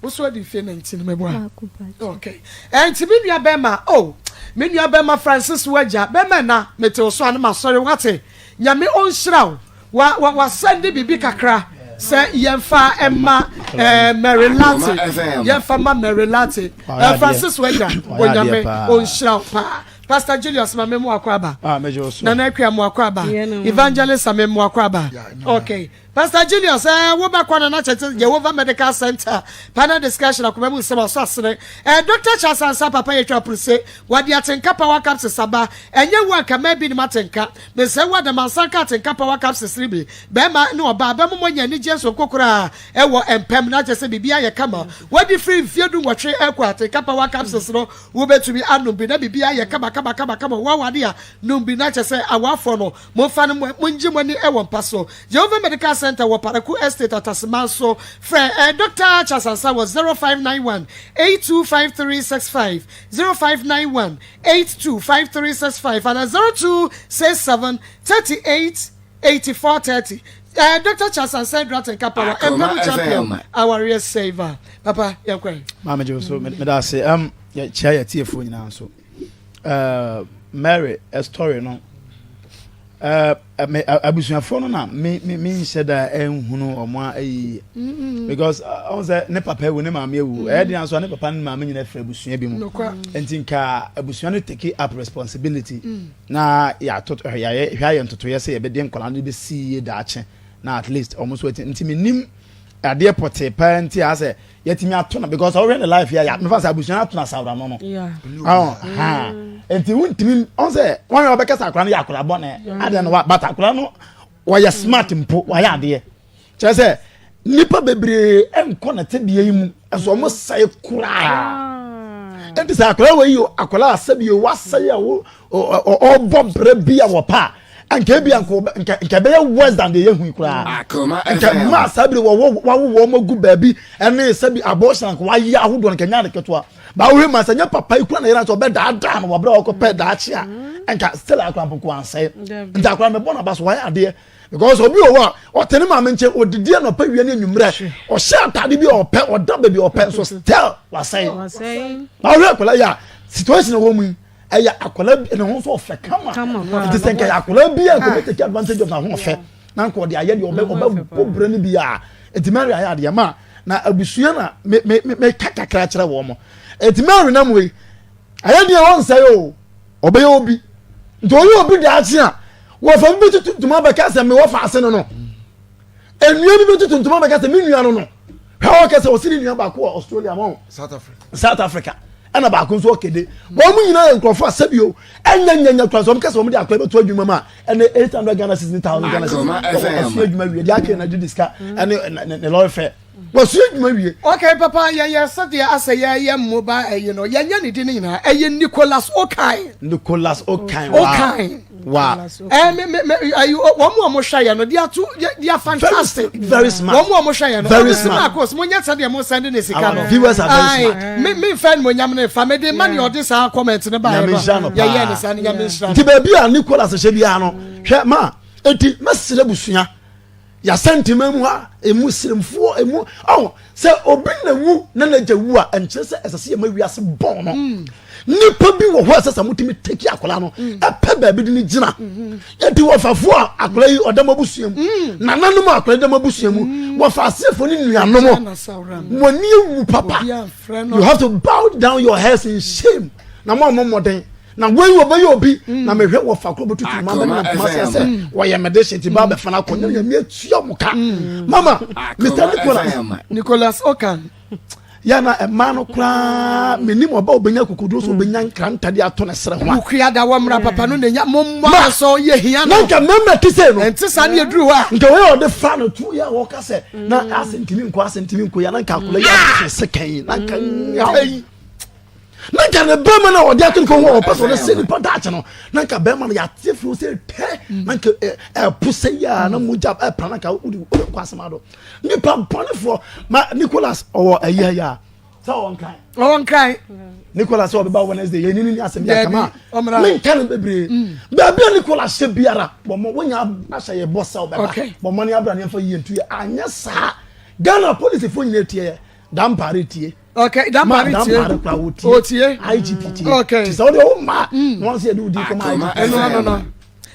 Wo so adi mfeɛ 19 mɛboa? Maako mpakyɛ. Okay. Ɛnti me nua bɛrima, oh, me nua bɛrima Francis wagya, bɛrima ɛna, mete wo so a ne masɔre, wate? Nyame ɔnhyira wo. Wa wa wa sɛnde biribi kakra sɛ yɛnfa ɛma ɛɛ Mary Latte yɛnfa ma Mary Latte ɛɛ Francis wagya Onyame ɔnhyira wo paa Pastor Julius ma me mu akɔ aba ah, Nana Akua mu akɔ aba Evangelist ame mu akɔ aba okay Pastor Julius ɛɛ eh, wobɛkɔ no na kyɛkyɛ Jehovah Medical Center panel discussion akoma mu nsɛm ɔsɔ asene ɛɛ eh, Dr. Charles Ansa papa yɛtwa puruse wɔde atenka power capsules aba ɛnyɛ wo anka mɛ bi ne ma atenka Mesrɛ wo Adamansa nka atenka power capsules no bi. Bɛɛma ne ɔbaa bɛmo mo anya anigyeɛ sononko koraa ɛwɔ mpam na kyerɛ sɛ biribiara yɛ kama. Wadi firi mfeɛ du nwɔtwe ɛkɔ atenka power capsules no wobɛtumi anom bi na biribiara yɛ kama kama kama kama. Wo aware a nom bi na kyerɛ sɛ awafoɔ no momfa no mongye mo ani ɛwɔ mpa so. Jehovah Medical Center wɔ Paraku Estate Ataseman so. Frɛ eh, Dr. Charles Ansah wɔ 0591 825365, 0591 825365 anaa 0267 38 84 30. Eh, Dr. Charles Ansah Dratten Kapawa, Akoma Mpamu Champion, FM. Awareɛ Saver. Papa, yɛnkɔ ɛ. Maame gye wo so meda ase um, yɛkyia yɛ tiefoɔ nyinaa nso uh, Mary uh, story no uh, me abusuafoɔ no na me me me nhyɛ da nhunu wɔn a ayi mm. because ɔn sɛ ne papa ewu ne maame ewu ɛyɛ den aso ne papa ne maame nyinaa firi abusua bi mu nti nka abusua no take up responsibility mm. na yɛato yɛayɛ hwɛ ayɛ ntotoyɛ sɛ yɛbɛde nkwadaa no bɛsi yie daakye na at least wɔn nso ati nti menim adeɛ pɔtee paa nti a sɛ yɛtumi ato no because ɔhwɛ ne life yɛ mefa sɛ abusua ato no asawura no no ɔn ha nti wontumi ɔn sɛ wɔn yɛ ɔbɛkasa akora no yɛ akora bɔne adeɛ no wa but akora no wɔyɛ smart mpo wɔayɛ adeɛ kyerɛ sɛ nipa bebree nkɔ na tebea yi mu ɛso wɔn sɛe koraa nti sɛ akora wɔ yi akora asɛbi wasɛe a wo ɔbɔ brɛ bi a wɔpa a nka ebi nka nka nka ɛbɛyɛ worse than deɛ yɛhu yi koraa nka mmaa saa bere wɔwɔ wawo wɔn agu baabi ɛne sɛbi abortion nka wayɛ ahodoɔ nka nya ade ketewa ba wohwɛ mu asɛ nyɛ papa yi kura na yɛrɛ sɛ ɔbɛdaadaa no wɔbrɛ ɔkɔ pɛ daakye a nka still akora mpoko ansɛe nti akora mɛbɔ n'aba so wayɛ adeɛ because obi wɔ hɔ a ɔte ne maame nkyɛn odidi anɔpa wia ne anwummerɛ ɔhyɛ ataade bi a ɔpɛ ɔda baabi a ɔpɛ nso still wasɛe na wohwɛ akwadaa yi a situation wɔ mu yi ɛyɛ akwadaa bi ne ho nso ɔfɛ kama nti sɛ nka yɛ akwadaa bi a nka ɔbɛ take advantage of n'aho ɔfɛ na nka ɔde ayɛ deɛ ɔbɛ ɔbɛ bɔ brɛ no bi a nti Mary ayɛ adeɛ ma na abusua na me me me ka kakra kyerɛ wɔn mo nti Mary nam wei ayɛ deɛ ɔnsɛe o ɔbɛyɛ obi nti ɔyɛ obi daakye a wɔfa bi bɛtutu ntoma bɛka sɛ mewɔ fa ase no no nnua bi bɛtutu ntoma bɛka sɛ me nua no no hwɛ ɔkɛ sɛ ɔsi ne nua baako wɔ Australia ma South Africa South Africa ɛna baako nso ɔkede wɔn mu nyinaa yɛ nkurɔfoɔ asɛbi o ɛnyɛ nyɛ nyɛ kura sɛ wɔn kɛsɛ wɔn de akora bɛto adwuma mu a ɛne 800 Ghana cedis ne 1000 Ghana cedis wɔn adwuma wie deɛ aka na gye disika ɛne ne lɔre fɛ wɔsua adwuma wie. Okay papa yɛyɛ sɛdeɛ asɛ yɛyɛ mmoba ɛyi no yɛnyɛ ne din no nyinaa ɛyɛ Nicholas Okan. Nicholas Okan wow Okan wow ɛɛ me me me ɛyi wɔn mu a wɔn hwɛ yɛ no they are too they are fantastic very, very smart wɔn mu a wɔn hwɛ yɛ no very smart Marcos mo nyɛ sɛdeɛ mo sɛnde ne sika no our viewers are very smart me me nfɛn mo nyam ne fa me de ma ne ɔde saa comment ne ba yɛ no yɛyɛ ne saa ne nyame nhyira no nti baabi a Nicholas hyɛ biara no hwɛ ma eti mɛsrɛ busua. Yɛasɛntema mu ha, emu sremfoɔ, emu ɔho sɛ obi na wu na n'agya wu a, ɛnkyerɛ sɛ ɛsɛ sɛ yɛma wiase bɔn no. Mm. Nipa bi wɔ hɔ a ɛsɛ sɛ motumi teki akwadaa no, mm. ɛpɛ baabi de no gyina. Mm-hmm. Yɛde wɔfafoɔ a akwadaa yi ɔda mo abusua mu, mm. nananom a akwadaa yi da mo abusua mu, wɔfa asefoɔ ne nuanom, wɔn ani ewu papa. You have to bow down your heads in shame. Na mo a mo mmɔden na wei wɔbɛyɛ obi mm. na mehwɛ wɔ fa koro bɛtutu ma bɛne na kuma sɛ sɛ mm. wɔyɛ mede hyɛ nti ba bɛfa no akɔ nyɛ nyame atua mo ka mm. mama Mr. Nicholas Nicholas Okan yɛ na ɛma no koraa menim ɔba ɔbɛnya kokoduro so ɔbɛnya nkranta de ato ne serɛ ho a wokua da wɔ mmara papa no na nya mommɔ sɛ ɔyɛ hia no na nka mmarima te sɛ no ɛnte saa ne yɛduru hɔ a nka wɔyɛ ɔde fa no tu yɛ a wɔka sɛ na asɛ ntimi nkɔ asɛ ntimi nkɔ yɛ na nka akɔla yɛ atwe sekan na nka nyaw yi. Na nka ne bɛrima no a ɔde ato ne kɔn ho a ɔpɛ sɛ ɔde sɛ nipa daakye no, na nka bɛrima no yɛate firi sɛ tɛ, na nka ɛpo sɛ yi a na mogya ɛpra na nka wode wode kɔ asɛm ado. Nipa bɔnefoɔ ma Nicholas ɔwɔ ayi ayi a sɛ ɔwɔ nkran. Ɔwɔ nkran. Nicholas sɛ ɔbɛba Wednesday yɛn ni ni asɛm bi akama menka no bebree. Baabi a Nicholas hyɛ biara bɔmmɔ wonya ahyɛ yɛ bɔ sɛ ɔbɛba bɔmmɔ ne abra ne yɛmfa yie ntu yɛ anyɛ saa Ghana polisifoɔ nyinaa tie yɛ dampare tie. Okay, dampare tie. Dampare kura wo tie. O tie. IGP tie. Okay. Ti sɛ ɔde ɔwɔ mmaa. Na wɔn sɛ yɛde odi kɔma IGP. Ɛno ano no.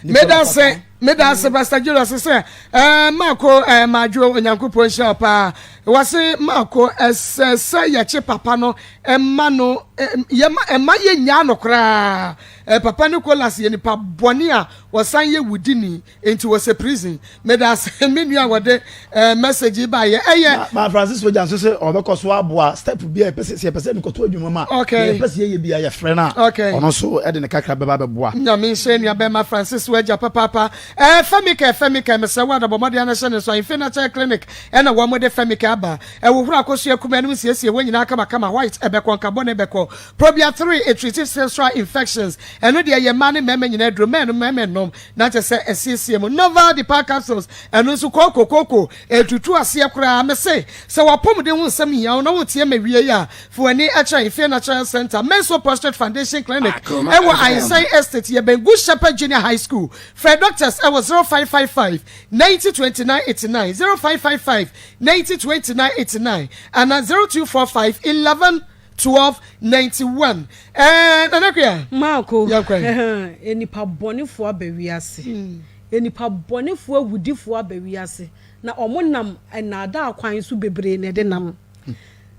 Meda se meda se Pastor Julius sɛ ɛɛ Marko ɛɛ Madwo Onyankopɔn nhyira wo paa. Wɔse Marko ɛsɛ sɛ yɛkye papa no ɛma no yɛma ɛma yɛnyaa no koraa. Ɛɛ papa Nicholas yɛ nipa bɔne a wɔsan yɛ wudini. Nti wɔsɛ prison. Medase me nua a wɔde eh, message yi baayɛ. Ɛyɛ. Ma Francis Wagya nso sɛ ɔbɛkɔ so aboa step bi a yɛpɛ sɛ yɛpɛ sɛ mekɔto adwuma mu a. Okay. Yɛpɛ sɛ yɛyɛ bi a yɛfrɛ no a. Okay. Ɔno nso ɛde ne kakra bɛba bɛboa. Nyame nhyɛ nua bɛma Francis Wagya papaapa. Eh, Femicare Femicare mesrɛ wo adabɔ mmɔden ana hyɛ ne nso Ahemfie Natural Clinic ɛna wɔn de Femicare aba. Ɛwohoro akosua kumaa no mu siesie hɔ nyinaa kamakama white ɛbɛkɔ nka bɔne bɛkɔ. Probia 3 ɛtreat sexual infections ɛno deɛ ɛyɛ mmaa ne mmarima nyinaa aduro mɛnom mmarima nnom. Na kyerɛ sɛ asiesie mu. Novel Depar Capsules, ɛno nso kooko kooko, ɛtutu aseɛ koraa. Mese, sɛ w'apɔmuden ho nsɛm hia wo na woretie m'awiei a, fa w'ani kyerɛ Ahemfie Natural Health Centre, Menso Prostate Foundation Clinic, ɛwɔ Ahensan Estate, yɛbɛn Good Shepherd Junior High School. Frɛ doctors ɛwɔ 0555 90 29 89, 0555 90 29 89, anaa 0245 11 1291 Ɛɛ Nana Akua. Marko, Yɛnkɔ ɛ. Nnipa bɔnefoɔ aba wiase. Nnipa bɔnefoɔ awudifoɔ aba wiase, na wɔnam nnaadaa kwan so bebree na ɛde nam.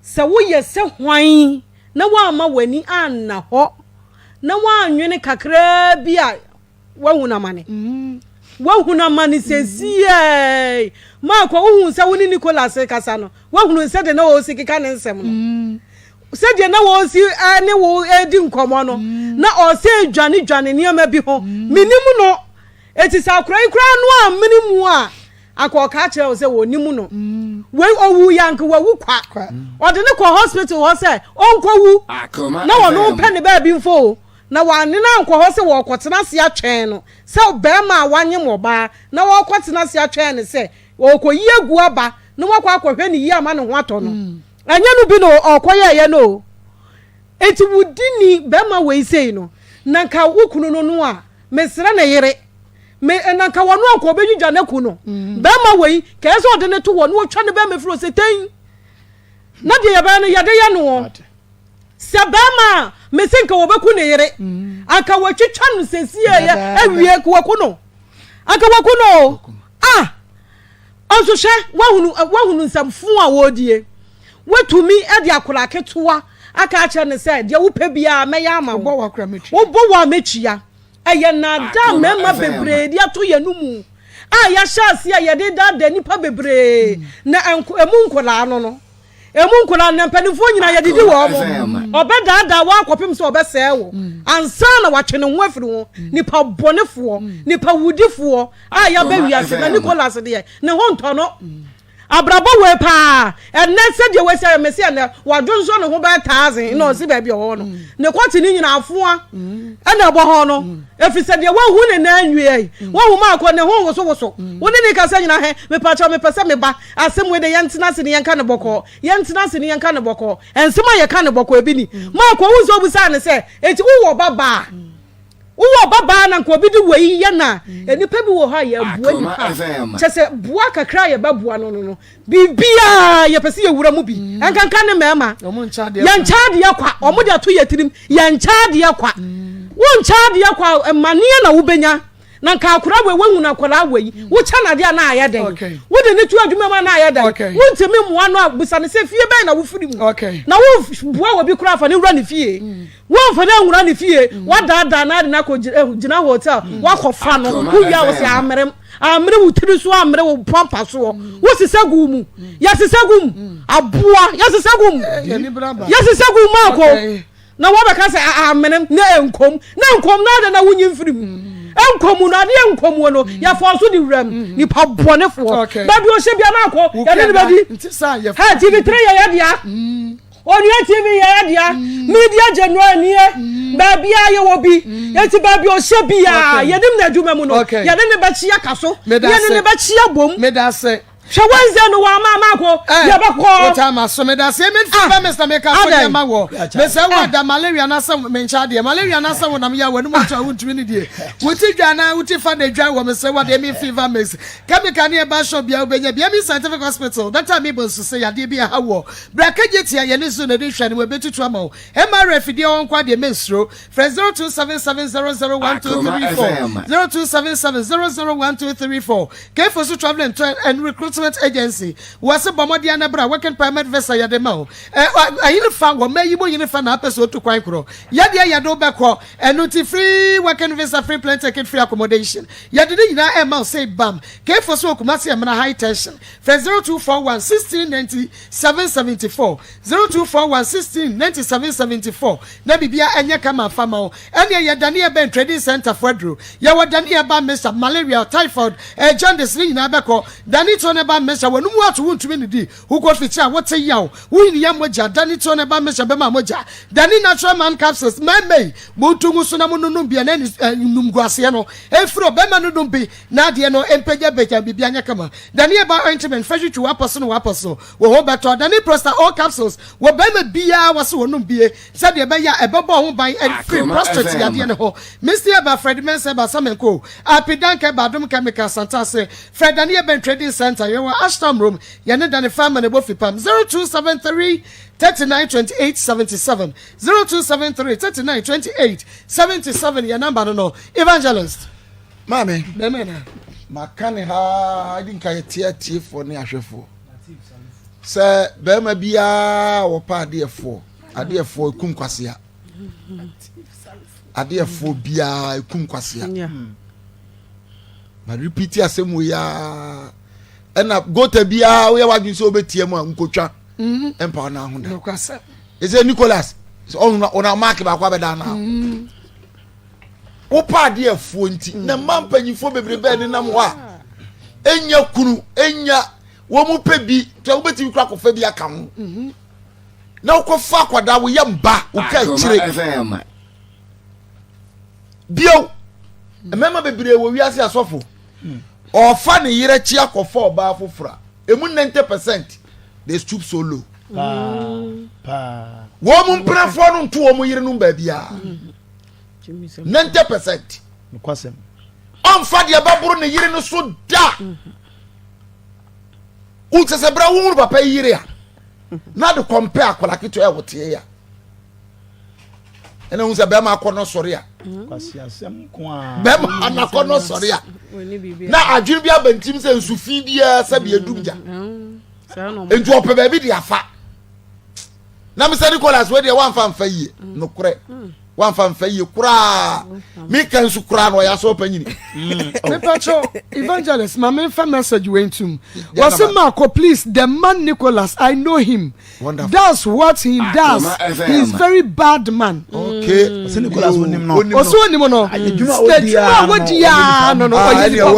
Sɛ woyɛ sɛ hwan na woamma w'ani anna hɔ na woannwene kakraa bi a, Woahunu amane. Woahunu amane seesei. Marko, wohuu sɛ wo ne Nicholas rekasa no, woahunu sɛdeɛ na ɔresi keka ne nsɛm no. Sɛdeɛ na ɔresi ne wo redi nkɔmmɔ no, na ɔresɛ dwane dwane nneɛma bi ho. Menim no. Eti sɛ akora yi koraa no ammene mu a, anka ɔka akyerɛ wo sɛ wɔnim no. Wei ɔwu yɛ anka wawu kwa. Ɔde no kɔ hospital hɔ sɛ ɔnkɔwu na ɔno mpɛ ne baabi mfo o. Na wɔanne no ankɔ hɔ sɛ wɔrekɔtena ase atwɛn no sɛ ɔbarima a wanyem ɔbaa na wɔrekɔtena ase atwɛn no sɛ ɔrekɔyi agu aba na wakɔ akɔhwɛ no yie ama ne ho atɔ no. Ɛnyɛ no bi na ɔrekɔyɛeɛ no o. Enti wo dini barima wei sei no, na nka wo kunu no no a, mesrɛ ne yere, me, na nka wɔno anka ɔbɛdwidwa no aku no. Barima wei, kɛyɛ sɛ ɔde no to hɔ na ɔtwa ne bɛrima firi hɔ sɛ tɛn. Na deɛ yɛbɛyɛ no, yɛde yɛ no. Sɛ bɛrima a mese nka wɔbɛku ne yere mm. anka wɔatwitwa no sɛsieɛ awie nka wɔku no anka wɔku no o ah ɔnso hwɛ wahunu wahunu nsɛmfo a wɔredie watumi de akwadaa ketewa aka akyerɛ no sɛ deɛ wopɛ biara mɛyɛ ama wo wobɔ wɔ a mɛtua ɛyɛ naadaa mmarima bebree de ato yɛn no mu a yɛahyɛ ase a yɛde daadaa nnipa bebree mm. na ɛmu nkwadaa no no Emu nkwadaa nnɛ mpanimfoɔ nyinaa yɛdidi wɔn mo. Ɔbɛdaadaa wo akɔpem sɛ ɔbɛsɛe wo ansa na watwe ne ho afiri ho. Nipa bɔnefoɔ, nipa wudifoɔ a yɛaba wiase na Nicholas deɛ ne ho ntɔ no. Abrabɔ wei paa ɛnɛ sɛdeɛ wasi ayɛ mese ɛnɛ wadwonsɔ ne ho bɛyɛ taazen na ɔsi baabi ɔwɔ no ne kɔte ne nyinaa afoa ɛna ɛbɔ hɔ no ɛfiri sɛ deɛ wahu ne nan nwie yi wahu maakɔ ne ho wosowoso wo ne ne kasa nyinaa hɛ mepakyɛw mepɛ sɛ meba Asɛm wei de, yɛntena ase ne yɛnka no bɔkɔɔ. Yɛntena ase ne yɛnka no bɔkɔɔ. Nsɛm a yɛka no bɔkɔɔ ebi ni. Mark, wohu sɛ obisaa no sɛ, Enti wowɔ ɔbabaa? Wowɔ ɔbabaa na nka obi de wei yɛ no a, nnipa bi wɔ hɔ a yɛboa nnipa a, kyerɛ sɛ boa kakra a yɛbɛboa no no no, biribiara yɛpɛ sɛ yɛwura mu bi. Ɛnkanka ne mmarima. Yɛnkyɛ adeɛ kwa. Wɔde ato yɛn tirim. Yɛnkyɛ adeɛ kwa. Wonkyɛ adeɛ kwa a, mmaneɛ na wobɛnya. Na nka akwadaa wei wahunu akwadaa wei wokyɛ no adeɛ a na ayɛ dɛn wode ne to adwuma mu a na ayɛ dɛn wontumi mmoa no a bisa no sɛ fie bɛn na wofiri mu na woboa wɔ bi koraa fa ne wura ne fie mm. womfa no anwura ne fie mm. wadaadaa na ade no akɔ eh, gyina hotel mm. wakɔfa no wowie a wo sɛ amerem amere wo tiri so amere wo pampa soɔ wosesɛ gu mu yɛsesɛ gu mu aboa yɛsesɛ gu mu eh, yɛsesɛ gu mu akɔ Na wɔbɛka sɛ, Amen, na ɛnkɔ mu. Na ɛnkɔ mu, na adɛn na wonyi mfiri mu? Ɛnkɔ mu no, adeɛ nkɔ mu no, yɛfɔɔ so de wura mu. Nipa bɔnefoɔ. Baabi ɔhyɛ bia na akɔ, yɛne no bɛdi. Hɛ, TV3 yɛ yɛ dea. Onua TV yɛ yɛ dea. Media general nie. Baabi a yɛwɔ bi. Eti baabi a ɔhyɛ biara, yɛnim n'adwuma mu no, yɛne no bɛkyia ka so. Yɛne no bɛkyia bom. Medase. Hwɛ Wednesday no wɔ ama ama ko. Yɛbɛkɔ. Wota ma so medase. Emi fi bɛ Mr. Meka so deɛ ma wɔ. Mesɛ wɔ da malaria na sɛ menkyɛ adeɛ. Malaria na sɛ wonam yɛ wɔ ne mu ato a wontumi ne die. Woti dwa na woti fa na dwa wɔ mesɛ wɔ deɛ emi fever mix. Chemical ne ɛba shop bia wobɛnya bi. Emi scientific hospital. Dr. Amibo nso sɛ yadeɛ bi ɛha wɔ. Bra kagye tia yɛne zoo na ɛde nhwɛ no mu ɛbɛtutu ama wo. MRI afidie hɔ nko adeɛ mensuro. Frɛ 0277001234, 0277001234. Kefo so Travel and Tour and Recruitment Agency. Wɔ se bɔ mmɔden ana bra working permit visa yɛde ma wo. Ɛyere fa wɔ mma yi mu yere fa na apɛ sɛ otu kwan korɔ. Yɛdeɛ yɛde wo bɛkɔ. Ɛno nti free working visa, free plane ticket, free accommodation. Yɛde ne nyinaa ɛma wo sei bam. Kefo so wɔ Kumasi Emena High Tension. Frɛ 0241 16 97 74, 0241 16 97 74 na biribiara ɛnyɛ kama mfa ma wo. Ɛneɛ yɛ Daniel Ben Trading Centre foɔ aduro. Yɛwɔ Daniel Ba Mixture, malaria, typhoid, eh, jaundice ne nyinaa bɛkɔ. Dani Tone Ba Mixture, w'anum ato wontumi nnidi, wokɔ fikyiri a wote yaw, wohia mogya, Dani Tone Ba Mixture bɛma mogya. Dani Natural Man Capsules, mmarima yi, monto ngu so na mononom bi ɛna animguaseɛ no mfiri ɔbarima no nom bi na adeɛ no mpagyapagya biribiara nyɛ kama. Dani Herbal Ointment, fa twitwi w'apɔ so na w'apɔ so wo ho bɛtɔ. Dani Prosta O Capsules, wɔ barima biara wɔ se wɔnom bie sɛdeɛ ɛbɛyɛ a ɛbɛbɔ ho ban afiri Akoma prostate FM. yadeɛ no ho. Misty Herbal, Fred Mensah Herbal, Samenko, Apidank Herbal, Adom Chemical, Santase, Frɛ Dani Herbal Trading Centre, yɛwɔ Ashtown Room, yɛne Dani Farmer na ɛbɔ fipam. 0273 39 28 77, 0273 39 28 77 yɛ number no no. Evangelist. Maame, Bɛmɛ na. maka ne ha di nka yɛte atiefoɔ ne ahwɛfoɔ sɛ bɛrima biara wɔpa adeɛfoɔ adeɛfoɔ ekum kwasea adeɛfoɔ biara ekum kwasea ma repeat asɛm wo yaa ɛna gota biara woyɛ wadwin sɛ wobɛtia mu a nkotwa ɛmpa ɔna ho da Nokwasɛm. ɛsɛ Nicholas ɔno ɔna maaki baako abɛda na wopa adeɛfoɔ nti na mma mpanyinfoɔ bebree bɛɛ nenam hɔ a enya kunu enya wɔn mu pɛ bi tɛ wobɛtumi kura akɔfa bi aka ho na wokɔfa akwadaa woyɛ mba woka Akoma akyire FM. bio mmarima bebree wɔ wiase asɔfo ɔfa ne yere akyi akɔfa ɔbaa foforɔ a emu 90% they stoop so low. Paa paa. Wɔn mu mpenafoɔ no nto wɔn yere no baabiara 90%. Nokwasɛm. Ɔnfa deɛ bɛboro ne yere no so da wosɛ sɛ bere wohuru papa yi yere a na de kɔmpɛ akwadaa ketewa a wɔteɛ a ɛna hu sɛ bɛrima akɔ no sɔre a Kwasiasɛm nko a. Bɛrima anakɔ no sɔre a na adwene bi aba ntim sɛ nsufi biara sɛ bi edum gya nti ɔpɛ baabi de afa na mesɛ Nicholas wei deɛ wamfa mfa yie nokorɛ wamfa mfa yie koraa meka nso koraa na ɔyɛ asɔ panyini. Mepacho evangelist, ma memfa message wei ntum. Wɔse Marco, please, the man Nicholas, I know him. Wonderful. That's what he does. Akoma He is FM. very bad man. Okay. Ɔsɛ Nicholas onim no. Ɔsɛ onim no. Adwuma a ɔdi Adwuma a ara no, wɔdi ara no no Ah, ɔyɛ ɛnea nipa.